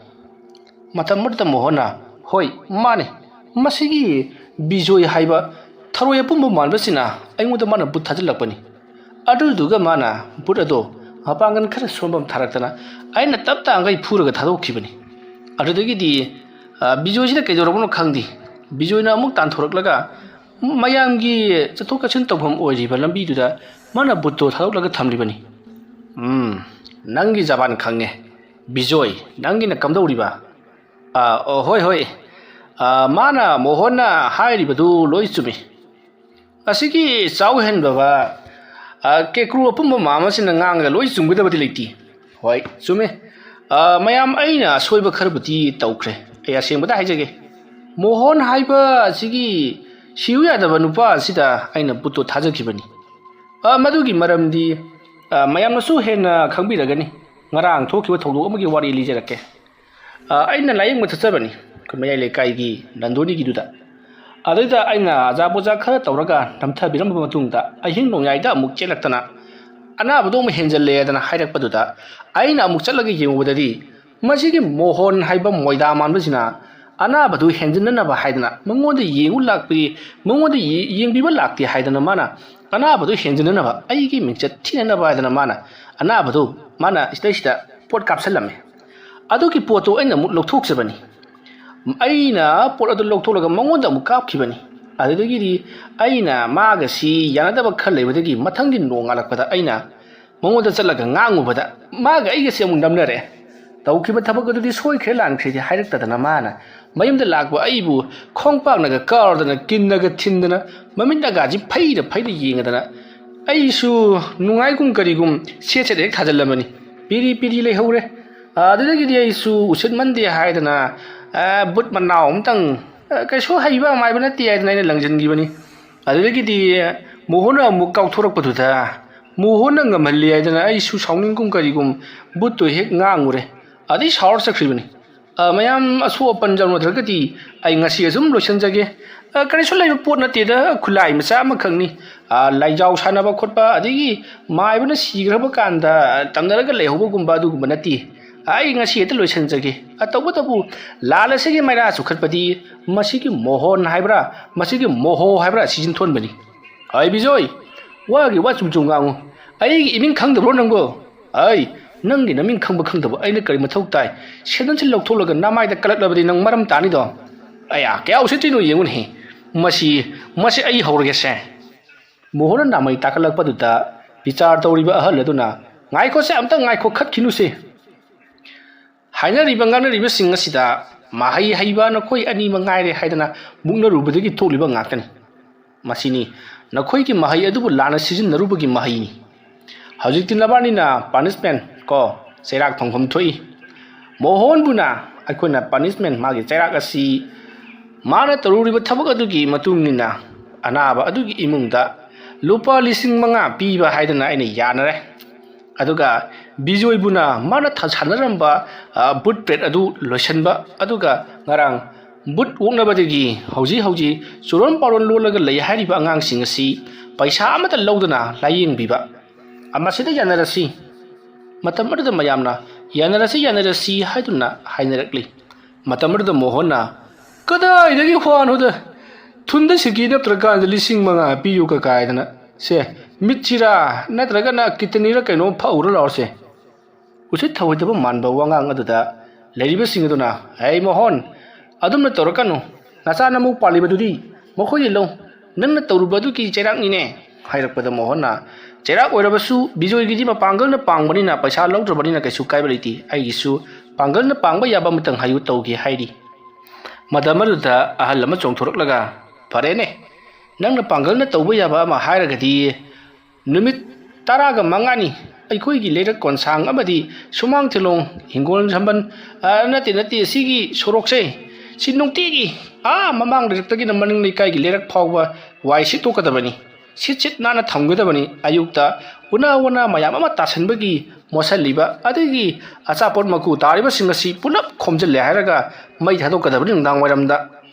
ꯃꯇꯝ ꯑꯗꯨꯗ ꯃꯣꯍꯣꯟꯅ, "ꯍꯣꯏ, ꯃꯥꯅꯦ꯫ ꯃꯁꯤꯒꯤ ꯕꯤꯖꯣꯏ ꯍꯥꯏꯕ ꯊꯔꯣꯏ ꯑꯄꯨꯝꯕ ꯃꯥꯟꯕꯁꯤꯅ ꯑꯩꯉꯣꯟꯗ ꯃꯥꯅ ꯕꯨꯠ ꯊꯥꯖꯤꯜꯂꯛꯄꯅꯤ꯫ ꯑꯗꯨꯗꯨꯒ ꯃꯥꯅ ꯕꯨꯠ ꯑꯗꯣ ꯃꯄꯥꯡꯒꯜ ꯈꯔ ꯁꯣꯟꯕ ꯑꯃ ꯊꯥꯔꯛꯇꯅ ꯑꯩꯅ ꯇꯞ ꯇꯥꯡꯈꯩ ꯐꯨꯔꯒ ꯊꯥꯗꯣꯛꯈꯤꯕꯅꯤ꯫ ꯑꯗꯨꯗꯒꯤꯗꯤ, ꯑ, ꯕꯤꯖꯣꯏꯁꯤꯅ ꯀꯩꯗꯧꯔꯕꯅꯣ ꯈꯪꯗꯦ꯫ ꯕꯤꯖꯣꯏꯅ ꯑꯃꯨꯛ ꯇꯥꯟꯊꯣꯔꯛꯂꯒ ꯃꯌꯥꯝꯒꯤ ꯆꯠꯊꯣꯛ ꯆꯠꯁꯤꯟ ꯇꯧꯐꯝ ꯑꯣꯏꯔꯤꯕ ꯂꯝꯕꯤꯗꯨꯗ ꯃꯥꯅ ꯕꯨꯠꯇꯣ ꯊꯥꯗꯣꯛꯂꯒ ꯊꯝꯂꯤꯕꯅꯤ꯫" "ꯎꯝ, ꯅꯪꯒꯤ ꯖꯕꯥꯟ ꯈꯪꯉꯦ꯫ ꯕꯤꯖꯣꯏ, ꯅꯪꯒꯤꯅ ꯀꯝꯗꯧꯔꯤꯕ?" "ꯑ, ꯑꯣ, ꯍꯣꯏ, ꯍꯣꯏ꯫ ꯑ, ꯃꯥꯅ, ꯃꯣꯍꯣꯟꯅ ꯍꯥꯏꯔꯤꯕꯗꯨ ꯂꯣꯏ ꯆꯨꯝꯃꯤ꯫ ꯑꯁꯤꯒꯤ ꯆꯥꯎ ꯍꯦꯟꯕꯕ, ꯑ, ꯀꯦꯀ꯭ꯔꯨ ꯑꯄꯨꯝꯕ ꯃꯥ ꯑꯃꯁꯤꯅ ꯉꯥꯡꯉꯒ ꯂꯣꯏ ꯆꯨꯝꯒꯗꯕꯗꯤ ꯂꯩꯇꯦ꯫" "ꯍꯣꯏ, ꯆꯨꯝꯃꯦ꯫ ꯑ, ꯃꯌꯥꯝ, ꯑꯩꯅ ꯑꯁꯣꯏꯕ ꯈꯔꯕꯨꯗꯤ ꯇꯧꯈ꯭ꯔꯦ꯫ ꯑꯩ ꯑꯁꯦꯡꯕꯗ ꯍꯥꯏꯖꯒꯦ꯫ ꯃꯣꯍꯣꯟ ꯍꯥꯏꯕ ꯑꯁꯤꯒꯤ ꯁꯤꯌꯨ ꯌꯥꯗꯕ ꯅꯨꯄꯥ ꯑꯁꯤꯗ ꯑꯩꯅ ꯕꯨꯠꯇꯣ ꯊꯥꯖꯈꯤꯕꯅꯤ꯫ ꯑ, ꯃꯗꯨꯒꯤ ꯃꯔꯝꯗꯤ, ꯑ, ꯃꯌꯥꯝꯅꯁꯨ ꯍꯦꯟꯅ ꯈꯪꯕꯤꯔꯒꯅꯤ꯫ ꯉꯔꯥꯡ ꯊꯣꯛꯈꯤꯕ ꯊꯧꯗꯣꯛ ꯑꯃꯒꯤ ꯋꯥꯔꯤ ꯂꯤꯖꯔꯛꯀꯦ꯫ ꯑ, ꯑꯩꯅ ꯂꯥꯌꯦꯡꯕ ꯆꯠꯆꯕꯅꯤ, ꯑꯩꯈꯣꯏ ꯃꯌꯥꯏ ꯂꯩꯀꯥꯏꯒꯤ ꯅꯟꯗꯣꯅꯤꯒꯤꯗꯨꯗ꯫ ꯑꯗꯨꯗ ꯑꯩꯅ ꯑꯖꯥ ꯄꯨꯖꯥ ꯈꯔ ꯇꯧꯔꯒ ꯅꯝꯊꯕꯤꯔꯝꯃꯕ ꯃꯇꯨꯡꯗ ꯑꯍꯤꯡ ꯅꯣꯡꯌꯥꯏꯗ ꯑꯃꯨꯛ ꯆꯦꯜꯂꯛꯇꯅ ꯑꯅꯥꯕꯗꯣ ꯑꯃꯨꯛ ꯍꯦꯟꯖꯜꯂꯦꯗꯅ ꯍꯥꯏꯔꯛꯄꯗꯨꯗ ꯑꯩꯅ ꯑꯃꯨꯛ ꯆꯠꯂꯒ ꯌꯦꯡꯉꯨꯕꯗꯗꯤ ꯃꯁꯤꯒꯤ ꯃꯣꯍꯣꯟ ꯍꯥꯏꯕ ꯃꯣꯏꯗꯥ ꯃꯥꯟꯕꯁꯤꯅ ꯑꯅꯥꯕꯗꯨ ꯍꯦꯟꯖꯤꯟꯅꯅꯕ ꯍꯥꯏꯗꯅ ꯃꯉꯣꯟꯗ ꯌꯦꯡꯉꯨ ꯂꯥꯛꯄꯤ, ꯃꯉꯣꯟꯗ ꯌꯦ-, ꯌꯦꯡꯕꯤꯕ ꯂꯥꯛꯇꯦ ꯍꯥꯏꯗꯅ ꯃꯥꯅ ꯑꯅꯥꯕꯗꯨ ꯍꯦꯟꯖꯤꯟꯅꯅꯕ, ꯑꯩꯒꯤ ꯃꯤꯡꯆꯠ ꯊꯤꯅꯅꯕ ꯍꯥꯏꯗꯅ ꯃꯥꯅ ꯑꯅꯥꯕꯗꯨ, ꯃꯥꯅ ꯁꯤꯗꯩꯁꯤꯗ ꯄꯣꯠ ꯀꯥꯞꯁꯤꯜꯂꯝꯃꯦ꯫ ꯑꯗꯨꯒꯤ ꯄꯣꯠꯇꯨ ꯑꯩꯅ ꯑꯃꯨꯛ ꯂꯧꯊꯣꯛꯆꯕꯅꯤ꯫ ꯑꯩꯅ ꯄꯣꯠ ꯑꯗꯨ ꯂꯧꯊꯣꯛꯂꯒ ꯃꯉꯣꯟꯗ ꯑꯃꯨꯛ ꯀꯥꯞꯈꯤꯕꯅꯤ꯫ ꯑꯗꯨꯗꯒꯤꯗꯤ ꯑꯩꯅ ꯃꯥꯒꯁꯤ ꯌꯥꯅꯗꯕ ꯈꯔ ꯂꯩꯕꯗꯒꯤ ꯃꯊꯪꯒꯤ ꯅꯣꯡꯉꯥꯜꯂꯛꯄꯗ ꯑꯩꯅ ꯃꯉꯣꯟꯗ ꯆꯠꯂꯒ ꯉꯥꯡꯉꯨꯕꯗ ꯃꯥꯒ ꯑꯩꯒꯁꯦ ꯑꯃꯨꯛ ꯅꯝꯅꯔꯦ꯫ ꯇꯧꯈꯤꯕ ꯊꯕꯛ ꯑꯗꯨꯗꯤ ꯁꯣꯏꯈ꯭ꯔꯦ ꯂꯥꯟꯈ꯭ꯔꯦꯗꯤ ꯍꯥꯏꯔꯛꯇꯗꯅ ꯃꯥꯅ ꯃꯌꯨꯝꯗ ꯂꯥꯛꯄ ꯑꯩꯕꯨ ꯈꯣꯡꯄꯥꯛꯅꯒ ꯀꯥꯎꯔꯗꯅ ꯀꯤꯟꯅꯒ ꯊꯤꯟꯗꯅ ꯃꯃꯤꯠ ꯑꯒꯥꯁꯤ ꯐꯩꯔ ꯐꯩꯔ ꯌꯦꯡꯉꯗꯅ ꯑꯩꯁꯨ ꯅꯨꯡꯉꯥꯏꯒꯨꯝ ꯀꯔꯤꯒꯨꯝ ꯁꯦꯠ ꯁꯦꯠ ꯍꯦꯛ ꯊꯥꯖꯤꯜꯂꯝꯕꯅꯤ꯫ ꯄꯤꯔꯤ ꯄꯤꯔꯤ ꯂꯩꯍꯧꯔꯦ꯫ ꯑꯗꯨꯗꯒꯤꯗꯤ ꯑꯩꯁꯨ ꯎꯁꯤꯠꯃꯟꯗꯦ ꯍꯥꯏꯗꯅ ꯑ, ꯕꯨꯠ ꯃꯅꯥꯎ ꯑꯝꯇꯪ, ꯑ, ꯀꯩꯁꯨ ꯍꯩꯕ ꯑꯃꯥꯏꯕ ꯅꯠꯇꯦ ꯍꯥꯏꯗꯅ ꯑꯩꯅ ꯂꯪꯁꯤꯟꯈꯤꯕꯅꯤ꯫ ꯑꯗꯨꯗꯒꯤꯗꯤ ꯃꯣꯍꯣꯟꯅ ꯑꯃꯨꯛ ꯀꯥꯎꯊꯣꯔꯛꯄꯗꯨꯗ, ꯃꯣꯍꯣꯟꯅ ꯉꯝꯍꯜꯂꯤ ꯍꯥꯏꯗꯅ ꯑꯩꯁꯨ ꯁꯥꯎꯅꯤꯡꯒꯨꯝ ꯀꯔꯤꯒꯨꯝ ꯕꯨꯠꯇꯣ ꯍꯦꯛ ꯉꯥꯡꯉꯨꯔꯦ꯫ ꯑꯗꯩ ꯁꯥꯎꯔ ꯆꯠꯈ꯭ꯔꯤꯕꯅꯤ꯫ ꯑ, ꯃꯌꯥꯝ ꯑꯁꯣꯛ ꯑꯄꯟ ꯌꯥꯎꯅꯗ꯭ꯔꯒꯗꯤ ꯑꯩ ꯉꯁꯤ ꯑꯁꯨꯝ ꯂꯣꯏꯁꯤꯟꯖꯒꯦ꯫ ꯑ, ꯀꯔꯤꯁꯨ ꯂꯩꯕ ꯄꯣꯠ ꯅꯠꯇꯦꯗ, ꯈꯨꯠꯂꯥꯏ ꯃꯆꯥ ꯑꯃꯈꯛꯅꯤ꯫ ꯑ, ꯂꯥꯏꯖꯥꯎ ꯁꯥꯟꯅꯕ ꯈꯣꯠꯄ, ꯑꯗꯒꯤ ꯃꯥꯏꯕꯅ ꯁꯤꯈ꯭ꯔꯕ ꯀꯥꯟꯗ ꯇꯝꯅꯔꯒ ꯂꯩꯍꯧꯕꯒꯨꯝꯕ ꯑꯗꯨꯒꯨꯝꯕ ꯅꯠꯇꯦ꯫ ꯑꯩ ꯉꯁꯤ ꯍꯦꯛꯇ ꯂꯣꯏꯁꯤꯟꯖꯒꯦ꯫ ꯑ, ꯇꯧꯕꯇꯕꯨ ꯂꯥꯜ ꯑꯁꯤꯒꯤ ꯃꯩꯔꯥ ꯆꯨꯈꯠꯄꯗꯤ ꯃꯁꯤꯒꯤ ꯃꯣꯍꯣꯟ ꯍꯥꯏꯕ꯭ꯔꯥ, ꯃꯁꯤꯒꯤ ꯃꯣꯍꯣ ꯍꯥꯏꯕ꯭ꯔꯥ ꯁꯤꯖꯤꯟ ꯊꯣꯟꯕꯅꯤ꯫ ꯍꯩ ꯕꯤꯖꯣꯏ, ꯋꯥꯒꯤ ꯋꯥ ꯆꯨꯝ ꯆꯨꯝ ꯉꯥꯡꯉꯨ꯫ ꯑꯩꯒꯤ ꯏꯃꯤꯡ ꯈꯪꯗꯕ꯭ꯔꯣ ꯅꯪꯕꯣ? ꯑꯩ, ꯅꯪꯒꯤ ꯅꯃꯤꯡ ꯈꯪꯕ ꯈꯪꯗꯕ ꯑꯩꯅ ꯀꯔꯤ ꯃꯊꯧ ꯇꯥꯏ? ꯁꯦꯟꯗꯟꯁꯤ ꯂꯧꯊꯣꯛꯂꯒ ꯅꯃꯥꯏꯗ ꯀꯜꯂꯛꯂꯕꯗꯤ ꯅꯪ ꯃꯔꯝ ꯇꯥꯅꯤꯗꯣ꯫ ꯑꯌꯥ, ꯀꯌꯥ ꯎꯁꯤꯠꯇ꯭ꯔꯤꯅꯣ ꯌꯦꯡꯉꯨꯅꯦꯍꯦ꯫ ꯃꯁꯤ, ꯃꯁꯤ ꯑꯩ ꯍꯧꯔꯒꯦꯁꯦ꯫ ꯃꯣꯍꯣꯟꯅ ꯅꯥꯃꯩ ꯇꯥꯈꯠꯂꯛꯄꯗꯨꯗ ꯕꯤꯆꯥꯔ ꯇꯧꯔꯤꯕ ꯑꯍꯜ ꯑꯗꯨꯅ, "ꯉꯥꯏꯈꯣꯁꯦ, ꯑꯝꯇ ꯉꯥꯏꯈꯣ, ꯈꯠꯈꯤꯅꯨꯁꯦ꯫ ꯍꯥꯏꯅꯔꯤꯕ ꯉꯥꯡꯅꯔꯤꯕꯁꯤꯡ ꯑꯁꯤꯗ ꯃꯍꯩ ꯍꯩꯕ ꯅꯈꯣꯏ ꯑꯅꯤꯃꯛ ꯉꯥꯏꯔꯦ ꯍꯥꯏꯗꯅ ꯃꯨꯛꯅꯔꯨꯕꯗꯒꯤ ꯊꯣꯛꯂꯤꯕ ꯉꯥꯛꯇꯅꯤ꯫ ꯃꯁꯤꯅꯤ ꯅꯈꯣꯏꯒꯤ ꯃꯍꯩ ꯑꯗꯨꯕꯨ ꯂꯥꯟꯅ ꯁꯤꯖꯤꯟꯅꯔꯨꯕꯒꯤ ꯃꯍꯩꯅꯤ꯫ ꯍꯧꯖꯤꯛꯇꯤ ꯅꯕꯥꯅꯤꯅ ꯄꯥꯅꯤꯁꯃꯦꯟ ꯀꯣ, ꯆꯩꯔꯥꯛ ꯐꯪꯐꯝ ꯊꯣꯛꯏ꯫ ꯃꯣꯍꯣꯟꯕꯨꯅ ꯑꯩꯈꯣꯏꯅ ꯄꯥꯅꯤꯁꯃꯦꯟ, ꯃꯥꯒꯤ ꯆꯩꯔꯥꯛ ꯑꯁꯤ ꯃꯥꯅ ꯇꯧꯔꯨꯔꯤꯕ ꯊꯕꯛ ꯑꯗꯨꯒꯤ ꯃꯇꯨꯡ ꯏꯟꯅ ꯑꯅꯥꯕ ꯑꯗꯨꯒꯤ ꯏꯃꯨꯡꯗ ꯂꯨꯄꯥ ꯂꯤꯁꯤꯡ ꯃꯉꯥ ꯄꯤꯕ ꯍꯥꯏꯗꯅ ꯑꯩꯅ ꯌꯥꯅꯔꯦ꯫ ꯑꯗꯨꯒ ꯕꯤꯖꯣꯏꯕꯨꯅ ꯃꯥꯅ ꯊ-, ꯁꯥꯟꯅꯔꯝꯕ, ꯑ, ꯕꯨꯠ ꯄ꯭ꯔꯦꯠ ꯑꯗꯨ ꯂꯣꯏꯁꯤꯟꯕ, ꯑꯗꯨꯒ ꯉꯔꯥꯡ ꯕꯨꯠ ꯑꯣꯛꯅꯕꯗꯒꯤ ꯍꯧꯖꯤꯛ ꯍꯧꯖꯤꯛ ꯆꯨꯔꯣꯟ ꯄꯥꯔꯣꯟ ꯂꯣꯜꯂꯒ ꯂꯩ ꯍꯥꯏꯔꯤꯕ ꯑꯉꯥꯡꯁꯤꯡ ꯑꯁꯤ ꯄꯩꯁꯥ ꯑꯃꯠꯇ ꯂꯧꯗꯅ ꯂꯥꯌꯦꯡꯕꯤꯕ꯫ ꯑ, ꯃꯁꯤꯗ ꯌꯥꯅꯔꯁꯤ, ꯃꯇꯝ ꯑꯗꯨꯗ ꯃꯌꯥꯝꯅ "ꯌꯥꯅꯔꯁꯤ, ꯌꯥꯅꯔꯁꯤ" ꯍꯥꯏꯗꯨꯅ ꯍꯥꯏꯅꯔꯛꯂꯤ꯫ ꯃꯇꯝ ꯑꯗꯨꯗ ꯃꯣꯍꯣꯟꯅ, "ꯀꯗꯥꯏꯗꯒꯤ ꯍ꯭ꯋꯥꯅꯣꯗ? ꯊꯨꯟꯗ ꯁꯤꯀꯤ ꯅꯞꯇ꯭ꯔꯀꯥꯟꯗ ꯂꯤꯁꯤꯡ ꯃꯉꯥ ꯄꯤꯌꯨ ꯀꯀꯥꯏꯗꯅ꯫ ꯁꯦ, ꯃꯤꯠꯁꯤꯔꯥ ꯅꯠꯇ꯭ꯔꯒꯅ ꯀꯤꯠꯇꯅꯤꯔ ꯀꯩꯅꯣꯝ ꯐꯛꯎꯔ ꯂꯥꯎꯔꯁꯦ?" ꯎꯁꯤꯠ ꯊꯑꯣꯏꯗꯕ ꯃꯥꯟꯕ ꯋꯥꯉꯥꯡ ꯑꯗꯨꯗ ꯂꯩꯔꯤꯕꯁꯤꯡ ꯑꯗꯨꯅ, "ꯍꯩ ꯃꯣꯍꯣꯟ, ꯑꯗꯨꯝꯅ ꯇꯧꯔꯛꯀꯅꯨ꯫ ꯅꯆꯥ ꯅꯃꯧ ꯄꯥꯜꯂꯤꯕꯗꯨꯗꯤ ꯃꯈꯣꯏ ꯏꯜꯂꯧ꯫ ꯅꯪꯅ ꯇꯧꯔꯨꯕ ꯑꯗꯨꯒꯤ ꯆꯩꯔꯥꯛꯅꯤꯅꯦ" ꯍꯥꯏꯔꯛꯄꯗ ꯃꯣꯍꯣꯟꯅ, "ꯆꯩꯔꯥꯛ ꯑꯣꯏꯔꯕꯁꯨ ꯕꯤꯖꯣꯏꯒꯤꯗꯤ ꯃꯄꯥꯡꯒꯜꯅ ꯄꯥꯡꯕꯅꯤꯅ ꯄꯩꯁꯥ ꯂꯧꯗ꯭ꯔꯕꯅꯤꯅ ꯀꯩꯁꯨ ꯀꯥꯏꯕ ꯂꯩꯇꯦ꯫ ꯑꯩꯒꯤꯁꯨ ꯄꯥꯡꯒꯜꯅ ꯄꯥꯡꯕ ꯌꯥꯕ ꯑꯃꯇꯪ ꯍꯥꯏꯌꯨ ꯇꯧꯒꯦ" ꯍꯥꯏꯔꯤ꯫ ꯃꯇꯝ ꯑꯗꯨꯗ ꯑꯍꯜ ꯑꯃ ꯆꯣꯡꯊꯣꯔꯛꯂꯒ, "ꯐꯔꯦꯅꯦ, ꯅꯪꯅ ꯄꯥꯡꯒꯜꯅ ꯇꯧꯕ ꯌꯥꯕ ꯑꯃ ꯍꯥꯏꯔꯒꯗꯤ ꯅꯨꯃꯤꯠ ꯇꯔꯥꯒ ꯃꯉꯥꯅꯤ ꯑꯩꯈꯣꯏꯒꯤ ꯂꯩꯔꯛ ꯀꯣꯟꯁꯥꯡ ꯑꯃꯗꯤ ꯁꯨꯃꯥꯡ ꯊꯤꯂꯣꯡ, ꯍꯤꯡꯒꯣꯜ ꯁꯝꯕꯟ, ꯑ, ꯅꯠꯇꯦ, ꯅꯠꯇꯦ, ꯁꯤꯒꯤ ꯁꯣꯔꯣꯛꯁꯦ, ꯁꯤ ꯅꯨꯡꯇꯤꯒꯤ ꯑꯥ ꯃꯃꯥꯡ ꯂꯩꯔꯛꯇꯒꯤꯅ ꯃꯅꯤꯡ ꯂꯩꯀꯥꯏꯒꯤ ꯂꯩꯔꯛ ꯐꯥꯎꯕ ꯋꯥꯏ ꯁꯤꯠꯇꯣꯛꯀꯗꯕꯅꯤ, ꯁꯤꯠ ꯁꯤꯠ ꯅꯥꯟꯅ ꯊꯝꯒꯗꯕꯅꯤ꯫ ꯑꯌꯨꯛꯇ ꯎꯅꯥ ꯋꯥꯅꯥ ꯃꯌꯥꯝ ꯑꯃ ꯇꯥꯁꯟꯕꯒꯤ ꯃꯣꯠꯁꯜꯂꯤꯕ ꯑꯗꯒꯤ ꯑꯆꯥꯄꯣꯠ ꯃꯀꯨ ꯇꯥꯔꯤꯕꯁꯤꯡ ꯑꯁꯤ ꯄꯨꯂꯞ ꯈꯣꯝꯖꯤꯜꯂꯦ ꯍꯥꯏꯔꯒ ꯃꯩ ꯊꯥꯗꯣꯛꯀꯗꯕꯅꯤ ꯅꯨꯡꯗꯥꯡ ꯋꯥꯏꯔꯝꯗ꯫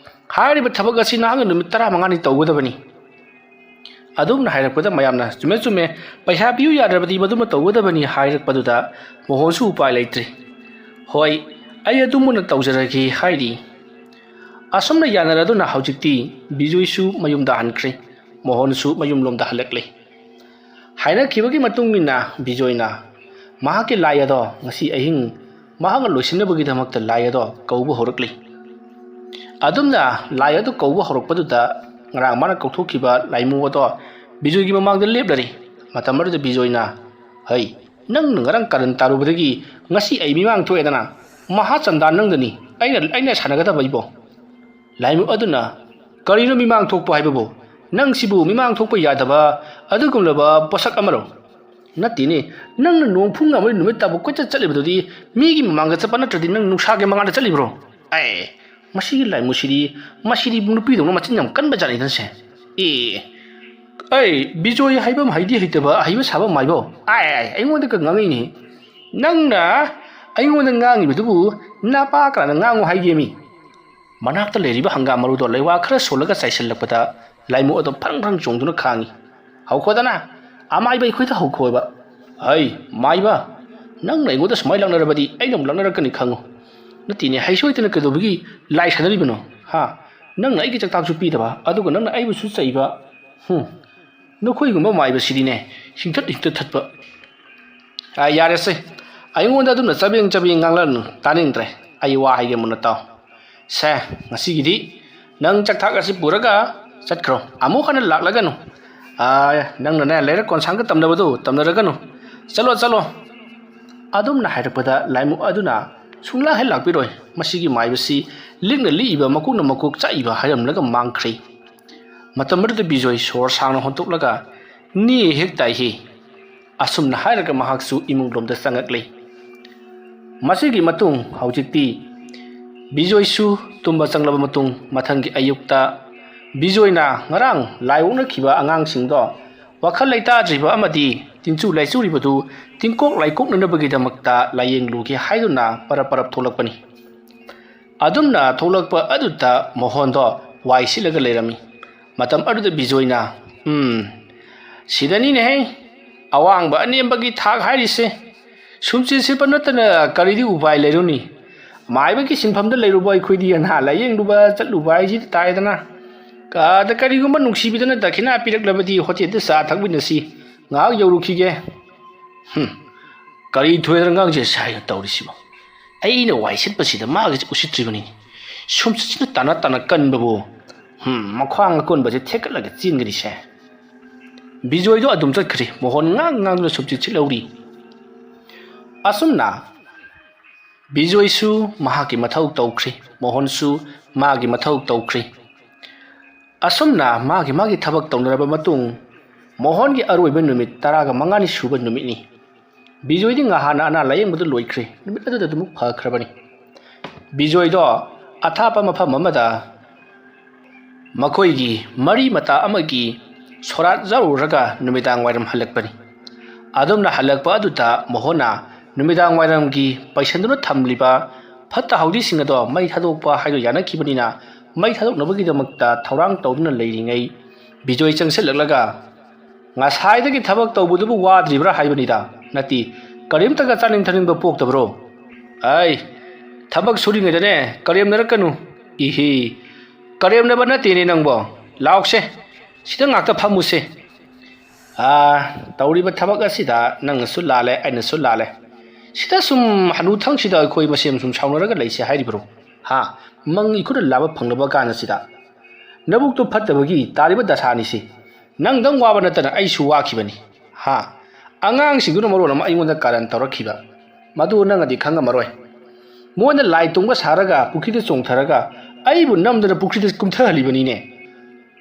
ꯍꯥꯏꯔꯤꯕ ꯊꯕꯛ ꯑꯁꯤ ꯅꯍꯥꯛꯅ ꯅꯨꯃꯤꯠ ꯇꯔꯥꯃꯉꯥꯅꯤ ꯇꯧꯒꯗꯕꯅꯤ꯫ ꯑꯗꯨꯝꯅ ꯍꯥꯏꯔꯛꯄꯗ ꯃꯌꯥꯝꯅ, "ꯆꯨꯝꯃꯦ, ꯆꯨꯝꯃꯦ, ꯄꯩꯁꯥ ꯄꯤꯌꯨ ꯌꯥꯗ꯭ꯔꯕꯗꯤ ꯃꯗꯨꯃ ꯇꯧꯒꯗꯕꯅꯤ" ꯍꯥꯏꯔꯛꯄꯗꯨꯗ ꯃꯣꯍꯣꯟꯁꯨ ꯎꯄꯥꯏ ꯂꯩꯇ꯭ꯔꯦ꯫ "ꯍꯣꯏ, ꯑꯩ ꯑꯗꯨꯃꯛꯅ ꯇꯧꯖꯔꯒꯦ" ꯍꯥꯏꯔꯤ꯫ ꯑꯁꯨꯝꯅ ꯌꯥꯅꯔꯗꯨꯅ ꯍꯧꯖꯤꯛꯇꯤ ꯕꯤꯖꯣꯏꯁꯨ ꯃꯌꯨꯝꯗ ꯍꯟꯈ꯭ꯔꯦ, ꯃꯣꯍꯣꯟꯁꯨ ꯃꯌꯨꯝꯂꯣꯝꯗ ꯍꯜꯂꯛꯂꯦ꯫ ꯍꯥꯏꯅꯈꯤꯕꯒꯤ ꯃꯇꯨꯡ ꯏꯟꯅ ꯕꯤꯖꯣꯏꯅ ꯃꯍꯥꯛꯀꯤ ꯂꯥꯏ ꯑꯗꯣ ꯉꯁꯤ ꯑꯍꯤꯡ ꯃꯍꯥꯛꯅ ꯂꯣꯏꯁꯤꯟꯅꯕꯒꯤꯗꯃꯛꯇ ꯂꯥꯏ ꯑꯗꯣ ꯀꯧꯕ ꯍꯧꯔꯛꯂꯤ꯫ ꯑꯗꯨꯝꯅ ꯂꯥꯏ ꯑꯗꯨ ꯀꯧꯕ ꯍꯧꯔꯛꯄꯗꯨꯗ ꯉꯔꯥꯡ ꯃꯥꯅ ꯀꯧꯊꯣꯛꯈꯤꯕ ꯂꯥꯏꯃꯨ ꯑꯗꯣ ꯕꯤꯖꯣꯏꯒꯤ ꯃꯃꯥꯡꯗ ꯂꯦꯞꯂꯔꯤ꯫ ꯃꯇꯝ ꯑꯗꯨꯗ ꯕꯤꯖꯣꯏꯅ, "ꯍꯩ, ꯅꯪꯅ ꯉꯔꯥꯡ ꯀꯥꯔꯟ ꯇꯥꯔꯨꯕꯗꯒꯤ ꯉꯁꯤ ꯑꯩ ꯃꯤꯃꯥꯡ ꯊꯣꯛꯑꯦꯗꯅ꯫ ꯃꯍꯥ ꯆꯟꯗꯥꯟ ꯅꯪꯗꯅꯤ ꯑꯩꯅ, ꯑꯩꯅ ꯁꯥꯟꯅꯒꯗꯕ ꯑꯩꯕꯣ?" ꯂꯥꯏꯃꯨ ꯑꯗꯨꯅ, "ꯀꯔꯤꯅꯣ ꯃꯤꯃꯥꯡ ꯊꯣꯛꯄ ꯍꯥꯏꯕꯕꯨ? ꯅꯪ ꯁꯤꯕꯨ ꯃꯤꯃꯥꯡ ꯊꯣꯛꯄ ꯌꯥꯗꯕ ꯑꯗꯨꯒꯨꯝꯂꯕ ꯄꯣꯠꯁꯛ ꯑꯃꯔꯣ?" "ꯅꯠꯇꯦꯅꯦ, ꯅꯪꯅ ꯅꯣꯡ ꯐꯨꯡ ꯉꯝꯃꯣꯏ ꯅꯨꯃꯤꯠ ꯇꯥꯕꯨ ꯀꯣꯏꯆꯠ ꯆꯠꯂꯤꯕꯗꯨꯗꯤ ꯃꯤꯒꯤ ꯃꯃꯥꯡꯗ ꯆꯠꯄ ꯅꯠꯇ꯭ꯔꯗꯤ ꯅꯪ ꯅꯨꯡꯁꯥꯒꯤ ꯃꯉꯥꯜꯗ ꯆꯠꯂꯤꯕ꯭ꯔꯣ?" ꯑꯦ, ꯃꯁꯤꯒꯤ ꯂꯥꯏꯃꯨꯁꯤꯗꯤ, ꯃꯁꯤꯗꯤ ꯅꯨꯄꯤꯗꯧꯅ ꯃꯆꯤꯟ ꯌꯥꯝ ꯀꯟꯕ ꯖꯥꯠꯅꯤꯗ ꯁꯦ꯫ ꯑꯦ, ꯑꯩ ꯕꯤꯖꯣꯏ ꯍꯥꯏꯕ ꯑꯃ ꯍꯩꯗꯤ ꯍꯩꯇꯕ, ꯑꯍꯩꯕ ꯁꯥꯕ ꯑꯃ ꯍꯥꯏꯕꯣ? ꯑꯥꯏ, ꯑꯥꯏ, ꯑꯩꯉꯣꯟꯗꯒ ꯉꯥꯡꯉꯛꯏꯅꯦ꯫ ꯅꯪꯅ ꯑꯩꯉꯣꯟꯗ ꯉꯥꯡꯉꯤꯕꯗꯨꯕꯨ ꯅꯄꯥ ꯀꯅꯥꯅ ꯉꯥꯡꯉꯨ ꯍꯥꯏꯒꯦ ꯃꯤ? ꯃꯅꯥꯛꯇ ꯂꯩꯔꯤꯕ ꯍꯪꯒꯥꯝ ꯃꯔꯨꯗꯣ ꯂꯩꯋꯥ ꯈꯔ ꯁꯣꯜꯂꯒ ꯆꯥꯏꯁꯤꯜꯂꯛꯄꯗ ꯂꯥꯏꯃꯨ ꯑꯗꯣ ꯐ꯭ꯔꯪ ꯐ꯭ꯔꯪ ꯆꯣꯡꯗꯨꯅ ꯈꯥꯡꯉꯤ꯫ "ꯍꯧꯈꯣꯗꯅ, ꯑꯃꯥꯏꯕ ꯑꯩꯈꯣꯏꯗ ꯍꯧꯈꯣꯕ꯫ ꯍꯩ, ꯃꯥꯏꯕ, ꯅꯪꯅ ꯑꯩꯉꯣꯟꯗ ꯁꯨꯃꯥꯏꯅ ꯂꯥꯛꯅꯔꯕꯗꯤ ꯑꯩꯅ ꯑꯃꯨꯛ ꯂꯥꯛꯅꯔꯛꯀꯅꯤ ꯈꯪꯉꯨ꯫ ꯅꯠꯇꯦꯅꯦ, ꯍꯩꯁꯣꯏꯗꯅ ꯀꯩꯗꯧꯕꯒꯤ ꯂꯥꯏ ꯁꯥꯟꯅꯔꯤꯕꯅꯣ? ꯍꯥ? ꯅꯪꯅ ꯑꯩꯒꯤ ꯆꯥꯛꯇꯥꯛꯁꯨ ꯄꯤꯗꯕ, ꯑꯗꯨꯒ ꯅꯪꯅ ꯑꯩꯕꯨꯁꯨ ꯆꯩꯕ꯫ ꯍꯨꯝ, ꯅꯈꯣꯏꯒꯨꯝꯕ ꯃꯥꯏꯕꯁꯤꯗꯤꯅꯦ, ꯍꯤꯡꯊꯠ ꯍꯤꯡꯊꯠ ꯊꯠꯄ"꯫ "ꯑꯥ, ꯌꯥꯔꯦꯁꯦ, ꯑꯩꯉꯣꯟꯗ ꯑꯗꯨꯝꯅ ꯆꯕꯦꯡ ꯆꯕꯦꯡ ꯉꯥꯡꯂꯛꯑꯅꯨ, ꯇꯥꯅꯤꯡꯗ꯭ꯔꯦ꯫ ꯑꯩ ꯋꯥ ꯍꯥꯏꯒꯦ ꯃꯨꯟꯅ ꯇꯥꯎ꯫ ꯁꯦ, ꯉꯁꯤꯒꯤꯗꯤ ꯅꯪ ꯆꯥꯛꯊꯥꯛ ꯑꯁꯤ ꯄꯨꯔꯒ ꯆꯠꯈ꯭ꯔꯣ, ꯑꯃꯨꯛ ꯍꯟꯅ ꯂꯥꯛꯂꯒꯅꯨ꯫ ꯑꯥ, ꯅꯪꯅꯅꯦ ꯂꯩꯔꯛ ꯀꯣꯟꯁꯥꯡꯒ ꯇꯝꯅꯕꯗꯨ ꯇꯝꯅꯔꯒꯅꯨ꯫ ꯆꯠꯂꯣ, ꯆꯠꯂꯣ"꯫ ꯑꯗꯨꯝꯅ ꯍꯥꯏꯔꯛꯄꯗ ꯂꯥꯏꯃꯨ ꯑꯗꯨꯅ ꯁꯨꯡꯂꯥꯛ ꯍꯦꯛ ꯂꯥꯛꯄꯤꯔꯣꯏ꯫ ꯃꯁꯤꯒꯤ ꯃꯥꯏꯕꯁꯤ ꯂꯤꯛꯅ ꯂꯤꯛꯏꯕ, ꯃꯀꯣꯛꯅ ꯃꯀꯣꯛ ꯆꯥꯛꯏꯕ ꯍꯥꯏꯔꯝꯂꯒ ꯃꯥꯡꯈ꯭ꯔꯦ꯫ ꯃꯇꯝ ꯑꯗꯨꯗ ꯕꯤꯖꯣꯏ ꯁꯣꯔ ꯁꯥꯡꯅ ꯍꯣꯟꯇꯣꯛꯂꯒ, "ꯅꯦ ꯍꯦꯛ ꯇꯥꯏꯍꯦ"꯫ ꯑꯁꯨꯝꯅ ꯍꯥꯏꯔꯒ ꯃꯍꯥꯛꯁꯨ ꯏꯃꯨꯡꯂꯣꯝꯗ ꯆꯪꯉꯛꯂꯦ꯫ ꯃꯁꯤꯒꯤ ꯃꯇꯨꯡ ꯍꯧꯖꯤꯛꯇꯤ ꯕꯤꯖꯣꯏꯁꯨ ꯇꯨꯝꯕ ꯆꯪꯂꯕ ꯃꯇꯨꯡ, ꯃꯊꯪꯒꯤ ꯑꯌꯨꯛꯇ ꯕꯤꯖꯣꯏꯅ ꯉꯔꯥꯡ ꯂꯥꯏ ꯑꯣꯛꯅꯈꯤꯕ ꯑꯉꯥꯡꯁꯤꯡꯗꯣ ꯋꯥꯈꯜ ꯂꯩꯇꯥꯗ꯭ꯔꯤꯕ ꯑꯃꯗꯤ ꯇꯤꯟꯆꯨ ꯂꯥꯏꯆꯨꯔꯤꯕꯗꯨ ꯇꯤꯡꯀꯣꯛ ꯂꯥꯏꯀꯣꯛꯅꯅꯕꯒꯤꯗꯃꯛꯇ ꯂꯥꯏꯌꯦꯡꯂꯨꯒꯦ ꯍꯥꯏꯗꯨꯅ ꯄꯔꯞ ꯄꯔꯞ ꯊꯣꯛꯂꯛꯄꯅꯤ꯫ ꯑꯗꯨꯝꯅ ꯊꯣꯛꯂꯛꯄ ꯑꯗꯨꯗ ꯃꯣꯍꯣꯟꯗꯣ ꯋꯥꯏ ꯁꯤꯠꯂꯒ ꯂꯩꯔꯝꯃꯤ꯫ ꯃꯇꯝ ꯑꯗꯨꯗ ꯕꯤꯖꯣꯏꯅ, "ꯎꯝ, ꯁꯤꯗꯅꯤꯅꯦꯍꯦ, ꯑꯋꯥꯡꯕ ꯑꯅꯦꯝꯕꯒꯤ ꯊꯥꯛ ꯍꯥꯏꯔꯤꯁꯦ꯫ ꯁꯨꯝꯆꯤꯠ ꯁꯤꯠꯄ ꯅꯠꯇꯅ ꯀꯔꯤꯗꯤ ꯎꯄꯥꯏ ꯂꯩꯔꯨꯅꯤ? ꯃꯥꯏꯕꯒꯤ ꯁꯤꯟꯐꯝꯗ ꯂꯩꯔꯨꯕ ꯑꯩꯈꯣꯏꯗꯤ ꯑꯅꯥ ꯂꯥꯏꯌꯦꯡꯂꯨꯕ ꯆꯠꯂꯨꯕ ꯍꯥꯏꯁꯤꯗꯤ ꯇꯥꯏꯗꯅ꯫ ꯑꯗ ꯀꯔꯤꯒꯨꯝꯕ ꯅꯨꯡꯁꯤꯕꯤꯗꯅ ꯗꯈꯤꯅꯥ ꯄꯤꯔꯛꯂꯕꯗꯤ ꯍꯣꯇꯦꯜꯗ ꯆꯥ ꯊꯛꯃꯤꯟꯅꯁꯤ꯫ ꯉꯥꯏꯍꯥꯛ ꯌꯧꯔꯨꯈꯤꯒꯦ꯫ ꯍꯨꯝ, ꯀꯔꯤ ꯊꯣꯏꯗꯅ ꯉꯥꯡꯁꯦ ꯁꯥꯏꯅ ꯇꯧꯔꯤꯁꯤꯕꯣ? ꯑꯩꯅ ꯋꯥꯏ ꯁꯤꯠꯄꯁꯤꯗ ꯃꯥꯒꯤꯁꯦ ꯎꯁꯤꯠꯇ꯭ꯔꯤꯕꯅꯤ꯫ ꯁꯨꯝꯆꯤꯠꯁꯤꯅ ꯇꯥꯅ ꯇꯥꯅ ꯀꯟꯕꯕꯨ, ꯍꯨꯝ, ꯃꯈ꯭ꯋꯥꯡ ꯑꯀꯣꯟꯕꯁꯦ ꯊꯦꯛꯀꯠꯂꯒ ꯆꯦꯟꯒꯅꯤꯁꯦ꯫" ꯕꯤꯖꯣꯏꯗꯣ ꯑꯗꯨꯝ ꯆꯠꯈ꯭ꯔꯦ꯫ ꯃꯣꯍꯣꯟ ꯉꯥꯡ ꯉꯥꯡꯗꯨꯅ ꯁꯨꯝꯆꯤꯠ ꯁꯤꯠꯍꯧꯔꯤ꯫ ꯑꯁꯨꯝꯅ ꯕꯤꯖꯣꯏꯁꯨ ꯃꯍꯥꯛꯀꯤ ꯃꯊꯧ ꯇꯧꯈ꯭ꯔꯦ, ꯃꯣꯍꯣꯟꯁꯨ ꯃꯥꯒꯤ ꯃꯊꯧ ꯇꯧꯈ꯭ꯔꯦ꯫ ꯑꯁꯨꯝꯅ ꯃꯥꯒꯤ ꯃꯥꯒꯤ ꯊꯕꯛ ꯇꯧꯅꯔꯕ ꯃꯇꯨꯡ, ꯃꯣꯍꯣꯟꯒꯤ ꯑꯔꯣꯏꯕ ꯅꯨꯃꯤꯠ ꯇꯔꯥꯒ ꯃꯉꯥꯅꯤ ꯁꯨꯕ ꯅꯨꯃꯤꯠꯅꯤ꯫ ꯕꯤꯖꯣꯏꯗꯤ ꯉꯍꯥꯟꯅ ꯑꯅꯥ ꯂꯥꯌꯦꯡꯕꯗꯨ ꯂꯣꯏꯈ꯭ꯔꯦ꯫ ꯅꯨꯃꯤꯠ ꯑꯗꯨꯗ ꯑꯗꯨꯃꯛ ꯐꯈ꯭ꯔꯕꯅꯤ꯫ ꯕꯤꯖꯣꯏꯗꯣ ꯑꯊꯥꯞꯄ ꯃꯐꯝ ꯑꯃꯗ ꯃꯈꯣꯏꯒꯤ ꯃꯔꯤ ꯃꯇꯥ ꯑꯃꯒꯤ ꯁꯣꯔꯥꯠ ꯌꯥꯎꯔꯨꯔꯒ ꯅꯨꯃꯤꯗꯥꯡ ꯋꯥꯏꯔꯝ ꯍꯜꯂꯛꯄꯅꯤ꯫ ꯑꯗꯨꯝꯅ ꯍꯜꯂꯛꯄ ꯑꯗꯨꯗ ꯃꯣꯍꯣꯟꯅ ꯅꯨꯃꯤꯗꯥꯡ ꯋꯥꯏꯔꯝꯒꯤ ꯄꯩꯁꯟꯗꯨꯅ ꯊꯝꯂꯤꯕ ꯐꯠꯇ ꯍꯥꯎꯗꯤꯁꯤꯡ ꯑꯗꯣ ꯃꯩ ꯊꯥꯗꯣꯛꯄ ꯍꯥꯏꯗꯨ ꯌꯥꯅꯈꯤꯕꯅꯤꯅ, ꯃꯩ ꯊꯥꯗꯣꯛꯅꯕꯒꯤꯗꯃꯛꯇ ꯊꯧꯔꯥꯡ ꯇꯧꯗꯨꯅ ꯂꯩꯔꯤꯉꯩ, ꯕꯤꯖꯣꯏ ꯆꯪꯁꯤꯜꯂꯛꯂꯒ, "ꯉꯁꯥꯏꯗꯒꯤ ꯊꯕꯛ ꯇꯧꯕꯗꯨꯕꯨ ꯋꯥꯗ꯭ꯔꯤꯕ꯭ꯔꯥ ꯍꯥꯏꯕꯅꯤꯗ? ꯅꯠꯇꯦ, ꯀꯔꯤꯝꯇꯒ ꯆꯥꯅꯤꯡ ꯊꯛꯅꯤꯡꯕ ꯄꯣꯛꯇꯕ꯭ꯔꯣ?" "ꯑꯩ, ꯊꯕꯛ ꯁꯨꯔꯤꯉꯩꯗꯅꯦ ꯀꯔꯦꯝꯅꯔꯛꯀꯅꯨ꯫" "ꯏꯍꯤ, ꯀꯔꯦꯝꯅꯕ ꯅꯠꯇꯦꯅꯦ ꯅꯪꯕꯣ꯫ ꯂꯥꯎꯁꯦ, ꯁꯤꯗ ꯉꯥꯛꯇ ꯐꯝꯃꯨꯁꯦ꯫ ꯑꯥ, ꯇꯧꯔꯤꯕ ꯊꯕꯛ ꯑꯁꯤꯗ ꯅꯪꯅꯁꯨ ꯂꯥꯜꯂꯦ, ꯑꯩꯅꯁꯨ ꯂꯥꯜꯂꯦ꯫ ꯁꯤꯗ ꯁꯨꯝ ꯍꯅꯨꯊꯪꯁꯤꯗ ꯑꯩꯈꯣꯏ ꯃꯁꯦꯟ ꯁꯨꯝ ꯁꯥꯎꯅꯔꯒ ꯂꯩꯁꯦ ꯍꯥꯏꯔꯤꯕ꯭ꯔꯣ? ꯍꯥ? ꯃꯪ ꯏꯈꯨꯠꯅ ꯂꯥꯕ ꯐꯪꯂꯕ ꯀꯥꯟꯁꯤꯗ? ꯅꯕꯨꯛꯇꯨ ꯐꯠꯇꯕꯒꯤ ꯇꯥꯔꯤꯕ ꯗꯁꯥꯅꯤꯁꯤ꯫ ꯅꯪꯗꯪ ꯋꯥꯕ ꯅꯠꯇꯅ ꯑꯩꯁꯨ ꯋꯥꯈꯤꯕꯅꯤ꯫ ꯍꯥ? ꯑꯉꯥꯡꯁꯤꯡꯗꯨꯅ ꯃꯔꯣꯜ ꯑꯃ ꯑꯩꯉꯣꯟꯗ ꯀꯥꯔꯟ ꯇꯧꯔꯛꯈꯤꯕ꯫ ꯃꯗꯨ ꯅꯪꯅꯗꯤ ꯈꯪꯉꯝꯃꯔꯣꯏ꯫ ꯃꯣꯏꯅ ꯂꯥꯏ ꯇꯣꯡꯕ ꯁꯥꯔꯒ ꯄꯨꯈ꯭ꯔꯤꯗ ꯆꯣꯡꯊꯔꯒ ꯑꯩꯕꯨ ꯅꯝꯗꯅ ꯄꯨꯈ꯭ꯔꯤꯗ ꯀꯨꯝꯊꯍꯜꯂꯤꯕꯅꯤꯅꯦ꯫"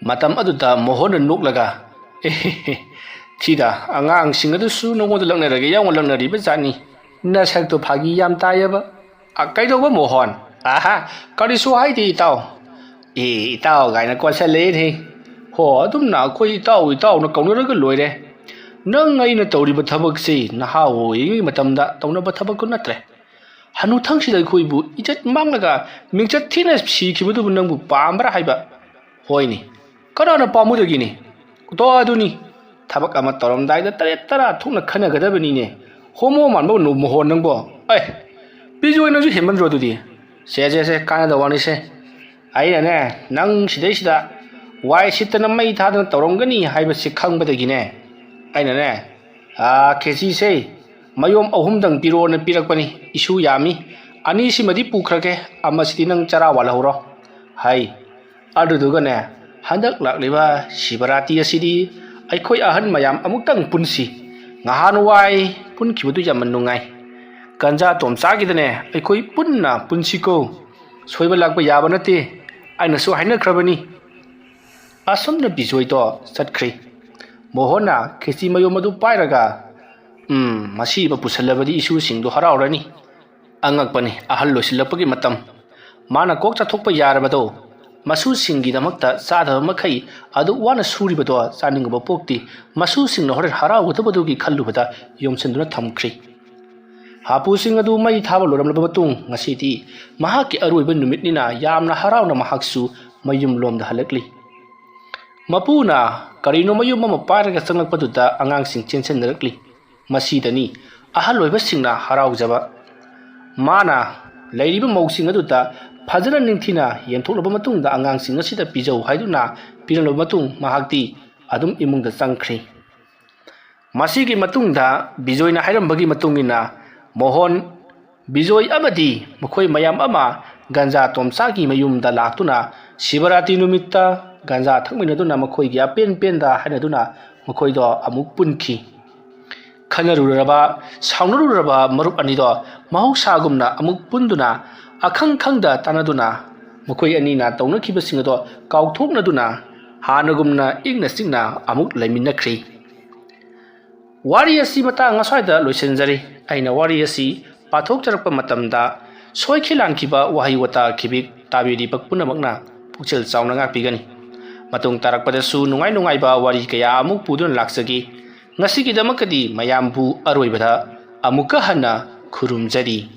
ꯃꯇꯝ ꯑꯗꯨꯗ ꯃꯣꯍꯣꯟꯅ ꯅꯣꯛꯂꯒ, "ꯑꯦꯍꯦꯍꯦ, ꯁꯤꯗ ꯑꯉꯥꯡꯁꯤꯡ ꯑꯗꯨꯁꯨ ꯅꯉꯣꯟꯗ ꯂꯛꯅꯔꯒꯦ ꯌꯥꯎꯅ ꯂꯛꯅꯔꯤꯕ ꯖꯥꯠꯅꯤ꯫ ꯅꯁꯛꯇꯣ ꯐꯥꯒꯤ ꯌꯥꯝ ꯇꯥꯏꯌꯦꯕ꯫ "ꯑ, ꯀꯩꯗꯧꯕ ꯃꯣꯍꯣꯟ?" "ꯑꯍꯥ, ꯀꯔꯤꯁꯨ ꯍꯥꯏꯗꯦ ꯏꯇꯥꯎ꯫" "ꯑꯦ, ꯏꯇꯥꯎ" ꯀꯥꯏꯅ ꯀꯣꯠꯁꯜꯂꯛꯑꯦꯅꯦ꯫ "ꯍꯣ, ꯑꯗꯨꯝꯅ ꯑꯩꯈꯣꯏ ꯏꯇꯥꯎ ꯏꯇꯥꯎꯅ ꯀꯧꯅꯔꯒ ꯂꯣꯏꯔꯦ꯫ ꯅꯪ ꯑꯩꯅ ꯇꯧꯔꯤꯕ ꯊꯕꯛꯁꯤ ꯅꯍꯥ ꯑꯣꯏꯔꯤꯉꯩ ꯃꯇꯝꯗ ꯇꯧꯅꯕ ꯊꯕꯛꯇꯨ ꯅꯠꯇ꯭ꯔꯦ꯫ ꯍꯅꯨꯊꯪꯁꯤꯗ ꯑꯩꯈꯣꯏꯕꯨ ꯏꯖꯠ ꯃꯥꯡꯂꯒ ꯃꯤꯡꯆꯠ ꯊꯤꯅ ꯁꯤꯈꯤꯕꯗꯨꯕꯨ ꯅꯪꯕꯨ ꯄꯥꯝꯕ꯭ꯔꯥ ꯍꯥꯏꯕ?" "ꯍꯣꯏꯅꯦ, ꯀꯅꯥꯅ ꯄꯥꯝꯃꯣꯏꯗꯒꯤꯅꯤ? ꯇꯣ ꯑꯗꯨꯅꯤ, ꯊꯕꯛ ꯑꯃ ꯇꯧꯔꯝꯗꯥꯏꯗ ꯇꯔꯦꯠ ꯇꯔꯥ ꯊꯣꯛꯅ ꯈꯟꯅꯒꯗꯕꯅꯤꯅꯦ꯫ ꯍꯣꯃꯣ ꯃꯥꯟꯕ ꯅꯨ-, ꯃꯣꯍꯣꯟ ꯅꯪꯕꯣ꯫ ꯑꯦ, ꯕꯤꯖꯣꯏ ꯅꯪꯁꯨ ꯍꯦꯟꯃꯟꯗ꯭ꯔꯣ ꯑꯗꯨꯗꯤ?" "ꯁꯦ, ꯁꯦ, ꯁꯦ, ꯀꯥꯟꯅꯗꯕ ꯋꯥꯅꯤꯁꯦ꯫ ꯑꯩꯅꯅꯦ, ꯅꯪ ꯁꯤꯗꯩꯁꯤꯗ ꯋꯥꯏ ꯁꯤꯠꯇꯅ ꯃꯩ ꯊꯥꯗꯅ ꯇꯧꯔꯝꯒꯅꯤ ꯍꯥꯏꯕꯁꯤ ꯈꯪꯕꯗꯒꯤꯅꯦ, ꯑꯩꯅꯅꯦ, ꯑꯥ, ꯈꯦꯆꯤꯁꯦ ꯃꯌꯣꯝ ꯑꯍꯨꯝꯗꯪ ꯄꯤꯔꯛꯑꯣꯅ ꯄꯤꯔꯛꯄꯅꯤ, ꯏꯁꯨ ꯌꯥꯝꯃꯤ꯫ ꯑꯅꯤꯁꯤꯃꯗꯤ ꯄꯨꯈ꯭ꯔꯒꯦ, ꯑꯃꯁꯤꯗꯤ ꯅꯪ ꯆꯔꯥ ꯋꯥꯜꯍꯧꯔꯣ" ꯍꯥꯏ꯫ ꯑꯗꯨꯗꯨꯒꯅꯦ, ꯍꯟꯗꯛ ꯂꯥꯛꯂꯤꯕ ꯁꯤꯕꯔꯥꯇꯤ ꯑꯁꯤꯗꯤ ꯑꯩꯈꯣꯏ ꯑꯍꯟ ꯃꯌꯥꯝ ꯑꯃꯨꯛꯇꯪ ꯄꯨꯟꯁꯤ꯫ ꯉꯍꯥꯟꯋꯥꯏ ꯄꯨꯟꯈꯤꯕꯗꯨ ꯌꯥꯝꯅ ꯅꯨꯡꯉꯥꯏ꯫ ꯒꯟꯖꯥ ꯇꯣꯝꯆꯥꯒꯤꯗꯅꯦ ꯑꯩꯈꯣꯏ ꯄꯨꯟꯅ ꯄꯨꯟꯁꯤꯀꯣ꯫ ꯁꯣꯏꯕ ꯂꯥꯛꯄ ꯌꯥꯕ ꯅꯠꯇꯦ꯫ ꯑꯩꯅꯁꯨ ꯍꯥꯏꯅꯈ꯭ꯔꯕꯅꯤ꯫ ꯑꯁꯨꯝꯅ ꯕꯤꯖꯣꯏꯗꯣ ꯆꯠꯈ꯭ꯔꯦ꯫ ꯃꯣꯍꯣꯟꯅ ꯈꯦꯆꯤ ꯃꯌꯣꯝ ꯑꯗꯨ ꯄꯥꯏꯔꯒ, "ꯎꯝ, ꯃꯁꯤꯃ ꯄꯨꯁꯜꯂꯕꯗꯤ ꯏꯁꯨꯁꯤꯡꯗꯣ ꯍꯔꯥꯎꯔꯅꯤ꯫" ꯑꯉꯛꯄꯅꯤ, ꯑꯍꯜ ꯂꯣꯏꯁꯤꯜꯂꯛꯄꯒꯤ ꯃꯇꯝ꯫ ꯃꯥꯅ ꯀꯣꯛ ꯆꯥꯊꯣꯛꯄ ꯌꯥꯔꯕꯗꯣ, ꯃꯁꯨꯁꯤꯡꯒꯤꯗꯃꯛꯇ ꯆꯥꯗꯕ ꯃꯈꯩ ꯑꯗꯨ ꯋꯥꯅ ꯁꯨꯔꯤꯕꯗꯣ ꯆꯥꯅꯤꯡꯕ ꯄꯣꯛꯇꯦ꯫ ꯃꯁꯨꯁꯤꯡꯅ ꯍꯣꯔꯦꯟ ꯍꯔꯥꯎꯒꯗꯕꯗꯨꯒꯤ ꯈꯜꯂꯨꯕꯗ ꯌꯣꯝꯁꯤꯟꯗꯨꯅ ꯊꯝꯈ꯭ꯔꯤ꯫ ꯍꯥꯄꯨꯁꯤꯡ ꯑꯗꯨ ꯃꯩ ꯊꯥꯕ ꯂꯣꯏꯔꯝꯂꯕ ꯃꯇꯨꯡ, ꯉꯁꯤꯗꯤ ꯃꯍꯥꯛꯀꯤ ꯑꯔꯣꯏꯕ ꯅꯨꯃꯤꯠꯅꯤꯅ ꯌꯥꯝꯅ ꯍꯔꯥꯎꯅ ꯃꯍꯥꯛꯁꯨ ꯃꯌꯨꯝ ꯂꯣꯝꯗ ꯍꯜꯂꯛꯂꯤ꯫ ꯃꯄꯨꯅ ꯀꯔꯤꯅꯣ ꯃꯌꯨꯝ ꯑꯃ ꯄꯥꯏꯔꯒ ꯆꯪꯂꯛꯄꯗꯨꯗ ꯑꯉꯥꯡꯁꯤꯡ ꯆꯦꯟꯁꯤꯟꯅꯔꯛꯂꯤ꯫ ꯃꯁꯤꯗꯅꯤ ꯑꯍꯜ ꯑꯣꯏꯕꯁꯤꯡꯅ ꯍꯔꯥꯎꯖꯕ꯫ ꯃꯥꯅ ꯂꯩꯔꯤꯕ ꯃꯧꯁꯤꯡ ꯑꯗꯨꯗ ꯐꯖꯅ ꯅꯤꯡꯊꯤꯅ ꯌꯦꯟꯊꯣꯛꯂꯕ ꯃꯇꯨꯡꯗ ꯑꯉꯥꯡꯁꯤꯡ ꯑꯁꯤꯗ ꯄꯤꯖꯧ ꯍꯥꯏꯗꯨꯅ ꯄꯤꯔꯝꯂꯕ ꯃꯇꯨꯡ ꯃꯍꯥꯛꯇꯤ ꯑꯗꯨꯝ ꯏꯃꯨꯡꯗ ꯆꯪꯈ꯭ꯔꯤ꯫ ꯃꯁꯤꯒꯤ ꯃꯇꯨꯡꯗ ꯕꯤꯖꯣꯏꯅ ꯍꯥꯏꯔꯝꯕꯒꯤ ꯃꯇꯨꯡ ꯏꯟꯅ ꯃꯣꯍꯣꯟ, ꯕꯤꯖꯣꯏ ꯑꯃꯗꯤ ꯃꯈꯣꯏ ꯃꯌꯥꯝ ꯑꯃ ꯒꯟꯖꯥ ꯇꯣꯝꯆꯥꯒꯤ ꯃꯌꯨꯝꯗ ꯂꯥꯛꯇꯨꯅ ꯁꯤꯕꯔꯥꯇꯤ ꯅꯨꯃꯤꯠꯇ ꯒꯟꯖꯥ ꯊꯛꯃꯤꯟꯅꯗꯨꯅ ꯃꯈꯣꯏꯒꯤ ꯑꯄꯦꯟ ꯄꯦꯟꯗ ꯍꯥꯏꯅꯗꯨꯅ ꯃꯈꯣꯏꯗꯣ ꯑꯃꯨꯛ ꯄꯨꯟꯈꯤ꯫ ꯈꯟꯅꯔꯨꯔꯕ, ꯁꯥꯎꯅꯔꯨꯔꯕ ꯃꯔꯨꯞ ꯑꯅꯤꯗꯣ ꯃꯍꯧꯁꯥꯒꯨꯝꯅ ꯑꯃꯨꯛ ꯄꯨꯟꯗꯨꯅ ꯑꯈꯪ ꯈꯪꯗ ꯇꯥꯟꯅꯗꯨꯅ ꯃꯈꯣꯏ ꯑꯅꯤꯅ ꯇꯧꯅꯈꯤꯕꯁꯤꯡ ꯑꯗꯣ ꯀꯥꯎꯊꯣꯛꯅꯗꯨꯅ ꯍꯥꯟꯅꯒꯨꯝꯅ ꯏꯪꯅ ꯆꯤꯛꯅ ꯑꯃꯨꯛ ꯂꯩꯃꯤꯟꯅꯈ꯭ꯔꯤ꯫ ꯋꯥꯔꯤ ꯑꯁꯤ ꯃꯇꯥꯡ ꯑꯁ꯭ꯋꯥꯏꯗ ꯂꯣꯏꯁꯤꯟꯖꯔꯤ꯫ ꯑꯩꯅ ꯋꯥꯔꯤ ꯑꯁꯤ ꯄꯥꯊꯣꯛꯆꯔꯛꯄ ꯃꯇꯝꯗ ꯁꯣꯏꯈꯤ ꯂꯥꯟꯈꯤꯕ ꯋꯥꯍꯩ ꯋꯥꯇꯥ ꯈꯤꯕꯤꯛ ꯇꯥꯕꯤꯔꯤꯕ ꯄꯨꯝꯅꯃꯛꯅ ꯄꯨꯛꯆꯦꯜ ꯆꯥꯎꯅ ꯉꯥꯛꯄꯤꯒꯅꯤ꯫ ꯃꯇꯨꯡ ꯇꯥꯔꯛꯄꯗꯁꯨ ꯅꯨꯡꯉꯥꯏ ꯅꯨꯡꯉꯥꯏꯕ ꯋꯥꯔꯤ ꯀꯌꯥ ꯑꯃꯨꯛ ꯄꯨꯗꯨꯅ ꯂꯥꯛꯆꯒꯦ꯫ ꯉꯁꯤꯒꯤꯗꯃꯛꯇꯗꯤ ꯃꯌꯥꯝꯕꯨ ꯑꯔꯣꯏꯕꯗ ꯑꯃꯨꯛꯀ ꯍꯟꯅ ꯈꯨꯔꯨꯝꯖꯔꯤ꯫